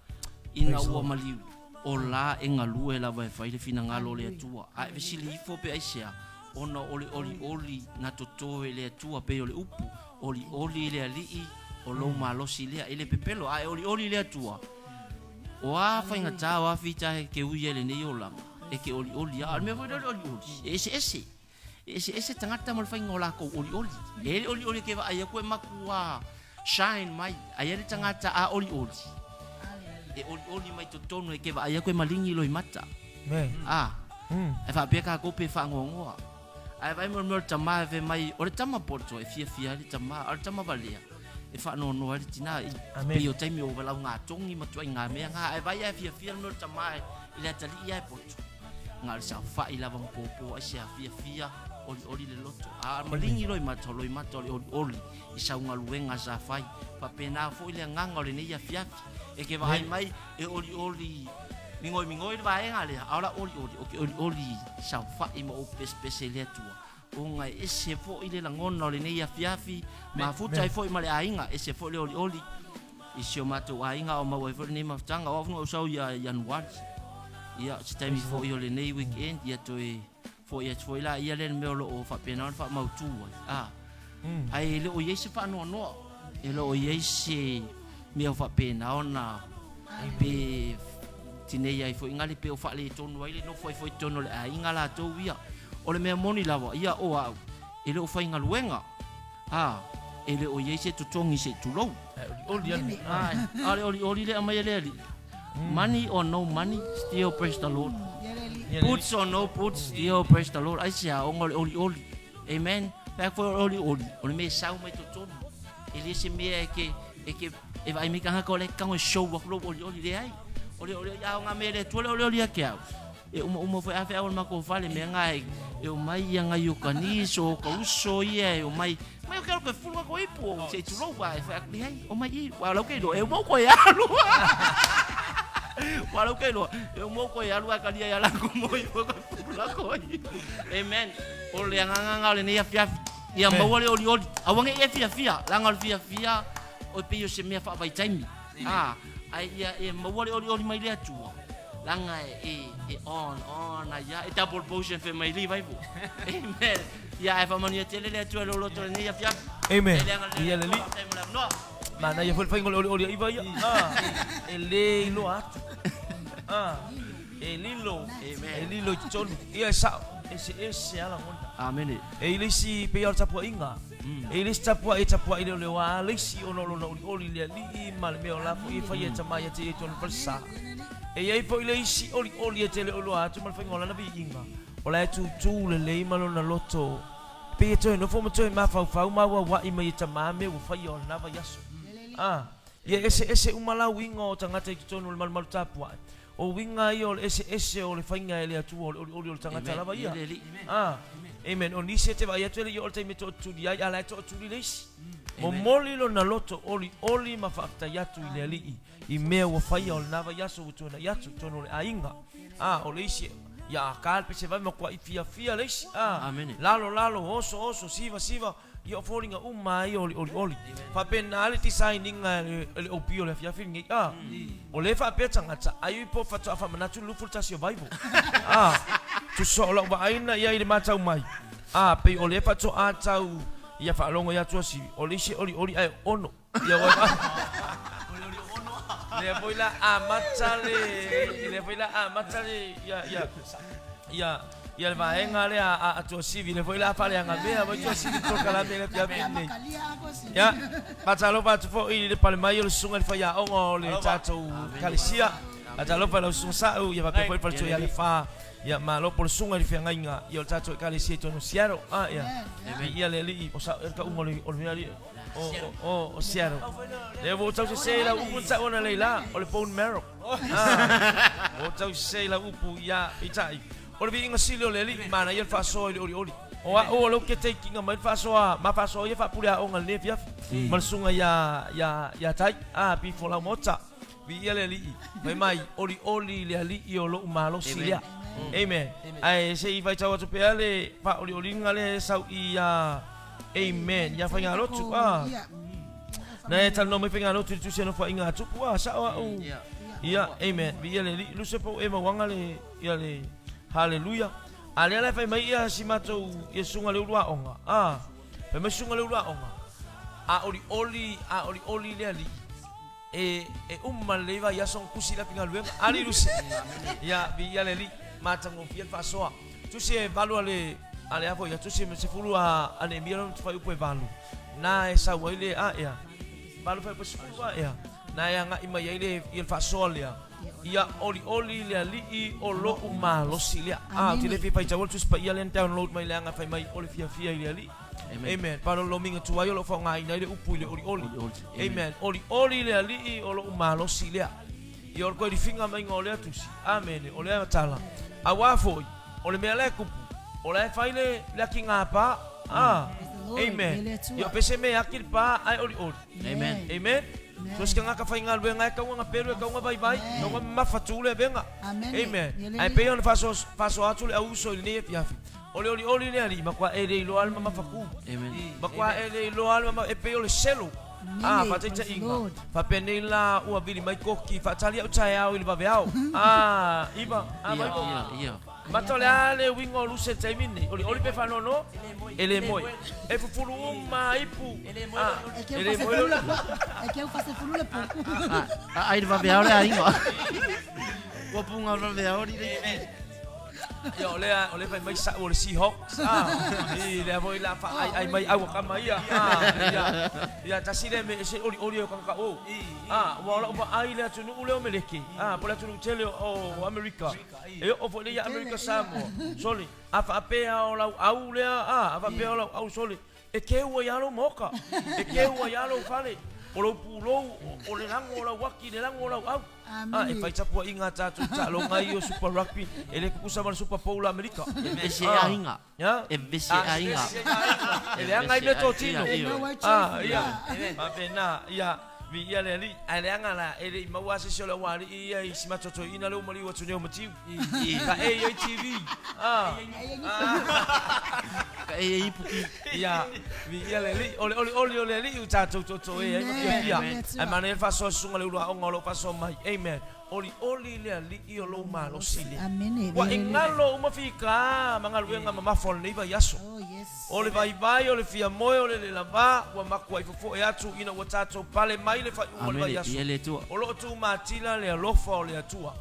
ina ua maliu, o la e galue lava e fai le finagalo o le Atua. A e fesili ifo pe aisea, ona o le olioli na totoe e le Atua, pei o le upu, Olioli i le Alii o lou malosi lea. E le pepelo, a e olioli i le Atua, o a faigata, o a fita e ke ui ai i lenei olaga, e ke olioli lava. A o le mea foi lea o le olioli, e eseese. E eseese tagata ma le faiga o lakou olioli. E i ai le olioli e ke vaai aku e matua shine mai, ae i ai le tagata a olioli, e olioli mai totonu e ke vaai aku e maligi loimata. A, e faapea kakou pe faanoanoa. Ae vaai mai o le mea o le tama e fai mai, o le tama poto e fiafia ai le tama, a o le tama valea e faanoanoa ai le tina. I pei o taimi o valaau gatogi ma tuaiga mea ga, ae vaai ae fiafia le mea o le tama i le atalii ae poto. Ga o le saofai lava ma popo ai se fiafia olioli le loto. A maligi loimata, o loimata o le olioli i sau galuega sa fai. Faapena foi le agaga o lenei afiafi. E ke vaai mai e olioli migoi migoi le vaega lea, a o lau olioli, ou te olioli saofai ma ou pesepese i le Atua, ona e ese foi le lagona o lenei afiafi, mafuta ai foi ma le aiga, ese foi le olioli i si o matou aiga o maua ai foi lenei mafutaga. O au foi na ou sau ia Ianuari, ia se taimi foi o lenei weekend, ia toe foi atu foi la ia lea le mea o lo o faapena ona faamautu ai, a. Ae e le o i ai se faanoanoa, e le o i ai se mea o faapena ona pe tinei ai foi gale pe o faaletonu ai le nofo ai foi i totonu o le aiga latou ia. O le mea moni lava, ia o au, e le o faigaluega, a, e le o i ai se totogi se i tulou. A o le olioli le aumai e le Alii, money or no money, still praise the Lord. Boots or no boots, still praise the Lord. Aisea, ona o le olioli. Amen. Fai atu foi o le olioli, o le mea e sau mai totonu. E le se mea e ke, e ke, e vaai mai tagata o la e tago e show atu lou olioli. Leai. O le olioli, a o ngā mea le Atua le olioli ia te au. E umauma foi a feau o le matou fale, mea ngā e, e omai ia ngai o kaniso, o ka uso ia e omai. Mai o ke alo koe fulu ka koe ipu, o se i tulou a e fai atu, leai, omai i, ua lau ke iloa, e uma o koe alu. Ua lau ke iloa, e uma o koe alu a kalia ia lako mo i koe fulu la koe. Amen. O le agaga o lenei afiafi, ia maua le olioli. Aua ne i e fiafia, leaga o le fiafia o e pei o se mea faavaitaimi. A, ae ia e maua le olioli mai le Atua, leaga e, e on, on ai lava, e double portion fai mai li vai po. Amen. Ia ae faamanuia tele le Atua i lou loto i lenei afiafi. Amen. E le agalelei Ia le le Atua, alii. faafetai mo le avanoa. Manaia foi le faiga o le olioli a Iva ia. A, e le iloa atu. A, e lilo, e lilo i totonu. Ia e sao, eseese lava lagona. Amene. E i le isi pei lava o le tapuaiga. E i le isi tapuai e tapuai leoleo lava le isi ona o lona olioli i le alii ma le mea o la foi e fai e tama ia te ia i tonu falesa. E i ai foi le isi olioli e te le o iloa atu ma le faiga o lana viiga, o la e tutū lelei ma lona loto. Pei e toe nofo ma toe mafaufau ma auaua'i mai e tamā mea ua faia o lena vaiaso. A, ia eseese uma la uiga o tagata i totonu o le malumalu tapua'i. O uiga ia o le eseese o le faiga e le Atua o le olioli o le tagata lava ia. A, amen. O nisi e te vaai atu e le i oo le taimi e tootuli ai, a la e tootuli le isi. Momoli lona loto olioli ma faafetai atu i le Alii i mea ua faia o lena vaiaso ua tuanai atu i totonu o le aiga. A, o le isi, ia a ka le pesevai matuai fiafia le isi. A, lalo lalo, oso oso, siva siva, ia o foliga uma lava ia o le olioli. Faapena le design ina e le OP o le afiafi lenei. A, o lea e faapea tagata, ai po faatoa faamanatu le 21 o Vaivo. A, tusa o lau vaai na ia i le matau mai. A, pei o lea faatoa tau ia faalogo ia Tuasivi, o le isi e olioli ae ono. Ia ua Lea foi la amata le lea foi la amata le ia ia ia ia le vaega lea a a Tuasivi lea foi la faaleagamea mai Tuasivi polokalame le afiafi lenei. Ia, faatalofa atu foi i le pale mai o le susuga i le faiaoga o le tatou ekalesia. Faatalofa i lau susuga Sa'u, ia faapea foi le faletua ia Lefa. Ia malo po o le susuga i le feagaiga ia o le tatou ekalesia i totonu o Seattle. Ah, ia. Viia le Alii, o Sa'u ea le tauga o le o le mea alii. O, o, o Seattle. Lea ua ou tau sese i lau upu na tau ana leila, o le bone marrow. Ah, ua ou tau sese i lau upu, ia, peitai. O le viiga sili o le Alii, manaia le faasoa i le olioli. O au o lea ou te taking mai le faasoa, ma faasoa ia faapule aoga i lenei afiafi. Ma le susuga ia, ia, ia Tai, ah, Before lau maota. Viia le Alii. Fai mai, olioli le Alii o lou malosi lea. Amen. Ae se i faitau atu pea le faaolioliga lea e sau i ia Amen. Ia Faigalotu. Ah. Na e talanoa mai Faigalotu i le tusi a Nofoaiga a Tupu. Ah, sao au. Ia, amen. Viia le Alii. Lusa po e mauaga le, ia le, hallelujah. A lea la e fai mai ia si matou, ia susuga le ulu aoga. Ah. Fai mai susuga le ulu aoga. A olioli, a olioli le Alii. E e uma lelei vaiaso ona tusi la figaluega. Ali Lusi. Ia, viia le Alii, matagofie le faasoa. Tusi e valu a le a le a foi ia tusi e sefulu a a Neemia lona fuaiupu e valu. Na e sau ai le a ea. Valu fuaiupu e sefulu a ea. Na e agai mai ai le ia le faasoa lea. Ia olioli le Alii o lou malosi lea. A, ou te le fia faitaua le Tusi Paia lea na download mai leaga fai mai o le fiafia i le Alii. Amen. Palolomiga tuai o lo o faaaogaina ai le upu i le olioli. Amen. Olioli le Alii o lou malosi lea. Ia o le toe lifiga maiga o lea tusi. Amene. O lea tala. Auā foi, o le mea la e tupu, o la e fai le, le akiga pā. Ah. Amen. Ia o pese mea e aki le pā ae olioli. Amen. Amen. So se tagata faigaluega e tau ona pelu e tau ona vaivai, tau ona mamafa tu le avega. Amen. Ae pei ona faasoa atu le au uso i lenei afiafi. O le olioli le alii, matua e le iloa le mamafa tu. Matua e le iloa le mamafa, e pei o le selo. Ah, faataitaiga, faapenei la ua vili mai koki, faatali au taeao i le vaveao. Ah, iva, ah, vai mo. Mata o le a le uiga o luse i le taimi lenei, olioli pe faanoanoa? E le moe. E fufulu uma ipu. Ah, e le moe le E keu fasefulu le pu. A ai le vaveao le aiga. Ua punga o le vaveao li. Ia o lea o lea fai mai sa'u o le Seahawks a i lea foi la faaaiai mai au a kama ia a ia ia tasi lea mea e ese olioli ai o tagata o a ua o la'u vaai i le atunuu lea o Meleke a po o le atunuu tele o Amerika e oo foi lea ia Amerika Samoa sole a faapea o lau au lea a a faapea o lau au sole E keu ai lava lou maota, e keu ai lava lou fale, o lou pulou, o le lago o lau ati, le lago o lau au. A, e fai tapuaiga a tatou i taaloga ia o Super Rugby, e le tutusa ma le Super Bowl a Amerika. E vevesi ai aiga. E vevesi ai aiga. E leaga ai meatotino. A, ia, faapena, ia. Viia le Alii, ae leaga la, e le i maua lava se isi o le aualii ia i si matou toeaina lea ua maliu atu nei o Matiu. Ka e i ai TV. Ah. Ka e i ai ipuki. Ia, viia le Alii. O le olioli o le Alii ua tatou totoe ai ma fiafia. Ae manaia le faasoa susuga le ulu aoga o lo o faasoa mai. Amen. Olioli le Alii o lou malosi lea. Ua e galo uma fika ma galuega mamafa o lenei vaiaso. O le vaivai, o le fiamoe, o le lelava, ua makuai fofoe atu ina ua tatou pale mai le faaiuga o le vaiaso. O lo o tumatila le alofa o le Atua.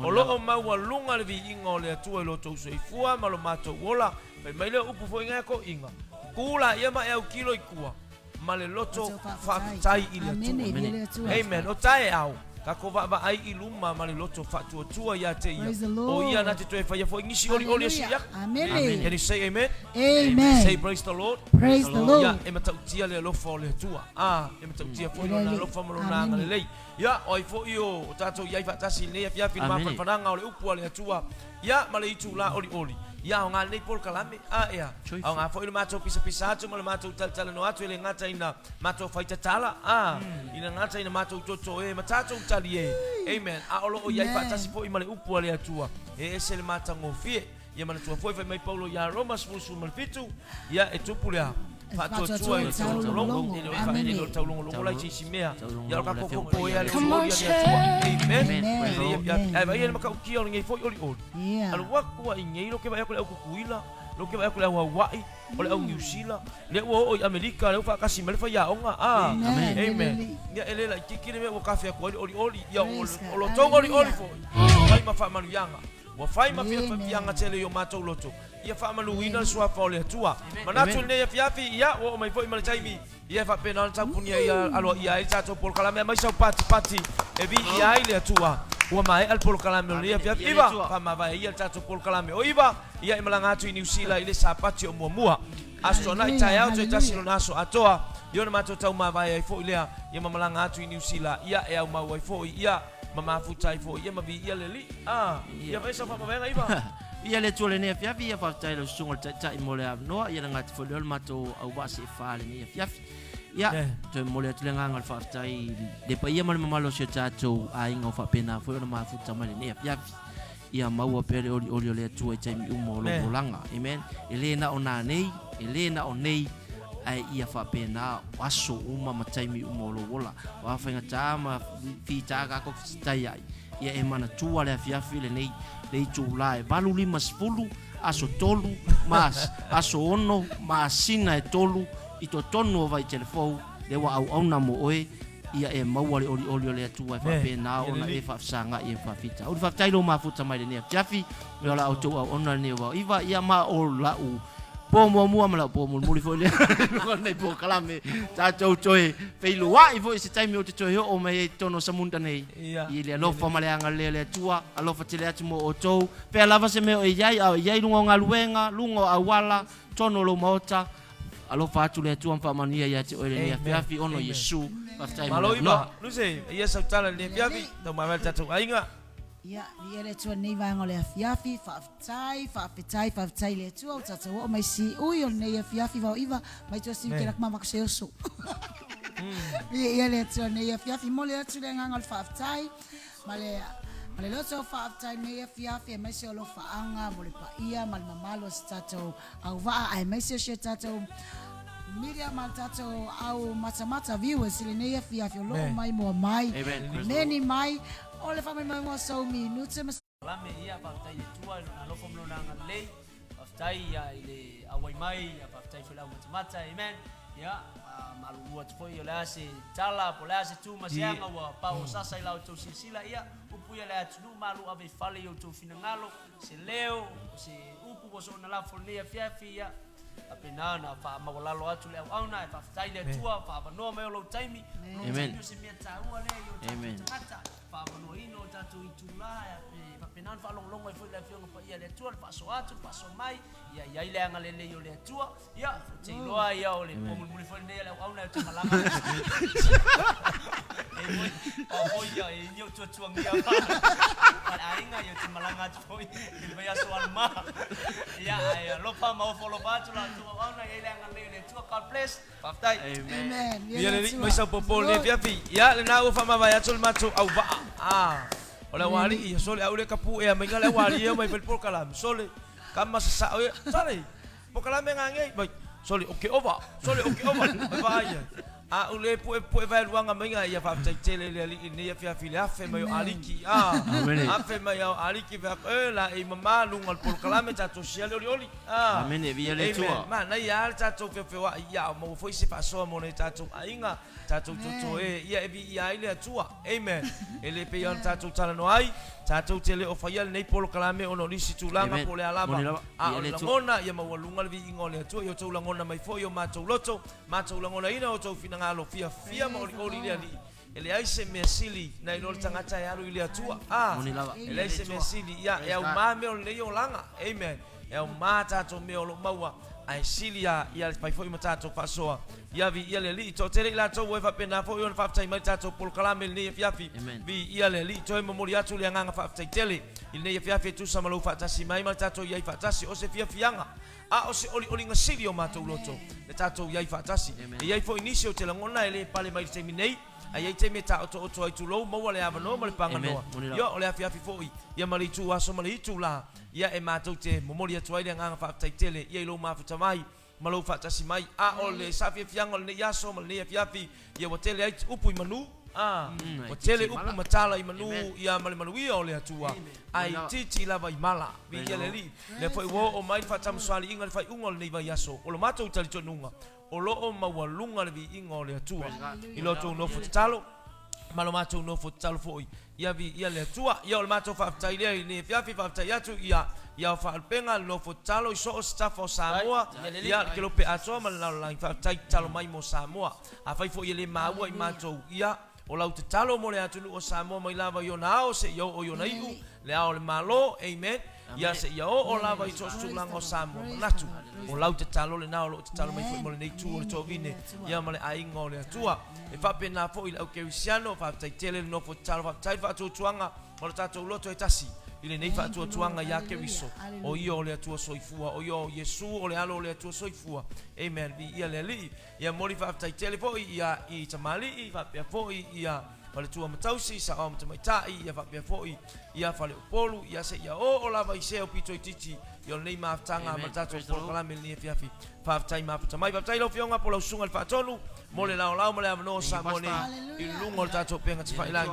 O lo o maualuga le viiga o le Atua i lo outou soifua ma lo matou ola. Fai mai lea upu foi ngai a toeaiina, Tu laia ma e autilo i tua ma le loto faafetai i le Atua. Amen. O taeao. Tatou vaavaai i luma ma le loto faatuatua ia te Ia. Praise the O Lord. Ia na te toe faia fo'i nisi olioli e sili Hallelujah. atu. Amene. Can you say amen? Amen. Say praise the Lord. Praise the Ia, Lord. e matautia le alofa o le Atua. A, e matautia foi lona Lelei. alofa ma lona Amene. agalelei. Ia, o ai foi o tatou i ai faatasi i lenei afiafi i le Amene. mafanafanaga o le upu a le Atua. Ia, ma le itulā olioli. Ia, aoga lenei polokalame. A, ea. Joyful. Aoga foi le matou pisapisa atu ma le matou talatalanoa atu e le gata ina matou faitatala. A, ina gata ina matou toto e ma tatou tali e. Amen. A o loo i ai Amen. faatasi foi ma le upu a le Atua. E ese le matagofie. Ia manatua foi fai mai Paulo ia Roma 17, ia e tupu lea. Faatuatua i le taulogologo. E le o Amene. le taulogologo la i se isi mea. Ia o le tatou popo ea le Come on, olioli a le Atua. Amen. Amen. Lelei afiafi. Ae vaai le matautia o lenei foi olioli. Yeah. Alu aku ai nei lo ke vai aku le au Kukuila, lo ke vai aku le au Hawaii, o le au New Zealand, le ua oo i Amerika, le ua faakasi mai le faiaoga. Ah. Amen. Amen. Lelei. Ia e le laitiiti le mea ua kafe atu ai le olioli, ia o Praise God. o lo tou olioli Hallelujah. foi. Fai ma faamanuiaga. Ua fai ma Amen. fiafiaga tele i o matou loto. Ia faamanuina le suafa o le Atua. Manatu Amen. lenei afiafi, ia ua oo mai foi ma le taimi. Ia e faapena ona taupunia ia aloaia ai le tatou polokalame aemaise au patipati e viia ai le Atua. Ua maea le polokalame o lenei afiafi. Ia le Iva, Atua. faamavae ia le tatou polokalame o iva, ia e malaga atu i Niu Sila i le Sapati o muamua. Aso Toanai taeao toe tasi lona aso atoa. Ia ona matou taumavae ai foi lea, ia ma malaga atu i Niu Sila, ia e aumau ai foi, ia ma mafuta ai foi, ia ma viia le Alii. Ah, ia fai sau faamavaega Iva. Ia le Atua i lenei afiafi, ia faafetai i lau susuga i le Taitai mo le avanoa, ia le gata foi lea o le matou auvaa seefā i lenei afiafi. Ia, toe momoli atu le agaga o le faafetai i le paia ma le mamalu o si o tatou aiga o faapena foi ona mafuta mai lenei afiafi. Ia maua pea le olioli o le Atua i taimi uma o lou olaga. Amen. E le na o nanei, e le na o nei, ae ia faapena aso uma ma taimi uma o lou ola. O a faigata ma fita tatou fesetai ai, ia e manatua le afiafi lenei, le itulā e 8:50, aso 3, ma aso 6, masina e 3, i totonu o Vaitele Fou, lea ua auauna mo oe, ia e maua le olioli o le Atua e faapena ona e faafesagai e ma faafitauli. Faafetai lou mafuta mai lenei afiafi, me o la outou auauna lenei o Vaoiva, ia ma o lau po muamua ma lau po mulimuli foi lea i luga o lenei polokalame. Tatou toe feiloai foi i se taimi ou te toe oo mai ai i totonu o Samunda nei. I le alofa ma le agalelei o le Atua, alofa tele atu mo outou. Pea lava se mea o e i ai, a o i ai luga o galuega, luga o auala, totonu o lou maota, alofa atu le Atua ma faamanuia ia te oe lenei afiafi ona o Iesu. Faafetai mo Malo le avanoa. Iva, Luse, ia sau tala i lenei afiafi, taumavae le tatou aiga. Ia, viia le Atua i lenei vaega o le afiafi, faafetai, faafetai, faafetai i le Atua ua tatou oo mai siui o lenei afiafi vaoiva, mai tua siui ke lak mama ko se oso. Viia le Atua i lenei afiafi, momoli atu le agaga o le faafetai ma le ma le loto o faafetai i lenei afiafi aemaise o alofaaga mo le paia ma le mamalu o se tatou auvaa aemaise o si o tatou media ma le tatou au matamata viewers i lenei afiafi o loo mai moa mai Amen. meni mai o le faamaumauga o sou minute ma Kalame ia faafetai i le Atua i lona alofa ma lona agalelei. Faafetai ia i le auai mai, ia faafetai foi i le aumatamata. Amen. Ia, malulu atu foi o le a se tala po o le a se tu ma se aga ua pao sasa i la outou silasila. Ia, upu ia le atunuu malu ave i fale i outou finagalo, se leo, se upu ua soona lafo i lenei afiafi. Ia, faapena ona faamaualalo atu le auauna e faafetai i le Atua, faaavanoa mai o lou taimi. O lou taimi o se mea taua lea i o tatou tagata, faaavanoaina o tatou itulā e faapena ona faalogologo ai foi le Afioga Paia a le Atua, le faasoa atu, le faasoa mai, ia i ai le agalelei o le Atua. Ia, ou te iloa ia o le po mulimuli foi lenei a le auauna e o te malaga. E foi, o foi ia, e ini o tuatuangia ma le aiga, ia ou te malaga atu foi i le vaiaso aluma. Ia, ae alofa ma ofo alofa atu la outou auauna, i ai le agalelei o le Atua. God bless. Faafetai. Amen. Viia Ia le le alii Atua. mai sau popo i lenei afiafi. Ia lena ua faamavae atu le matou auvaa. Ah, o le aualii ia sole au le kapu ea mai le aualii ia mai fai le polokalame. Sole, kama sasao ia. Sole, polokalame ngangei mai. Sole, o ke ova. Sole, o ke ova. Mai vaai ia. A u le pue pue vaeluaga mai ga ia faafetai tele i le alii i lenei afiafi i le afe mai o aliki. Ah, Amene. afe mai o aliki fai atu, e la e mama luga o le polokalame tatou sia le olioli. Ah, Amene, viia le Amen. Atua. Manaia lava le tatou feofeoai ia o maua foi se faasoa mo nai tatou aiga, tatou toto e ia e viia ai le Atua. Amen. E le pei ona tatou talanoa ai, tatou te le o faia lenei polokalame ona o nisi tulaga Amen. po o le a lava. Moni lava. A Viia o le le Atua. lagona ia maualuga le viiga o le Atua i outou lagona mai foi i o matou loto, matou lagonaina o outou finagalo fiafia ma olioli i le Alii. E leai se mea sili nai lo le tagata e alu i le Atua. A, Moni lava. e leai se mea sili, ia, e aumā mea o lenei olaga. Amen. E aumā tatou mea o lo o maua, ae sili lava ia fai foi ma tatou faasoa. Ia viia le Alii. Toatele i latou ua e faapena foi ona faafetai mai i le tatou polokalame i lenei afiafi. Amen. Viia le Alii. Toe momoli atu le agaga faafetai tele i lenei afiafi e tusa ma lou faatasi mai ma le tatou i ai faatasi. O se fiafiaga a o se olioliga sili o matou loto le tatou i ai faatasi. E i ai foi nisi ou te lagona e le pale mai i le taimi nei, ae i ai taimi e taotooto ai tulou, maua le avanoa ma le paganoa. Ia, o le afiafi foi ia ma le itu aso ma le itu la, ia e matou te momoli atu ai le agaga faafetai tele ia i lou mafuta mai ma lou faatasi mai. A o le saafiafiaga o lenei aso ma lenei afiafi, ia ua tele ai upu i manu, a, ua tele upu ma tala i manu, ia ma le manuia o le Atua, ae itiiti lava i mala. Viia le Alii. Lea foi ua oo mai le faatamasoaliiga i le faaiuga o lenei vaiaso o lo matou talitonuga, o lo o maualuga le viiga o le Atua i lo outou nofo tatalo ma lo matou nofo tatalo foi. Ia viia le Atua. Ia o le matou faafetai lea i lenei afiafi, faafetai atu ia ia o faalupega le nofo tatalo i so o se tafa o Samoa, ia le kelope atoa ma le lalolagi, faafetai tatalo mai mo Samoa. Afai foi e le maua i matou, ia o lau tatalo mo le atunuu o Samoa mai lava i ona ao seia oo i ona iu, le ao o le Malo, amen, ia seia oo lava i so o se tulaga o Samoa. Manatu, o lau tatalo lena o lo o tatalo mai foi mo lenei itu o le toavine, ia ma le aiga o le Atua. E faapena foi i le au kerisiano, faafetai tele le nofo tatalo, faafetai le faatuatuaga ma lo tatou loto e tasi i lenei faatuatuaga iā Keriso, o Ia o le Atua soifua, o Ia o Iesu o le Alo o le Atua soifua. Amen. Viia le Alii. Ia momoli faafetai tele foi ia i tamalii faapea foi ia faletua ma tausi, saoa ma tamaitai, ia faapea foi ia faleupolu, ia seia oo lava i sea o pito itiiti ia o lenei mafutaga ma le tatou polokalame i lenei afiafi. Faafetai mafuta mai. Faafetai lau Afioga po lau Susuga i le Faatonu mo le laolao ma le avanoa o Samoa nei i luga o le tatou upega tafailagi.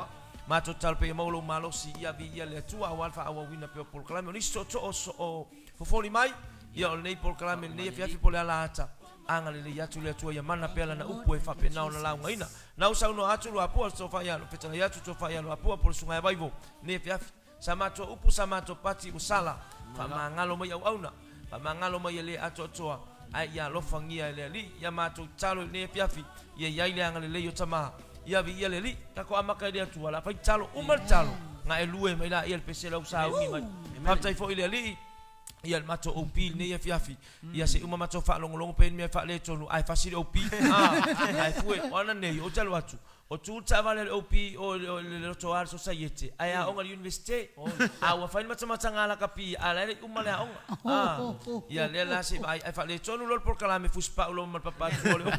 Matou tatalo pea ia maua lou malosi ia viia le Atua aua le faaauauina pea o polokalame. O nisi tootoo o fofoli mai ia o lenei polokalame i lenei afiafi po o le ala ata. Agalelei atu le Atua ia mana pea lana upu e faapena ona laugaina. Na ou saunoa atu Luapua, tofa ia fetalai atu tofa ia Luapua po o le Susuga ia Vaivo lenei afiafi. Sa matou upu sa matou pati ua sala, faamagalo mai auauna, faamagalo mai e le atoatoa, ae ia alofagia e le Alii. Ia matou tatalo i lenei afiafi, ia i ai le agalelei o Tama. Ia viia le Alii. Tatou amata i le Atua, o le a fai tatalo, uma le tatalo, gaelue mai laia le pese lau sauni mai. Faafetai foi i le Alii. Ia le matou OP i lenei afiafi, ia se i uma matou faalogologo pe i ai ni mea faaletonu, ae fasi le OP. Ae fue, o ana nei, ou te alu atu, o tu le taavale a le OP i o i le lotoa a le Sosaiete, ae aoga i le Iunivesite. A ua fai le matamataga a lakapi, a o la e le i uma le aoga. Ia lea la se i vaai, ae faaletonu loa le polokalame fusipau loa ma le papa atu o le OP.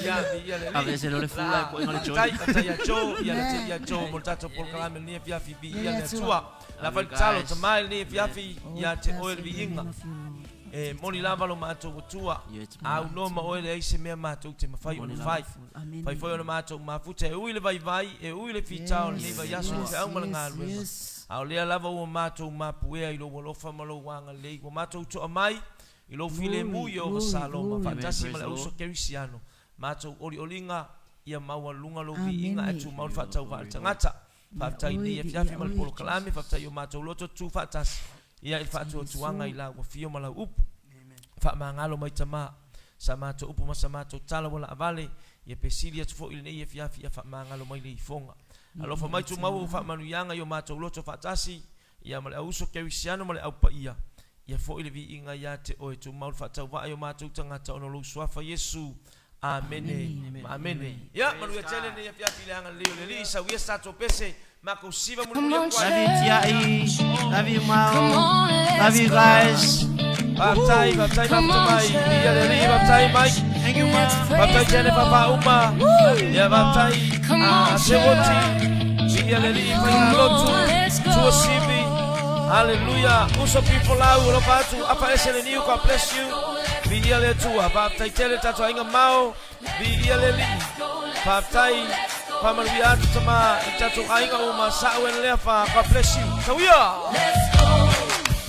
Ia, viia le Alii. Aveese loa le fula e koe le Joy. Faafetai ia Joe, ia le ia Joe mo le tatou polokalame i lenei afiafi, viia le Atua. La fai le tatalo, Tama i lenei afiafi ia te oe le viiga. E moni lava lo matou Atua, a aunoa ma oe leai se mea matou te mafai ona fai. Fai foi ona matou mafuta e ui le vaivai, e ui le fita o lenei vaiaso i feau ma le galuega. A o lea lava ua matou mapuea i lou alofa ma lou agalelei, ua matou toa mai I lou filemu Ieova Saloma, faatasi ma le auso Kerisiano, matou olioliga, ia maualuga lou viiga ae tumau le faatauvaa a le tagata. Faafetai i lenei afiafi ma le polokalame, faafetai i o matou loto tutu faatasi ia i le faatuatuaga i lau afio ma lau upu. Faamagalo mai Tama, sa matou upu ma sa matou tala ua laavale, ia pe sili atu foi i lenei afiafi ia faamagalo mai le ifoga. Alofa mai tumau ou faamanuiaga i o matou loto faatasi, Ia ma le auuso kerisiano ma le au paia, ia foi le viiga ia te oe, tumau le faatauvaa i o matou tagata ona o lou Suafa Iesu. Amene ma amene. Ia, manuia tele lenei afiafi i le agalelei o le Alii, sau ia se tatou pese, makou siva mulimuli Come on, atu ai. Love you Tia'i, love you Come Mao, on, Oh. love let's you go. guys. Faafetai, faafetai Come mafuta on, mai. Viia le Alii, faafetai Mike. Thank you Let's Ma. Faafetai praise the Jennifer Lord. Faauma. Ia faafetai Come on, Sewoti. church. Viia le Alii, Come Faigalotu. on, let's go. Tuasivi. Hallelujah. Uso people lau, alofa atu. Afa ese le niu, God bless you. Viia le Atua. Faafetai tele tatou aiga mao. Viia le Alii. Faafetai. Faamanuia atu tama i tatou aiga uma. Sa'u e le fa. God bless you. Tauia! Let's go.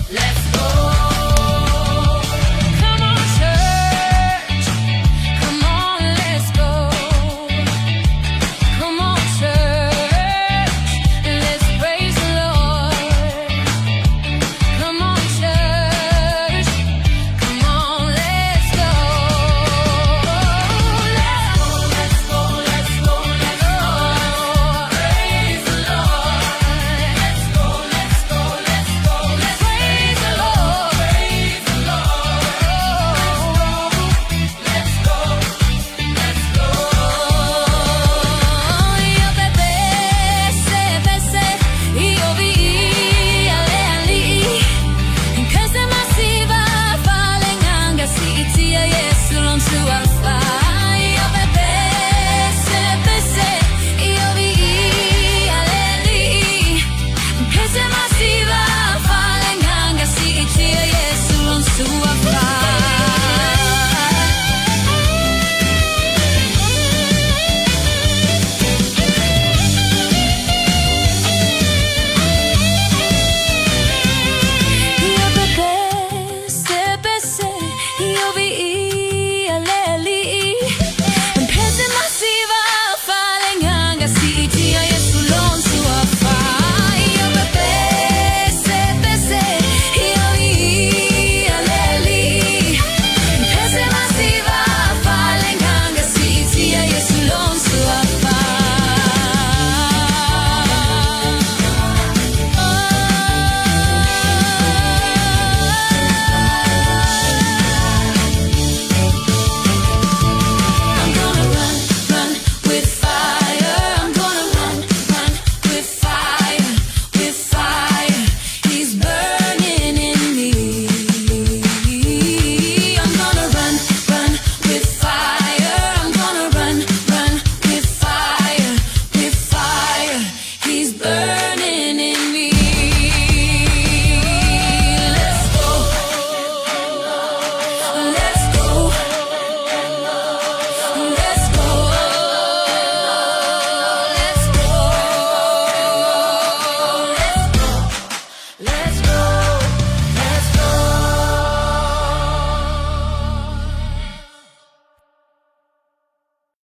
Let's go.